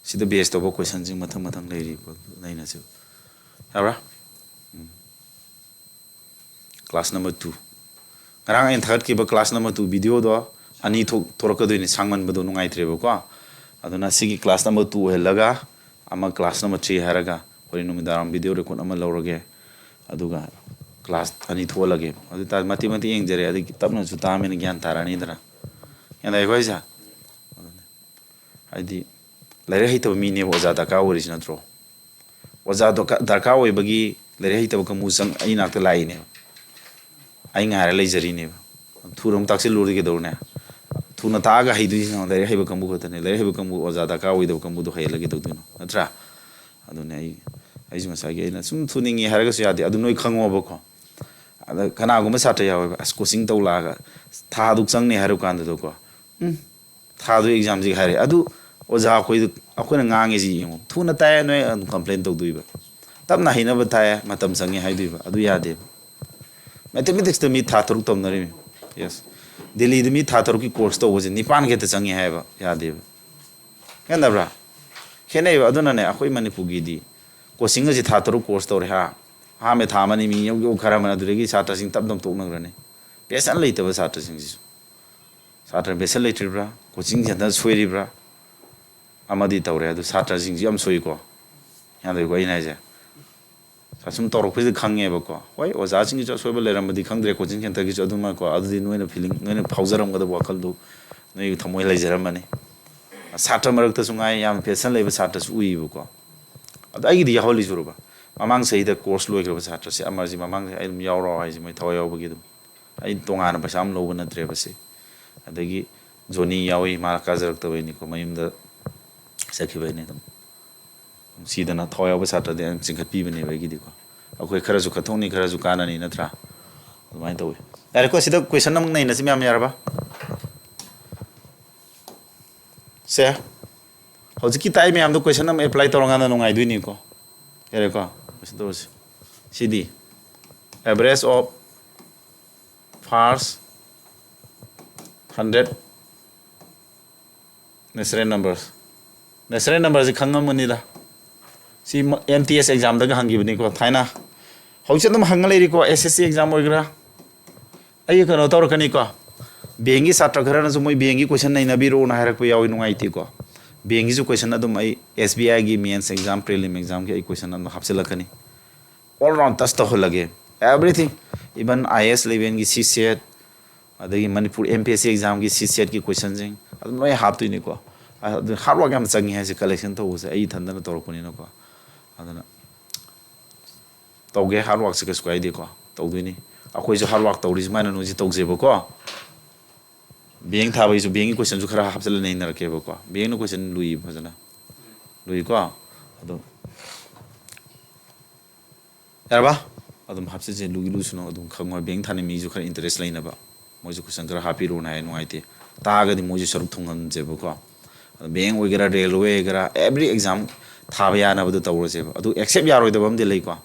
ꯁꯤꯗ base ꯇꯧꯕ question ꯁꯤꯡ ꯃꯊꯪ ꯃꯊꯪ ꯂꯩꯔꯤꯀꯣ, ꯂꯩꯅꯁꯦꯕ꯫ ꯌꯥꯕ꯭ꯔꯥ? ꯎꯝ꯫ Class number two꯫ ꯉꯔꯥꯡ ꯑꯩꯅ ꯊꯥꯒꯠꯈꯤꯕ class number two video ꯗꯣ ꯑꯅꯤ ꯊꯣꯛ-, ꯊꯣꯛꯂꯛꯀꯗꯣꯏꯅꯤ, ꯁꯥꯡꯃꯟꯕꯗꯣ ꯅꯨꯡꯉꯥꯏꯇ꯭ꯔꯦꯕꯀꯣ꯫ ꯑꯗꯨꯅ ꯁꯤꯒꯤ class number two ꯑꯣꯏꯍꯜꯂꯒ ꯑꯃ class number three ꯍꯥꯏꯔꯒ ꯍꯣꯔꯦꯟ ꯅꯨꯃꯤꯗꯥꯡ video record ꯑꯃ ꯂꯧꯔꯒꯦ꯫ ꯑꯗꯨꯒ class ꯑꯅꯤ ꯊꯣꯛꯍꯜꯂꯒꯦ꯫ ꯑꯗꯨ ꯑꯣꯏꯇꯥꯔꯗꯤ ꯃꯇꯦꯛ ꯃꯇꯦꯛ ꯌꯦꯡꯖꯔꯦ, ꯑꯗꯒꯤ ꯇꯞꯅꯁꯨ ꯇꯥꯕꯅꯤꯅ ꯒ꯭ꯌꯥꯟ ꯇꯥꯔꯅꯤꯗꯅ꯫ ꯒ꯭ꯌꯥꯟ ꯇꯥꯏꯀꯣ ꯑꯩꯁꯦ? ꯑꯗꯨꯅꯦ꯫ ꯍꯥꯏꯗꯤ ꯂꯥꯏꯔꯤꯛ ꯍꯩꯇꯕ ꯃꯤꯅꯦꯕ ꯑꯣꯖꯥ ꯗꯔꯀꯥꯔ ꯑꯣꯏꯔꯤꯁꯤ ꯅꯠꯇ꯭ꯔꯣ? ꯑꯣꯖꯥ ꯗꯔꯀꯥ-, ꯗꯔꯀꯥꯔ ꯑꯣꯏꯕꯒꯤ ꯂꯥꯏꯔꯤꯛ ꯍꯩꯇꯕ ꯀꯥꯡꯕꯨ ꯆꯪ-, ꯑꯩ ꯅꯥꯛꯇ ꯂꯥꯛꯏꯅꯦꯕ꯫ ꯑꯩ ꯉꯥꯏꯔ ꯂꯩꯖꯔꯤꯅꯦꯕ꯫ ꯊꯨꯅ ꯑꯃꯨꯛ ꯇꯥꯛꯁꯤꯜꯂꯨꯔꯗꯤ ꯀꯩꯗꯧꯔꯨꯅꯤ? ꯊꯨꯅ ꯇꯥꯛꯑꯒ ꯍꯩꯗꯣꯏꯁꯤꯅ ꯂꯥꯏꯔꯤꯛ ꯍꯩꯕ ꯀꯥꯡꯕꯨ ꯈꯛꯇꯅꯦ꯫ ꯂꯥꯏꯔꯤꯛ ꯍꯩꯕ ꯀꯥꯡꯕꯨ ꯑꯣꯖꯥ ꯗꯔꯀꯥꯔ ꯑꯣꯏꯗꯕ ꯀꯥꯡꯕꯨꯗꯣ ꯍꯩꯍꯜꯂꯒ ꯀꯩꯗꯧꯗꯣꯏꯅꯣ? ꯅꯠꯇ꯭ꯔꯥ? ꯑꯗꯨꯅꯦ ꯑꯩ, ꯑꯩꯁꯨ ꯉꯁꯥꯏꯒꯤ ꯑꯩꯅ ꯁꯨꯝ ꯊꯨꯅꯤꯡꯉꯦ ꯍꯥꯏꯔꯒꯁꯨ ꯌꯥꯗꯦ꯫ ꯑꯗꯨ ꯅꯣꯏ ꯈꯪꯉꯣꯕꯀꯣ꯫ ꯑꯗ ꯀꯅꯥꯒꯨꯝꯕ ꯁꯥꯇ꯭ꯔ ꯌꯥꯎꯋꯦꯕ, "ꯑꯁ, coaching ꯇꯧ ꯂꯥꯛꯑꯒ ꯊꯥꯗꯨꯛ ꯆꯪꯅꯤ" ꯍꯥꯏꯔ ꯀꯥꯟꯗꯗꯀꯣ, "ꯎꯝ, ꯊꯥꯗꯨ exam ꯁꯤꯒ" ꯍꯥꯏꯔꯦ꯫ ꯑꯗꯨ ꯑꯣꯖꯥ ꯑꯩꯈꯣꯏꯗ, ꯑꯩꯈꯣꯏꯅ ꯉꯥꯡꯉꯤꯁꯤ ꯌꯦꯡꯉꯣ, "ꯊꯨꯅ ꯇꯥꯏ" ꯅꯣꯏ ꯑꯗꯨꯝ complain ꯇꯧꯗꯣꯏꯕ꯫ "ꯇꯞꯅ ꯍꯩꯅꯕ ꯇꯥꯏ, ꯃꯇꯝ ꯆꯪꯉꯦ" ꯍꯥꯏꯗꯣꯏꯕ꯫ ꯑꯗꯨ ꯌꯥꯗꯦꯕ꯫ Mathematics ꯇ ꯃꯤ ꯊꯥ ꯇꯔꯨꯛ ꯇꯝꯅꯔꯤꯃꯤ꯫ Yes꯫ ꯗꯤꯜꯂꯤꯗ ꯃꯤ ꯊꯥ ꯇꯔꯨꯛꯀꯤ course ꯇꯧꯕꯁꯦ ꯅꯤꯄꯥꯟ ꯈꯛꯇ ꯆꯪꯉꯦ ꯍꯥꯏꯕ ꯌꯥꯗꯦꯕ꯫ ꯈꯦꯠꯅꯕ꯭ꯔꯥ? ꯈꯦꯠꯅꯩꯕ꯫ ꯑꯗꯨꯅꯅꯦ ꯑꯩꯈꯣꯏ ꯃꯅꯤꯄꯨꯔꯒꯤꯗꯤ coaching ꯑꯁꯤ ꯊꯥ ꯇꯔꯨꯛ course ꯇꯧꯔꯦ ꯍꯥ꯫ ꯑꯍꯥꯟꯕ ꯊꯥ ꯑꯃꯅꯤ ꯃꯤ ꯌꯧ ꯌꯧ ꯈꯔ ꯑꯃꯅ ꯑꯗꯨꯗꯒꯤ ꯁꯥꯇ꯭ꯔꯁꯤꯡ ꯇꯞ ꯇꯞ ꯇꯣꯛꯅꯈ꯭ꯔꯅꯤ꯫ Passion ꯂꯩꯇꯕ ꯁꯥꯇ꯭ꯔꯁꯤꯡꯁꯤꯁꯨ꯫ ꯁꯥꯇ꯭ꯔ passion ꯂꯩꯇ꯭ꯔꯤꯕ꯭ꯔꯥ? Coaching center ꯁꯣꯏꯔꯤꯕ꯭ꯔꯥ? ꯑꯃꯗꯤ ꯇꯧꯔꯦ꯫ ꯑꯗꯨ ꯁꯥꯇ꯭ꯔꯁꯤꯡꯁꯨ ꯌꯥꯝ ꯁꯣꯏꯀꯣ꯫ ꯌꯥꯗꯦꯀꯣ ꯑꯩꯅ ꯍꯥꯏꯁꯦ꯫ ꯁꯨꯝ ꯇꯧꯔꯛꯄꯁꯤꯗ ꯈꯪꯉꯦꯕꯀꯣ꯫ ꯍꯣꯏ, ꯑꯣꯖꯥꯁꯤꯡꯒꯤꯁꯨ ꯑꯁꯣꯏꯕ ꯂꯩꯔꯝꯕꯗꯤ ꯈꯪꯗ꯭ꯔꯦ, coaching center ꯒꯤꯁꯨ ꯑꯗꯨꯃꯛꯀꯣ꯫ ꯑꯗꯨꯗꯤ ꯅꯣꯏꯅ feeling, ꯅꯣꯏꯅ ꯐꯥꯎꯖꯔꯝꯒꯗꯕ ꯋꯥꯈꯜꯗꯨ ꯅꯣꯏꯒꯤ ꯊꯃꯣꯏ ꯂꯩꯖꯔꯝꯃꯅꯤ꯫ ꯁꯥꯇ꯭ꯔ ꯃꯔꯛꯇꯁꯨ ꯉꯥꯏ ꯌꯥꯝ passion ꯂꯩꯕ ꯁꯥꯇ꯭ꯔꯁꯨ ꯎꯏꯌꯦꯕꯀꯣ꯫ ꯑꯗꯣ ꯑꯩꯒꯤꯗꯤ ꯌꯥꯎꯍꯜꯂꯤꯁꯨꯔꯕ꯫ ꯃꯃꯥꯡ ꯆꯍꯤꯗ course ꯂꯣꯏꯈ꯭ꯔꯕ ꯁꯥꯇ꯭ꯔꯁꯦ ꯑꯃꯁꯤ ꯃꯃꯥꯡ ꯆꯍꯤ ꯑꯩ ꯑꯗꯨꯝ ꯌꯥꯎꯔꯣ ꯍꯥꯏꯁꯦ ꯃꯣꯏ ꯊꯋꯥꯏ ꯌꯥꯎꯕꯒꯤ ꯑꯗꯨꯝ꯫ ꯑꯩ ꯇꯣꯉꯥꯟꯅ ꯄꯩꯁꯥ ꯑꯃ ꯂꯧꯕ ꯅꯠꯇ꯭ꯔꯦꯕ ꯁꯤ꯫ ꯑꯗꯒꯤ ꯖꯣꯅꯤ ꯌꯥꯎꯏ, ꯃꯥ ꯀꯥꯖꯔꯛꯇꯕꯩꯅꯤꯀꯣ, ꯃꯌꯨꯝꯗ ꯆꯠꯈꯤꯕꯩꯅꯤ꯫ ꯑꯗꯨꯝ ꯅꯨꯡꯁꯤꯗꯅ ꯊꯋꯥꯏ ꯌꯥꯎꯕ ꯁꯥꯇ꯭ꯔꯗꯤ ꯑꯗꯨꯝ ꯆꯤꯡꯈꯠꯄꯤꯕꯅꯦꯕ ꯑꯩꯒꯤꯗꯤꯀꯣ꯫ ꯑꯩꯈꯣꯏ ꯈꯔꯁꯨ ꯈꯠꯊꯣꯛꯅꯤ, ꯈꯔꯁꯨ ꯀꯥꯟꯅꯅꯤ, ꯅꯠꯇ꯭ꯔꯥ? ꯑꯗꯨꯃꯥꯏꯅ ꯇꯧꯋꯤ꯫ ꯌꯥꯔꯦꯀꯣ, ꯁꯤꯗ question ꯑꯃꯨꯛ ꯅꯩꯅꯁꯤ ꯃꯌꯥꯝ, ꯌꯥꯔꯕ? ꯁꯦ, ꯍꯧꯖꯤꯛꯀꯤ ꯇꯥꯛꯏ ꯃꯌꯥꯝꯗꯣ question ꯑꯃ apply ꯇꯧꯔꯀꯥꯟꯗ ꯅꯨꯡꯉꯥꯏꯗꯣꯏꯅꯤꯀꯣ꯫ ꯌꯥꯔꯦꯀꯣ? Question ꯇꯧꯔꯁꯤ꯫ ꯁꯤꯗꯤ average of first hundred natural numbers꯫ Natural numberꯁꯤ ꯈꯪꯉꯝꯃꯅꯤꯗ꯫ ꯁꯤ ꯃ-, M T S examꯗꯒ ꯍꯪꯈꯤꯕꯅꯤꯀꯣ ꯊꯥꯏꯅ꯫ ꯍꯧꯖꯤꯛ ꯑꯗꯨꯝ ꯍꯪꯉ ꯂꯩꯔꯤꯀꯣ, S S C exam ꯑꯣꯏꯒꯦꯔꯥ꯫ ꯑꯩ ꯀꯩꯅꯣ ꯇꯧꯔꯛꯀꯅꯤꯀꯣ, bankꯀꯤ ꯁꯥꯇ꯭ꯔ ꯈꯔꯅꯁꯨ ꯃꯣꯏ bankꯀꯤ question ꯅꯩꯅꯕꯤꯔꯛꯑꯣꯅ ꯍꯥꯏꯔꯛꯄ ꯌꯥꯎꯏ, ꯅꯨꯡꯉꯥꯏꯇꯦꯀꯣ꯫ Bankꯀꯤꯁꯨ question ꯑꯗꯨꯝ ꯑꯩ S B Iꯒꯤ mains exam, prelim examꯒꯤ ꯑꯩ question ꯑꯗꯨꯝ ꯍꯥꯞꯆꯤꯜꯂꯛꯀꯅꯤ꯫ All round touch ꯇꯧꯍꯜꯂꯒꯦ, everything, even I A S levelꯒꯤ C SAT, ꯑꯗꯒꯤ Manipur M P S C examꯒꯤ C SATꯀꯤ questionꯁꯤꯡ ꯑꯗꯨꯝ ꯂꯣꯏ ꯍꯥꯞꯇꯣꯏꯅꯤꯀꯣ꯫ ꯑꯗꯨ hard work ꯌꯥꯝ ꯆꯪꯉꯤ ꯍꯥꯏꯁꯦ, collection ꯇꯧꯕꯁꯦ ꯑꯩ ꯏꯊꯟꯗꯅ ꯇꯧꯔꯛꯄꯅꯤꯅꯀꯣ꯫ ꯑꯗꯨꯅ ꯇꯧꯒꯦ, hard workꯁꯦ ꯀꯩꯁꯨ ꯀꯥꯏꯗꯦꯀꯣ, ꯇꯧꯗꯣꯏꯅꯤ꯫ ꯑꯩꯈꯣꯏꯁꯨ hard work ꯇꯧꯔꯤ ꯁꯨꯃꯥꯏꯅ ꯅꯣꯏꯁꯨ ꯇꯧꯖꯦꯕꯀꯣ꯫ Bank ꯊꯥꯕꯒꯤꯁꯨ bankꯀꯤ questionꯁꯨ ꯈꯔ ꯍꯥꯞꯆꯤꯜꯂ ꯅꯩꯅꯔꯛꯀꯦꯕꯀꯣ꯫ Bankꯅ question ꯂꯨꯏ, ꯐꯖꯅ ꯂꯨꯏꯀꯣ꯫ ꯑꯗꯣ ꯌꯥꯔꯕ? ꯑꯗꯨꯝ ꯍꯥꯞꯆꯤꯟꯁꯦ, ꯂꯨꯏ ꯂꯨꯁꯅꯨ, ꯑꯗꯨꯝ ꯈꯪꯉꯣꯏ꯫ Bank ꯊꯥꯅꯤꯡ ꯃꯤꯁꯨ ꯈꯔ interest ꯂꯩꯅꯕ, ꯃꯣꯏꯁꯨ question ꯈꯔ ꯍꯥꯞꯄꯤꯔꯣꯅ ꯍꯥꯏ, ꯅꯨꯡꯉꯥꯏꯇꯦ꯫ ꯇꯥꯛꯑꯒꯗꯤ ꯃꯣꯏꯁꯨ ꯁꯔꯨꯛ ꯊꯨꯡꯍꯟꯁꯦꯕꯀꯣ꯫ ꯑꯗꯣ bank ꯑꯣꯏꯒꯦꯔꯥ, railway ꯑꯣꯏꯒꯦꯔꯥ, every exam ꯊꯥꯕ ꯌꯥꯅꯕꯗꯣ ꯇꯧꯔꯁꯦꯕ꯫ ꯑꯗꯨ except ꯌꯥꯔꯣꯏꯗꯕ ꯑꯃꯗꯤ ꯂꯩꯀꯣ,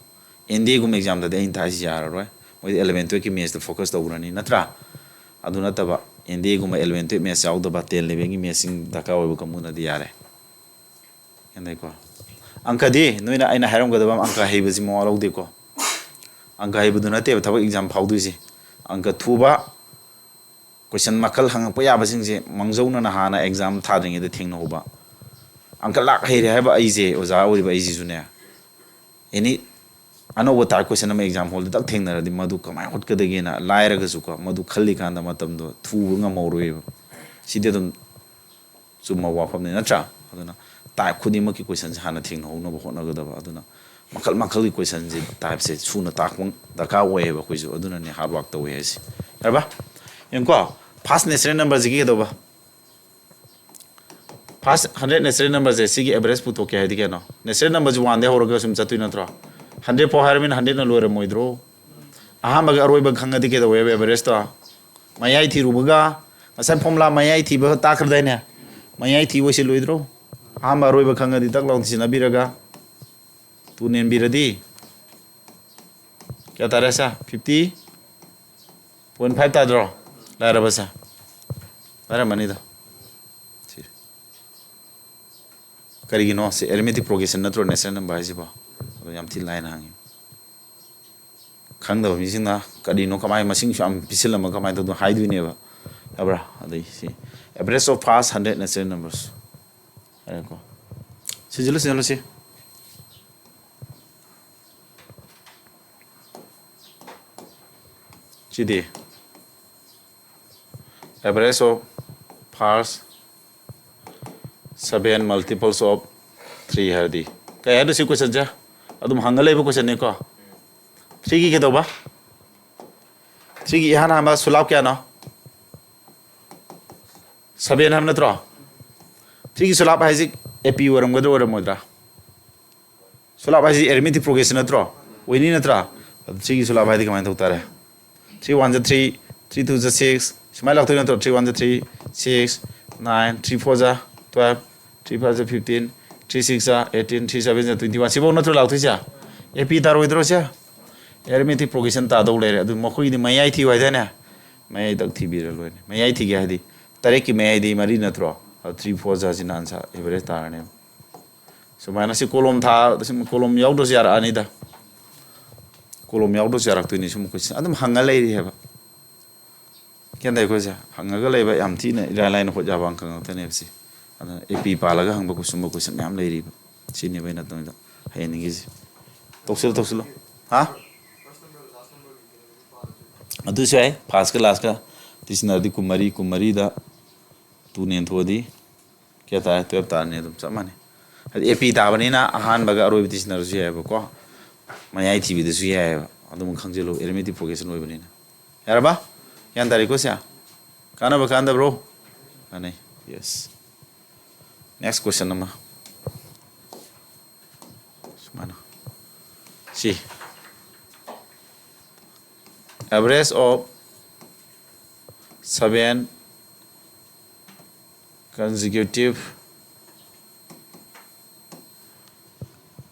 N D Aꯒꯨꯝꯕ examꯗꯗꯤ ꯑꯩꯅ ꯊꯥꯏꯁꯤ ꯌꯥꯔꯔꯣꯏ꯫ ꯃꯣꯏꯗꯤ eleven twelveꯀꯤ mathsꯇ focus ꯇꯧꯈ꯭ꯔꯅꯤ, ꯅꯠꯇ꯭ꯔꯥ? ꯑꯗꯨ ꯅꯠꯇꯕ N D Aꯒꯨꯝꯕ eleven twelve maths ꯌꯥꯎꯗꯕ, ten elevenꯒꯤ mathsꯁꯤꯡ ꯗꯔꯀꯥꯔ ꯑꯣꯏꯕ ꯀꯥꯡꯕꯨꯅꯗꯤ ꯌꯥꯔꯦ꯫ ꯒ꯭ꯌꯥꯟ ꯇꯥꯏꯀꯣ? ꯑꯪꯀꯗꯤ ꯅꯣꯏꯅ ꯑꯩꯅ ꯍꯥꯏꯔꯝꯒꯗꯕ ꯑꯃ, ꯑꯪꯀ ꯍꯩꯕꯁꯤ ꯃꯋꯥ ꯂꯧꯗꯦꯀꯣ꯫ ꯑꯪꯀ ꯍꯩꯕꯗꯨ ꯅꯠꯇꯦꯕ ꯊꯕꯛ exam ꯐꯥꯎꯗꯣꯏꯁꯦ꯫ ꯑꯪꯀ ꯊꯨꯕ, question ꯃꯈꯜ ꯍꯪꯉꯛꯄ ꯌꯥꯕꯁꯤꯡꯁꯦ ꯃꯥꯡꯖꯧꯅꯅ ꯍꯥꯟꯅ exam ꯊꯥꯗ꯭ꯔꯤꯉꯩꯗ ꯊꯦꯡꯅꯍꯧꯕ꯫ ꯑꯪꯀ ꯂꯥꯛ ꯍꯩꯔꯦ ꯍꯥꯏꯕ ꯑꯩꯁꯦ, ꯑꯣꯖꯥ ꯑꯣꯏꯔꯤꯕ ꯑꯩꯁꯤꯁꯨꯅꯦ, any ꯑꯅꯧꯕ type question ꯑꯃ exam hallꯗ ꯇꯛ ꯊꯦꯡꯅꯔꯗꯤ ꯃꯗꯨ ꯀꯃꯥꯏꯅ ꯍꯣꯠꯀꯗꯒꯦꯅ ꯂꯥꯏꯔꯒꯁꯨꯀꯣ, ꯃꯗꯨ ꯈꯜꯂꯤꯀꯥꯟꯗ ꯃꯇꯝꯗꯣ ꯊꯨꯕ ꯉꯝꯍꯧꯔꯣꯏꯕ꯫ ꯁꯤꯗꯤ ꯑꯗꯨꯝ ꯆꯨꯝꯕ ꯋꯥꯐꯝꯅꯤ, ꯅꯠꯇ꯭ꯔꯥ? ꯑꯗꯨꯅ type ꯈꯨꯗꯤꯡꯃꯛꯀꯤ questionꯁꯦ ꯍꯥꯟꯅ ꯊꯦꯡꯅꯍꯧꯅꯕ ꯍꯣꯠꯅꯒꯗꯕ꯫ ꯑꯗꯨꯅ ꯃꯈꯜ ꯃꯈꯜꯒꯤ questionꯁꯦ, typeꯁꯦ ꯁꯨꯅ ꯇꯥꯛꯄ ꯗꯔꯀꯥꯔ ꯑꯣꯏꯌꯦꯕ ꯑꯩꯈꯣꯏꯁꯨ꯫ ꯑꯗꯨꯅꯅꯦ hard work ꯇꯧꯋꯦ ꯍꯥꯏꯁꯦ꯫ ꯌꯥꯔꯕ? ꯌꯦꯡꯉꯨꯀꯣ, first natural numberꯁꯤꯒꯤ ꯀꯩꯗꯧꯕ? First hundred natural numberꯁꯦ ꯁꯤꯒꯤ average ꯄꯨꯊꯣꯛꯀꯦ ꯍꯥꯏꯗꯤ ꯀꯩꯅꯣ? Natural numberꯁꯦ oneꯗꯩ ꯍꯧꯔꯒ ꯁꯨꯝ ꯆꯠꯇꯣꯏ ꯅꯠꯇ꯭ꯔꯣ? Hundred ꯐꯥꯎ ꯍꯥꯏꯔꯕꯅꯤꯅ hundredꯅ ꯂꯣꯏꯔꯝꯃꯣꯏꯗ꯭ꯔꯣ? ꯑꯍꯥꯟꯕꯒ ꯑꯔꯣꯏꯕ ꯈꯪꯉꯗꯤ ꯀꯩꯗꯧꯋꯦꯕ averageꯇꯣ? ꯃꯌꯥꯏ ꯊꯤꯔꯨꯕꯒ, ꯉꯁꯥꯏ formula ꯃꯌꯥꯏ ꯊꯤꯕ ꯇꯥꯛꯈ꯭ꯔꯗꯥꯏꯅꯦ? ꯃꯌꯥꯏ ꯊꯤꯕ ꯑꯣꯏꯁꯤꯜꯂꯣꯏꯗ꯭ꯔꯣ? ꯑꯍꯥꯟꯕ ꯑꯔꯣꯏꯕ ꯈꯪꯉꯗꯤ ꯇꯛ ꯂꯥꯎꯅ ꯁꯤꯟꯅꯕꯤꯔꯒ two ꯅꯦꯝꯕꯤꯔꯗꯤ ꯀꯌꯥ ꯇꯥꯔꯦ ꯁꯦ? Fifty point five ꯇꯥꯗ꯭ꯔꯣ? ꯂꯥꯏꯔꯕ ꯁꯦ? ꯂꯥꯏꯔꯝꯃꯅꯤꯗ꯫ ꯁꯤ꯫ ꯀꯔꯤꯒꯤꯅꯣ? ꯁꯤ arithmetic progression ꯅꯠꯇ꯭ꯔꯣ natural number ꯍꯥꯏꯁꯤꯕꯣ? ꯑꯗꯣ ꯌꯥꯝ ꯊꯤ ꯂꯥꯏꯅ ꯍꯪꯉꯤ꯫ ꯈꯪꯗꯕ ꯃꯤꯁꯤꯡꯅ ꯀꯔꯤꯅꯣ, ꯀꯃꯥꯏꯅ ꯃꯁꯤꯡꯁꯨ ꯌꯥꯝ ꯄꯤꯁꯤꯜꯂꯝꯃꯒ ꯀꯃꯥꯏꯅ ꯇꯧꯗꯣꯏꯅꯣ ꯍꯥꯏꯗꯣꯏꯅꯦꯕ꯫ ꯌꯥꯕ꯭ꯔꯥ? ꯑꯗꯩ ꯁꯤ average of first hundred natural numbers ꯍꯥꯏꯔꯦꯀꯣ꯫ ꯁꯤꯖꯤꯜꯂꯨ, ꯁꯤꯖꯤꯜꯂꯨ ꯁꯤ꯫ ꯁꯤꯗꯤ average of first seven multiples of three ꯍꯥꯏꯔꯗꯤ ꯀꯩ ꯍꯥꯏꯅꯣ ꯁꯤ questionꯁꯦ? ꯑꯗꯨꯝ ꯍꯪꯉ ꯂꯩꯕ questionꯅꯤꯀꯣ꯫ Threeꯒꯤ ꯀꯩꯗꯧꯕ? Threeꯒꯤ ꯏꯍꯥꯟ ꯍꯥꯟꯕ ꯁꯨꯂꯥꯞ ꯀꯌꯥꯅꯣ? Seven ꯍꯥꯏꯕ ꯅꯠꯇ꯭ꯔꯣ? Threeꯒꯤ ꯁꯨꯂꯥꯞ ꯍꯥꯏꯁꯤ AP ꯑꯣꯏꯔꯝꯒꯗ꯭ꯔꯥ ꯑꯣꯏꯔꯝꯃꯣꯏꯗ꯭ꯔꯥ? ꯁꯨꯂꯥꯞ ꯍꯥꯏꯁꯤ arithmetic progression ꯅꯠꯇ꯭ꯔꯣ? ꯑꯣꯏꯅꯤ ꯅꯠꯇ꯭ꯔꯥ? ꯑꯗꯨ threeꯒꯤ ꯁꯨꯂꯥꯞ ꯍꯥꯏꯗꯤ ꯀꯃꯥꯏꯅ ꯇꯧ ꯇꯥꯔꯦ? Three one ꯖ three, three two ꯖ six, ꯁꯨꯃꯥꯏꯅ ꯂꯥꯛꯇꯣꯏ ꯅꯠꯇ꯭ꯔꯣ? Three one ꯖ three, six, nine, three four ꯖ twelve, three five ꯖ fifteen, three six ꯖ eighteen, three seven ꯖ twenty one, ꯁꯤꯐꯧ ꯅꯠꯇ꯭ꯔꯣ ꯂꯥꯛꯇꯣꯏꯁꯦ? AP ꯇꯥꯔꯣꯏꯗ꯭ꯔꯣ ꯁꯦ? Arithmetic progression ꯇꯥꯗꯧ ꯂꯩꯔꯦ꯫ ꯑꯗꯨ ꯃꯈꯣꯏꯒꯤꯗꯤ ꯃꯌꯥꯏ ꯊꯤꯌꯨ ꯍꯥꯏꯗꯥꯏꯅꯦ? ꯃꯌꯥꯏꯗꯛ ꯊꯤꯕꯤꯔ ꯂꯣꯏꯔꯦ꯫ ꯃꯌꯥꯏ ꯊꯤꯒꯦ ꯍꯥꯏꯗꯤ ꯇꯔꯦꯠꯀꯤ ꯃꯌꯥꯏꯗꯤ ꯃꯔꯤ ꯅꯠꯇ꯭ꯔꯣ? ꯑꯗꯨ three four ꯖ ꯁꯤꯅ answer average ꯇꯥꯔꯅꯦꯕ꯫ ꯁꯨꯃꯥꯏꯅ ꯁꯤ column ꯊꯥ-, ꯁꯤ column ꯌꯥꯎꯗ꯭ꯔꯁꯨ ꯌꯥꯔꯛꯑꯅꯤꯗ꯫ Column ꯌꯥꯎꯗ꯭ꯔꯁꯨ ꯌꯥꯔꯛꯇꯣꯏꯅꯤ ꯁꯨꯝ ꯑꯩꯈꯣꯏꯁꯦ꯫ ꯑꯗꯨꯝ ꯍꯪꯉ ꯂꯩꯔꯤ ꯍꯥꯏꯕ꯫ ꯒ꯭ꯌꯥꯟ ꯇꯥꯏꯀꯣ ꯁꯦ? ꯍꯪꯉꯒ ꯂꯩꯕ ꯌꯥꯝ ꯊꯤꯅ ꯏꯔꯥꯏ ꯂꯥꯏꯅ ꯍꯣꯠ ꯌꯥꯕ ꯑꯪꯀ ꯉꯥꯛꯇꯅꯦꯕ ꯁꯤ꯫ ꯑꯗꯨꯅ AP ꯄꯥꯜꯂꯒ ꯍꯪꯕ ꯁꯨꯝꯕ question ꯃꯌꯥꯝ ꯂꯩꯔꯤꯕ꯫ ꯁꯤꯅꯦꯕ ꯑꯩꯅ ꯇꯧꯔꯤꯗꯣ ꯍꯩꯍꯟꯅꯤꯡꯉꯤꯁꯦ꯫ ꯇꯧꯁꯤꯜꯂꯨ, ꯇꯧꯁꯤꯜꯂꯨ꯫ ꯍꯥ? ꯑꯗꯨꯁꯨ ꯌꯥꯏ, firstꯀ lastꯀ ꯇꯤꯁꯤꯟꯅꯔꯗꯤ ꯀꯨꯟꯃꯔꯤ, ꯀꯨꯟꯃꯔꯤꯗ two ꯅꯦꯟꯊꯣꯛꯑꯗꯤ ꯀꯌꯥ ꯇꯥꯔꯦ? Twelve ꯇꯥꯔꯅꯤ, ꯑꯗꯨꯝ ꯆꯞ ꯃꯥꯟꯅꯩ꯫ ꯍꯥꯏꯗꯤ AP ꯇꯥꯕꯅꯤꯅ ꯑꯍꯥꯟꯕꯒ ꯑꯔꯣꯏꯕ ꯇꯤꯁꯤꯟꯅꯔꯁꯨ ꯌꯥꯏꯑꯕꯀꯣ, ꯃꯌꯥꯏ ꯊꯤꯕꯤꯗꯁꯨ ꯌꯥꯏꯑꯕ, ꯑꯗꯨꯝ ꯈꯪꯖꯤꯜꯂꯨ, arithmetic progression ꯑꯣꯏꯕꯅꯤꯅ꯫ ꯌꯥꯔꯕ? ꯒ꯭ꯌꯥꯟ ꯇꯥꯔꯦꯀꯣ ꯁꯦ? ꯀꯥꯟꯅꯕ ꯀꯥꯟꯗꯕ꯭ꯔꯣ? ꯀꯥꯟꯅꯩ꯫ Yes꯫ Next question ꯑꯃ ꯁꯨꯃꯥꯏꯅ, ꯁꯤ, average of seven consecutive,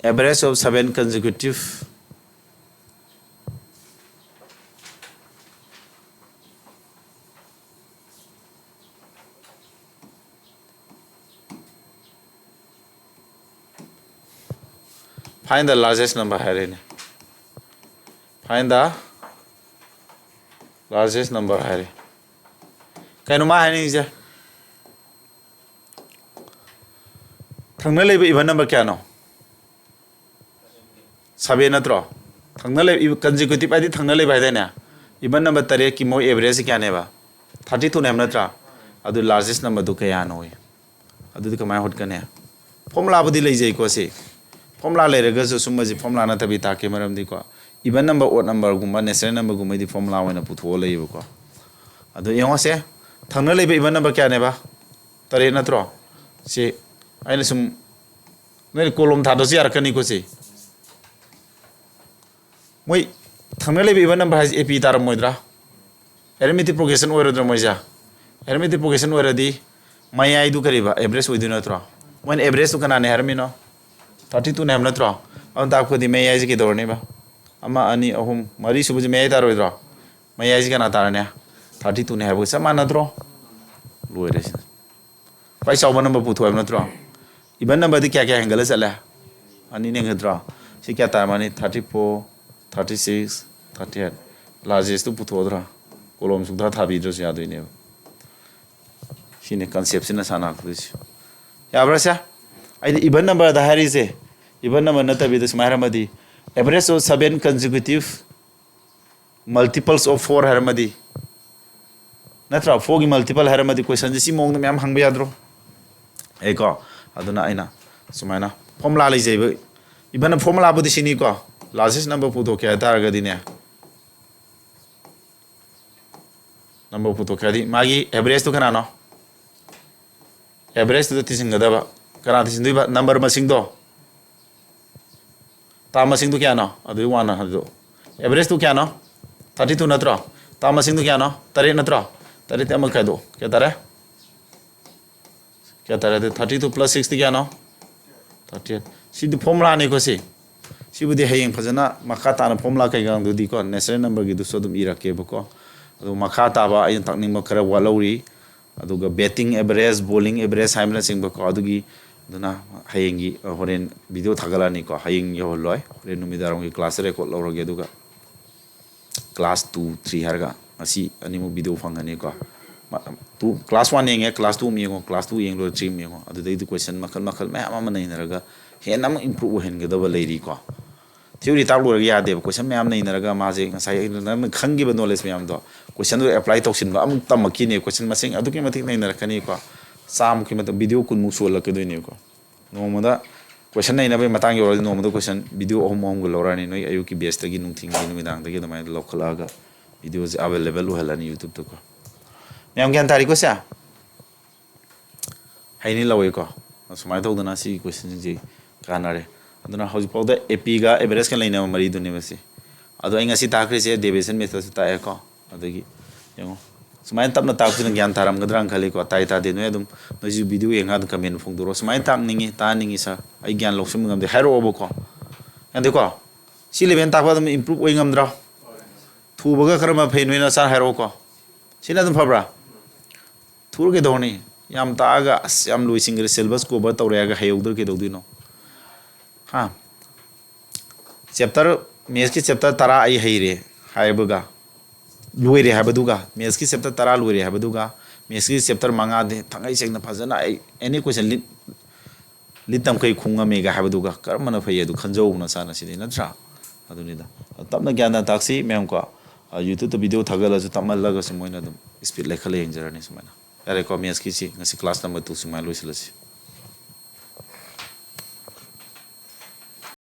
average of seven consecutive Find the largest number ꯍꯥꯏꯔꯦꯅꯦ꯫ Find the largest number ꯍꯥꯏꯔꯦ꯫ ꯀꯩꯅꯣ ꯃꯥ ꯍꯥꯏꯅꯤꯡꯉꯤꯁꯦ? ꯊꯪꯅ ꯂꯩꯕ even number ꯀꯌꯥꯅꯣ? Seven ꯅꯠꯇ꯭ꯔꯣ? ꯊꯪꯅ ꯂꯩ, consecutive ꯍꯥꯏꯗꯤ ꯊꯪꯅ ꯂꯩꯕ ꯍꯥꯏꯗꯥꯏꯅꯦ? Even number ꯇꯔꯦꯠꯀꯤ ꯃꯣꯏ average ꯀꯌꯥꯅꯦꯕ? Thirty two ꯅꯦꯕ ꯅꯠꯇ꯭ꯔꯥ? ꯑꯗꯨ largest number ꯗꯨ ꯀꯌꯥꯅꯣ? ꯑꯗꯨꯗꯤ ꯀꯃꯥꯏꯅ ꯍꯣꯠꯀꯅꯤ? Formula ꯕꯨꯗꯤ ꯂꯩꯖꯩꯀꯣ ꯁꯤ꯫ Formula ꯂꯩꯔꯒꯁꯨ ꯁꯨꯝꯕꯁꯤ formula ꯅꯠꯇꯕꯤ ꯇꯥꯛꯀꯦ, ꯃꯔꯝꯗꯤꯀꯣ, even number, odd number ꯒꯨꯝꯕ natural number ꯒꯨꯝꯕꯗꯤ formula ꯑꯣꯏꯅ ꯄꯨꯊꯣꯛꯑ ꯂꯩꯌꯦꯕꯀꯣ꯫ ꯑꯗꯣ ꯌꯦꯡꯉꯣꯁꯦ, ꯊꯪꯅ ꯂꯩꯕ even number ꯀꯌꯥꯅꯦꯕ? ꯇꯔꯦꯠ ꯅꯠꯇ꯭ꯔꯣ? ꯁꯤ ꯑꯩꯅ ꯁꯨꯝ, ꯅꯣꯏꯅ column ꯊꯥꯗ꯭ꯔꯁꯨ ꯌꯥꯔꯛꯀꯅꯤꯀꯣ ꯁꯤ꯫ ꯃꯣꯏ ꯊꯪꯅ ꯂꯩꯕ even number ꯍꯥꯏꯁꯦ A P ꯇꯥꯔꯝꯃꯣꯏꯗ꯭ꯔꯥ? Arithmetic progression ꯑꯣꯏꯔꯣꯏꯗ꯭ꯔꯥ ꯃꯣꯏꯁꯦ? Arithmetic progression ꯑꯣꯏꯔꯗꯤ ꯃꯌꯥꯏꯗꯨ ꯀꯔꯤꯕ? Average ꯑꯣꯏꯗꯣꯏ ꯅꯠꯇ꯭ꯔꯣ? ꯃꯣꯏꯅ average ꯇꯨ ꯀꯅꯥꯅꯦ ꯍꯥꯏꯔꯝꯃꯤꯅꯣ? Thirty two ꯅꯦ ꯍꯥꯏꯕ ꯅꯠꯇ꯭ꯔꯣ? ꯑꯗꯨ ꯇꯥꯛꯄꯗꯤ ꯃꯌꯥꯏꯁꯦ ꯀꯩꯗꯧꯔꯅꯦꯕ? ꯑꯃ, ꯑꯅꯤ, ꯑꯍꯨꯝ, ꯃꯔꯤ ꯁꯨꯕꯁꯦ ꯃꯌꯥꯏ ꯇꯥꯔꯣꯏꯗ꯭ꯔꯣ? ꯃꯌꯥꯏꯁꯦ ꯀꯅꯥ ꯇꯥꯔꯅꯤ? Thirty two ꯅꯦ ꯍꯥꯏꯕꯒ ꯆꯞ ꯃꯥꯟꯅꯗ꯭ꯔꯣ? ꯂꯣꯏꯔꯦ ꯁꯤꯅ꯫ ꯈ꯭ꯋꯥꯏ ꯆꯥꯎꯕ number ꯄꯨꯊꯣꯛꯑꯦꯕ ꯅꯠꯇ꯭ꯔꯣ? Even number ꯗꯤ ꯀꯌꯥ ꯀꯌꯥ ꯍꯦꯟꯒꯠꯂ ꯆꯠꯂꯦ? ꯑꯅꯤꯅ ꯍꯦꯟꯒꯠꯇ꯭ꯔꯣ? ꯁꯤ ꯀꯌꯥ ꯇꯥꯔꯝꯃꯅꯤ? Thirty four, thirty six, thirty eight꯫ Largest ꯇꯨ ꯄꯨꯊꯣꯛꯑꯗ꯭ꯔꯥ? Column ꯁꯨꯡꯊꯥ ꯊꯥꯕꯤꯗ꯭ꯔꯁꯨ ꯌꯥꯗꯣꯏꯅꯦꯕ꯫ ꯁꯤꯅꯤ concept ꯁꯤꯅ ꯁꯥꯟꯅꯔꯛꯇꯣꯏꯁꯦ꯫ ꯌꯥꯕ꯭ꯔꯥ ꯁꯦ? ꯑꯩꯗꯤ even number ꯗ ꯍꯥꯏꯔꯤꯁꯦ, even number ꯅꯠꯇꯕꯤꯗ ꯁꯨꯃꯥꯏꯅ ꯍꯥꯏꯔꯝꯃꯗꯤ, average of seven consecutive multiples of four ꯍꯥꯏꯔꯝꯃꯗꯤ, ꯅꯠꯇ꯭ꯔꯥ? Four ꯒꯤ multiple ꯍꯥꯏꯔꯝꯃꯗꯤ question ꯁꯦ ꯁꯤ ꯃꯑꯣꯡꯗ ꯃꯌꯥꯝ ꯍꯪꯕ ꯌꯥꯗ꯭ꯔꯣ? ꯑꯦꯀꯣ, ꯑꯗꯨꯅ ꯑꯩꯅ ꯁꯨꯃꯥꯏꯅ formula ꯂꯩꯖꯩꯕ, even formula ꯕꯨꯗꯤ ꯁꯤꯅꯤꯀꯣ, largest number ꯄꯨꯊꯣꯛꯀꯦ ꯍꯥꯏ ꯇꯥꯔꯒꯗꯤꯅꯦ, number ꯄꯨꯊꯣꯛꯀꯦ ꯍꯥꯏꯗꯤ ꯃꯥꯒꯤ average ꯇꯨ ꯀꯅꯥꯅꯣ? ꯑꯦꯚꯔꯦꯖꯇꯨꯗ ꯊꯤꯖꯤꯟꯒꯗꯕ꯫ ꯀꯅꯥ ꯊꯤꯖꯤꯟꯗꯣꯏꯕ? ꯅꯝꯕꯔ ꯃꯁꯤꯡꯗꯣ, ꯇꯥ ꯃꯁꯤꯡꯗꯣ ꯀꯌꯥꯅꯣ? ꯑꯗꯨꯒꯤ ꯋꯥꯅ ꯑꯗꯨ ꯑꯦꯚꯔꯦꯖꯇꯨ ꯀꯌꯥꯅꯣ? ꯊꯥꯔꯇꯤ ꯇꯨ ꯅꯠꯇ꯭ꯔꯣ? ꯇꯥ ꯃꯁꯤꯡꯗꯣ ꯀꯌꯥꯅꯣ? ꯇꯔꯦꯠ ꯅꯠꯇ꯭ꯔꯣ? ꯇꯔꯦꯠꯇꯤ ꯑꯃ ꯈꯥꯏꯗꯣꯛ, ꯀꯌꯥ ꯇꯥꯔꯦ? ꯀꯌꯥ ꯇꯥꯔꯦ? ꯑꯗꯨ ꯊꯥꯔꯇꯤ ꯇꯨ ꯄ꯭ꯂꯁ ꯁꯤꯛꯁꯇꯤ ꯀꯌꯥꯅꯣ? Thirty eight. ꯁꯤꯗꯤ ꯐꯣꯔꯃꯨꯂꯥꯅꯤꯀꯣ꯫ ꯁꯤ ꯁꯤꯕꯨꯗꯤ ꯍꯌꯦꯡ ꯐꯖꯅ ꯃꯈꯥ ꯇꯥꯅ ꯐꯣꯔꯃꯨꯂꯥ ꯀꯩꯀꯥꯗꯨꯗꯤꯀꯣ, ꯅꯦꯆꯔꯦꯜ ꯅꯝꯕꯔꯒꯤꯗꯨꯁꯨ ꯑꯗꯨꯝ ꯏꯔꯛꯀꯦꯕꯀꯣ꯫ ꯑꯗꯨ ꯃꯈꯥ ꯇꯥꯕ ꯑꯩꯅ ꯇꯥꯛꯅꯤꯡꯕ ꯈꯔ ꯋꯥꯠꯍꯧꯔꯤ꯫ ꯑꯗꯨꯒ ꯕꯦꯇꯤꯡ ꯑꯦꯚꯔꯦꯖ, ꯕꯣꯂꯤꯡ ꯑꯦꯚꯔꯦꯖ ꯍꯥꯏꯕꯅꯆꯤꯡꯕꯀꯣ꯫ ꯑꯗꯨꯒꯤ, ꯑꯗꯨꯅ ꯍꯌꯦꯡꯒꯤ, ꯑ, ꯍꯣꯔꯦꯟ ꯚꯤꯗꯤꯑꯣ ꯊꯥꯒꯠꯂꯛꯑꯅꯤꯀꯣ꯫ ꯍꯌꯦꯡ ꯌꯧꯍꯜꯂꯣꯏ, ꯍꯣꯔꯦꯟ ꯅꯨꯃꯤꯗꯥꯡꯋꯥꯏꯔꯝꯒꯤ ꯀ꯭ꯂꯥꯁꯇ ꯔꯦꯀꯣꯔꯗ ꯂꯧꯔꯒꯦ꯫ ꯑꯗꯨꯒ ꯀ꯭ꯂꯥꯁ ꯇꯨ, ꯊ꯭ꯔꯤ ꯍꯥꯏꯔꯒ ꯉꯁꯤ ꯑꯅꯤꯃꯛ ꯚꯤꯗꯤꯑꯣ ꯐꯪꯒꯅꯤꯀꯣ꯫ ꯃ-, ꯇꯨ, ꯀ꯭ꯂꯥꯁ ꯋꯥꯟ ꯌꯦꯡꯉꯦ, ꯀ꯭ꯂꯥꯁ ꯇꯨ ꯑꯃꯨꯛ ꯌꯦꯡꯉꯣ, ꯀ꯭ꯂꯥꯁ ꯇꯨ ꯌꯦꯡ ꯂꯣꯏꯔ ꯊ꯭ꯔꯤ ꯑꯃꯨꯛ ꯌꯦꯡꯉꯣ꯫ ꯑꯗꯨꯗꯩꯗꯤ ꯀꯣꯏꯁꯟ ꯃꯈꯜ ꯃꯈꯜ ꯃꯌꯥꯝ ꯑꯃ ꯅꯩꯅꯔꯒ ꯍꯦꯟꯅ ꯑꯃꯨꯛ ꯏꯝꯄ꯭ꯔꯨꯞ ꯑꯣꯏꯍꯟꯒꯗꯕ ꯂꯩꯔꯤꯀꯣ꯫ ꯊꯤꯑꯣꯔꯤ ꯇꯥꯛ ꯂꯣꯏꯔꯒ ꯌꯥꯗꯦꯕ꯫ ꯀꯣꯏꯁꯟ ꯃꯌꯥꯝ ꯅꯩꯅꯔꯒ ꯃꯥꯁꯦ ꯉꯁꯥꯏ ꯅꯪꯅ ꯈꯪꯈꯤꯕ ꯅꯣꯂꯦꯖ ꯃꯌꯥꯝꯗꯣ ꯀꯣꯏꯁꯟꯗꯨ ꯑꯦꯄ꯭ꯂꯥꯏ ꯇꯧꯁꯤꯟꯕ ꯑꯃꯨꯛ ꯇꯝꯃꯛꯈꯤꯅꯦ꯫ ꯀꯣꯏꯁꯟ ꯃꯁꯤꯡ ꯑꯗꯨꯛꯀꯤ ꯃꯇꯤꯛ ꯅꯩꯅꯔꯛꯀꯅꯤꯀꯣ꯫ ꯆꯥꯝꯃꯨꯛꯀꯤ ꯃꯇꯝ, ꯚꯤꯗꯤꯑꯣ ꯀꯨꯟꯃꯨꯛ ꯁꯨꯍꯜꯂꯛꯀꯗꯣꯏꯅꯦꯕꯀꯣ꯫ ꯅꯣꯡꯃꯗ ꯀꯣꯏꯁꯟ ꯅꯩꯅꯕꯩ ꯃꯇꯥꯡ ꯌꯧꯔꯗꯤ ꯅꯣꯡꯃꯗ ꯀꯣꯏꯁꯟ ꯚꯤꯗꯤꯑꯣ ꯑꯍꯨꯝ ꯑꯍꯨꯝꯒ ꯂꯧꯔꯛꯑꯅꯤ꯫ ꯅꯣꯏ ꯑꯌꯨꯛꯀꯤ ꯕꯦꯁꯇꯒꯤ ꯅꯨꯡꯊꯤꯟꯒꯤ ꯅꯨꯃꯤꯗꯥꯡꯗꯒꯤ ꯑꯗꯨꯃꯥꯏꯅ ꯂꯧꯈꯠꯂꯛꯑꯒ ꯚꯤꯗꯤꯑꯣꯁꯦ ꯑꯦꯚꯦꯂꯦꯕꯜ ꯑꯣꯏꯍꯜꯂꯅꯤ ꯌꯨꯇ꯭ꯌꯨꯕꯇꯀꯣ꯫ ꯃꯌꯥꯝ ꯒ꯭ꯌꯥꯟ ꯇꯥꯔꯤꯀꯣ ꯁꯦ? ꯍꯩꯅꯤ ꯂꯧꯋꯦꯀꯣ꯫ ꯑꯁꯨꯃꯥꯏꯅ ꯇꯧꯗꯅ ꯁꯤꯒꯤ ꯀꯣꯏꯁꯟꯁꯤꯡꯁꯤ ꯀꯥꯟꯅꯔꯦ꯫ ꯑꯗꯨꯅ ꯍꯧꯖꯤꯛꯐꯥꯎꯗ ꯑꯦ ꯄꯤꯒ ꯑꯦꯚꯔꯦꯖꯀ ꯂꯩꯅꯕ ꯃꯔꯤꯗꯨꯅꯦꯕ ꯁꯤ꯫ ꯑꯗꯣ ꯑꯩ ꯉꯁꯤ ꯇꯥꯛꯈ꯭ꯔꯤꯁꯦ ꯗꯦꯚꯤꯌꯦꯁꯟ ꯃꯦꯊꯠꯁꯨ ꯇꯥꯛꯑꯦꯀꯣ꯫ ꯑꯗꯒꯤ ꯌꯦꯡꯉꯣ, ꯁꯨꯃꯥꯏꯅ ꯇꯞꯅ ꯇꯥꯛꯄꯁꯤꯅ ꯒ꯭ꯌꯥꯟ ꯇꯥꯔꯝꯒꯗ꯭ꯔꯥꯅ ꯈꯜꯂꯤꯀꯣ꯫ ꯇꯥꯏ ꯇꯥꯗꯦ ꯅꯣꯏ ꯑꯗꯨꯝ, ꯅꯣꯏꯁꯨ ꯚꯤꯗꯤꯑꯣ ꯌꯦꯡꯉꯒ ꯑꯗꯨꯝ ꯀꯃꯦꯟ ꯐꯣꯡꯗꯣꯔꯛꯑꯣ꯫ "ꯁꯨꯃꯥꯏꯅ ꯇꯥꯛꯅꯤꯡꯉꯤ, ꯇꯥꯍꯟꯅꯤꯡꯉꯤ ꯁꯥꯔ, ꯑꯩ ꯒ꯭ꯌꯥꯟ ꯂꯧꯁꯤꯟꯕ ꯉꯝꯗꯦ" ꯍꯥꯏꯔꯛꯑꯣꯕꯀꯣ꯫ ꯌꯥꯗꯦꯀꯣ? ꯁꯤ ꯂꯦꯚꯦꯜ ꯇꯥꯛꯄ ꯑꯗꯨꯝ ꯏꯝꯄ꯭ꯔꯨꯞ ꯑꯣꯏ ꯉꯝꯗ꯭ꯔꯣ? ꯊꯨꯕꯒ ꯀꯔꯝꯕ ꯐꯩ ꯅꯣꯏꯅ ꯁꯥꯔ ꯍꯥꯏꯔꯛꯑꯣꯀꯣ꯫ ꯁꯤꯅ ꯑꯗꯨꯝ ꯐꯕ꯭ꯔꯥ? ꯊꯨꯔ ꯀꯩꯗꯧꯔꯅꯤ? ꯌꯥꯝ ꯇꯥꯛꯑꯒ "ꯑꯁ, ꯌꯥꯝ ꯂꯣꯏꯁꯤꯟꯈ꯭ꯔꯦ, ꯁꯤꯂꯦꯕꯁ ꯀꯣꯚꯔ ꯇꯧꯔꯦ" ꯍꯥꯏꯔꯒ ꯍꯩꯍꯧꯗ꯭ꯔ ꯀꯩꯗꯧꯗꯣꯏꯅꯣ? ꯍꯥ? ꯆꯦꯞꯇꯔ, ꯃꯦꯠꯁꯀꯤ ꯆꯦꯞꯇꯔ ꯇꯔꯥ ꯑꯩ ꯍꯩꯔꯦ ꯍꯥꯏꯕꯒ, ꯂꯣꯏꯔꯦ ꯍꯥꯏꯕꯗꯨꯒ, ꯃꯦꯠꯁꯀꯤ ꯆꯦꯞꯇꯔ ꯇꯔꯥ ꯂꯣꯏꯔꯦ ꯍꯥꯏꯕꯗꯨꯒ, ꯃꯦꯠꯁꯀꯤ ꯆꯦꯞꯇꯔ ꯃꯉꯥꯗꯤ ꯊꯥꯡꯒꯩ ꯁꯦꯡꯅ ꯐꯖꯅ ꯑꯩ ꯑꯦꯅꯤ ꯀꯣꯏꯁꯟ ꯂꯤꯠ, ꯂꯤꯠ ꯇꯝꯈꯩ ꯈꯨꯡꯉꯝꯃꯦꯒ ꯍꯥꯏꯕꯗꯨꯒ ꯀꯔꯝꯕꯅ ꯐꯩ ꯑꯗꯨ ꯈꯟꯖꯧꯕ ꯅꯁꯥꯅ ꯁꯤꯗꯤ, ꯅꯠꯇ꯭ꯔꯥ? ꯑꯗꯨꯅꯤꯗ꯫ ꯇꯞꯅ ꯒ꯭ꯌꯥꯟ ꯇꯥꯅ ꯇꯥꯛꯁꯤ ꯃꯌꯥꯝꯀꯣ꯫ ꯑ, ꯌꯨꯇ꯭ꯌꯨꯕꯇ ꯚꯤꯗꯤꯑꯣ ꯊꯥꯒꯠꯂꯁꯨ ꯇꯞꯃꯜꯂꯒꯁꯨ ꯃꯣꯏꯅ ꯑꯗꯨꯝ ꯁ꯭ꯄꯤꯗ ꯂꯩꯈꯠꯂ ꯌꯦꯡꯖꯔꯅꯤ ꯁꯨꯃꯥꯏꯅ꯫ ꯌꯥꯔꯦꯀꯣ, ꯃꯦꯠꯁꯀꯤꯁꯤ ꯉꯁꯤ ꯀ꯭ꯂꯥꯁ ꯅꯝꯕꯔ ꯇꯨ ꯁꯨꯃꯥꯏꯅ ꯂꯣꯏꯁꯤꯜꯂꯁꯤ꯫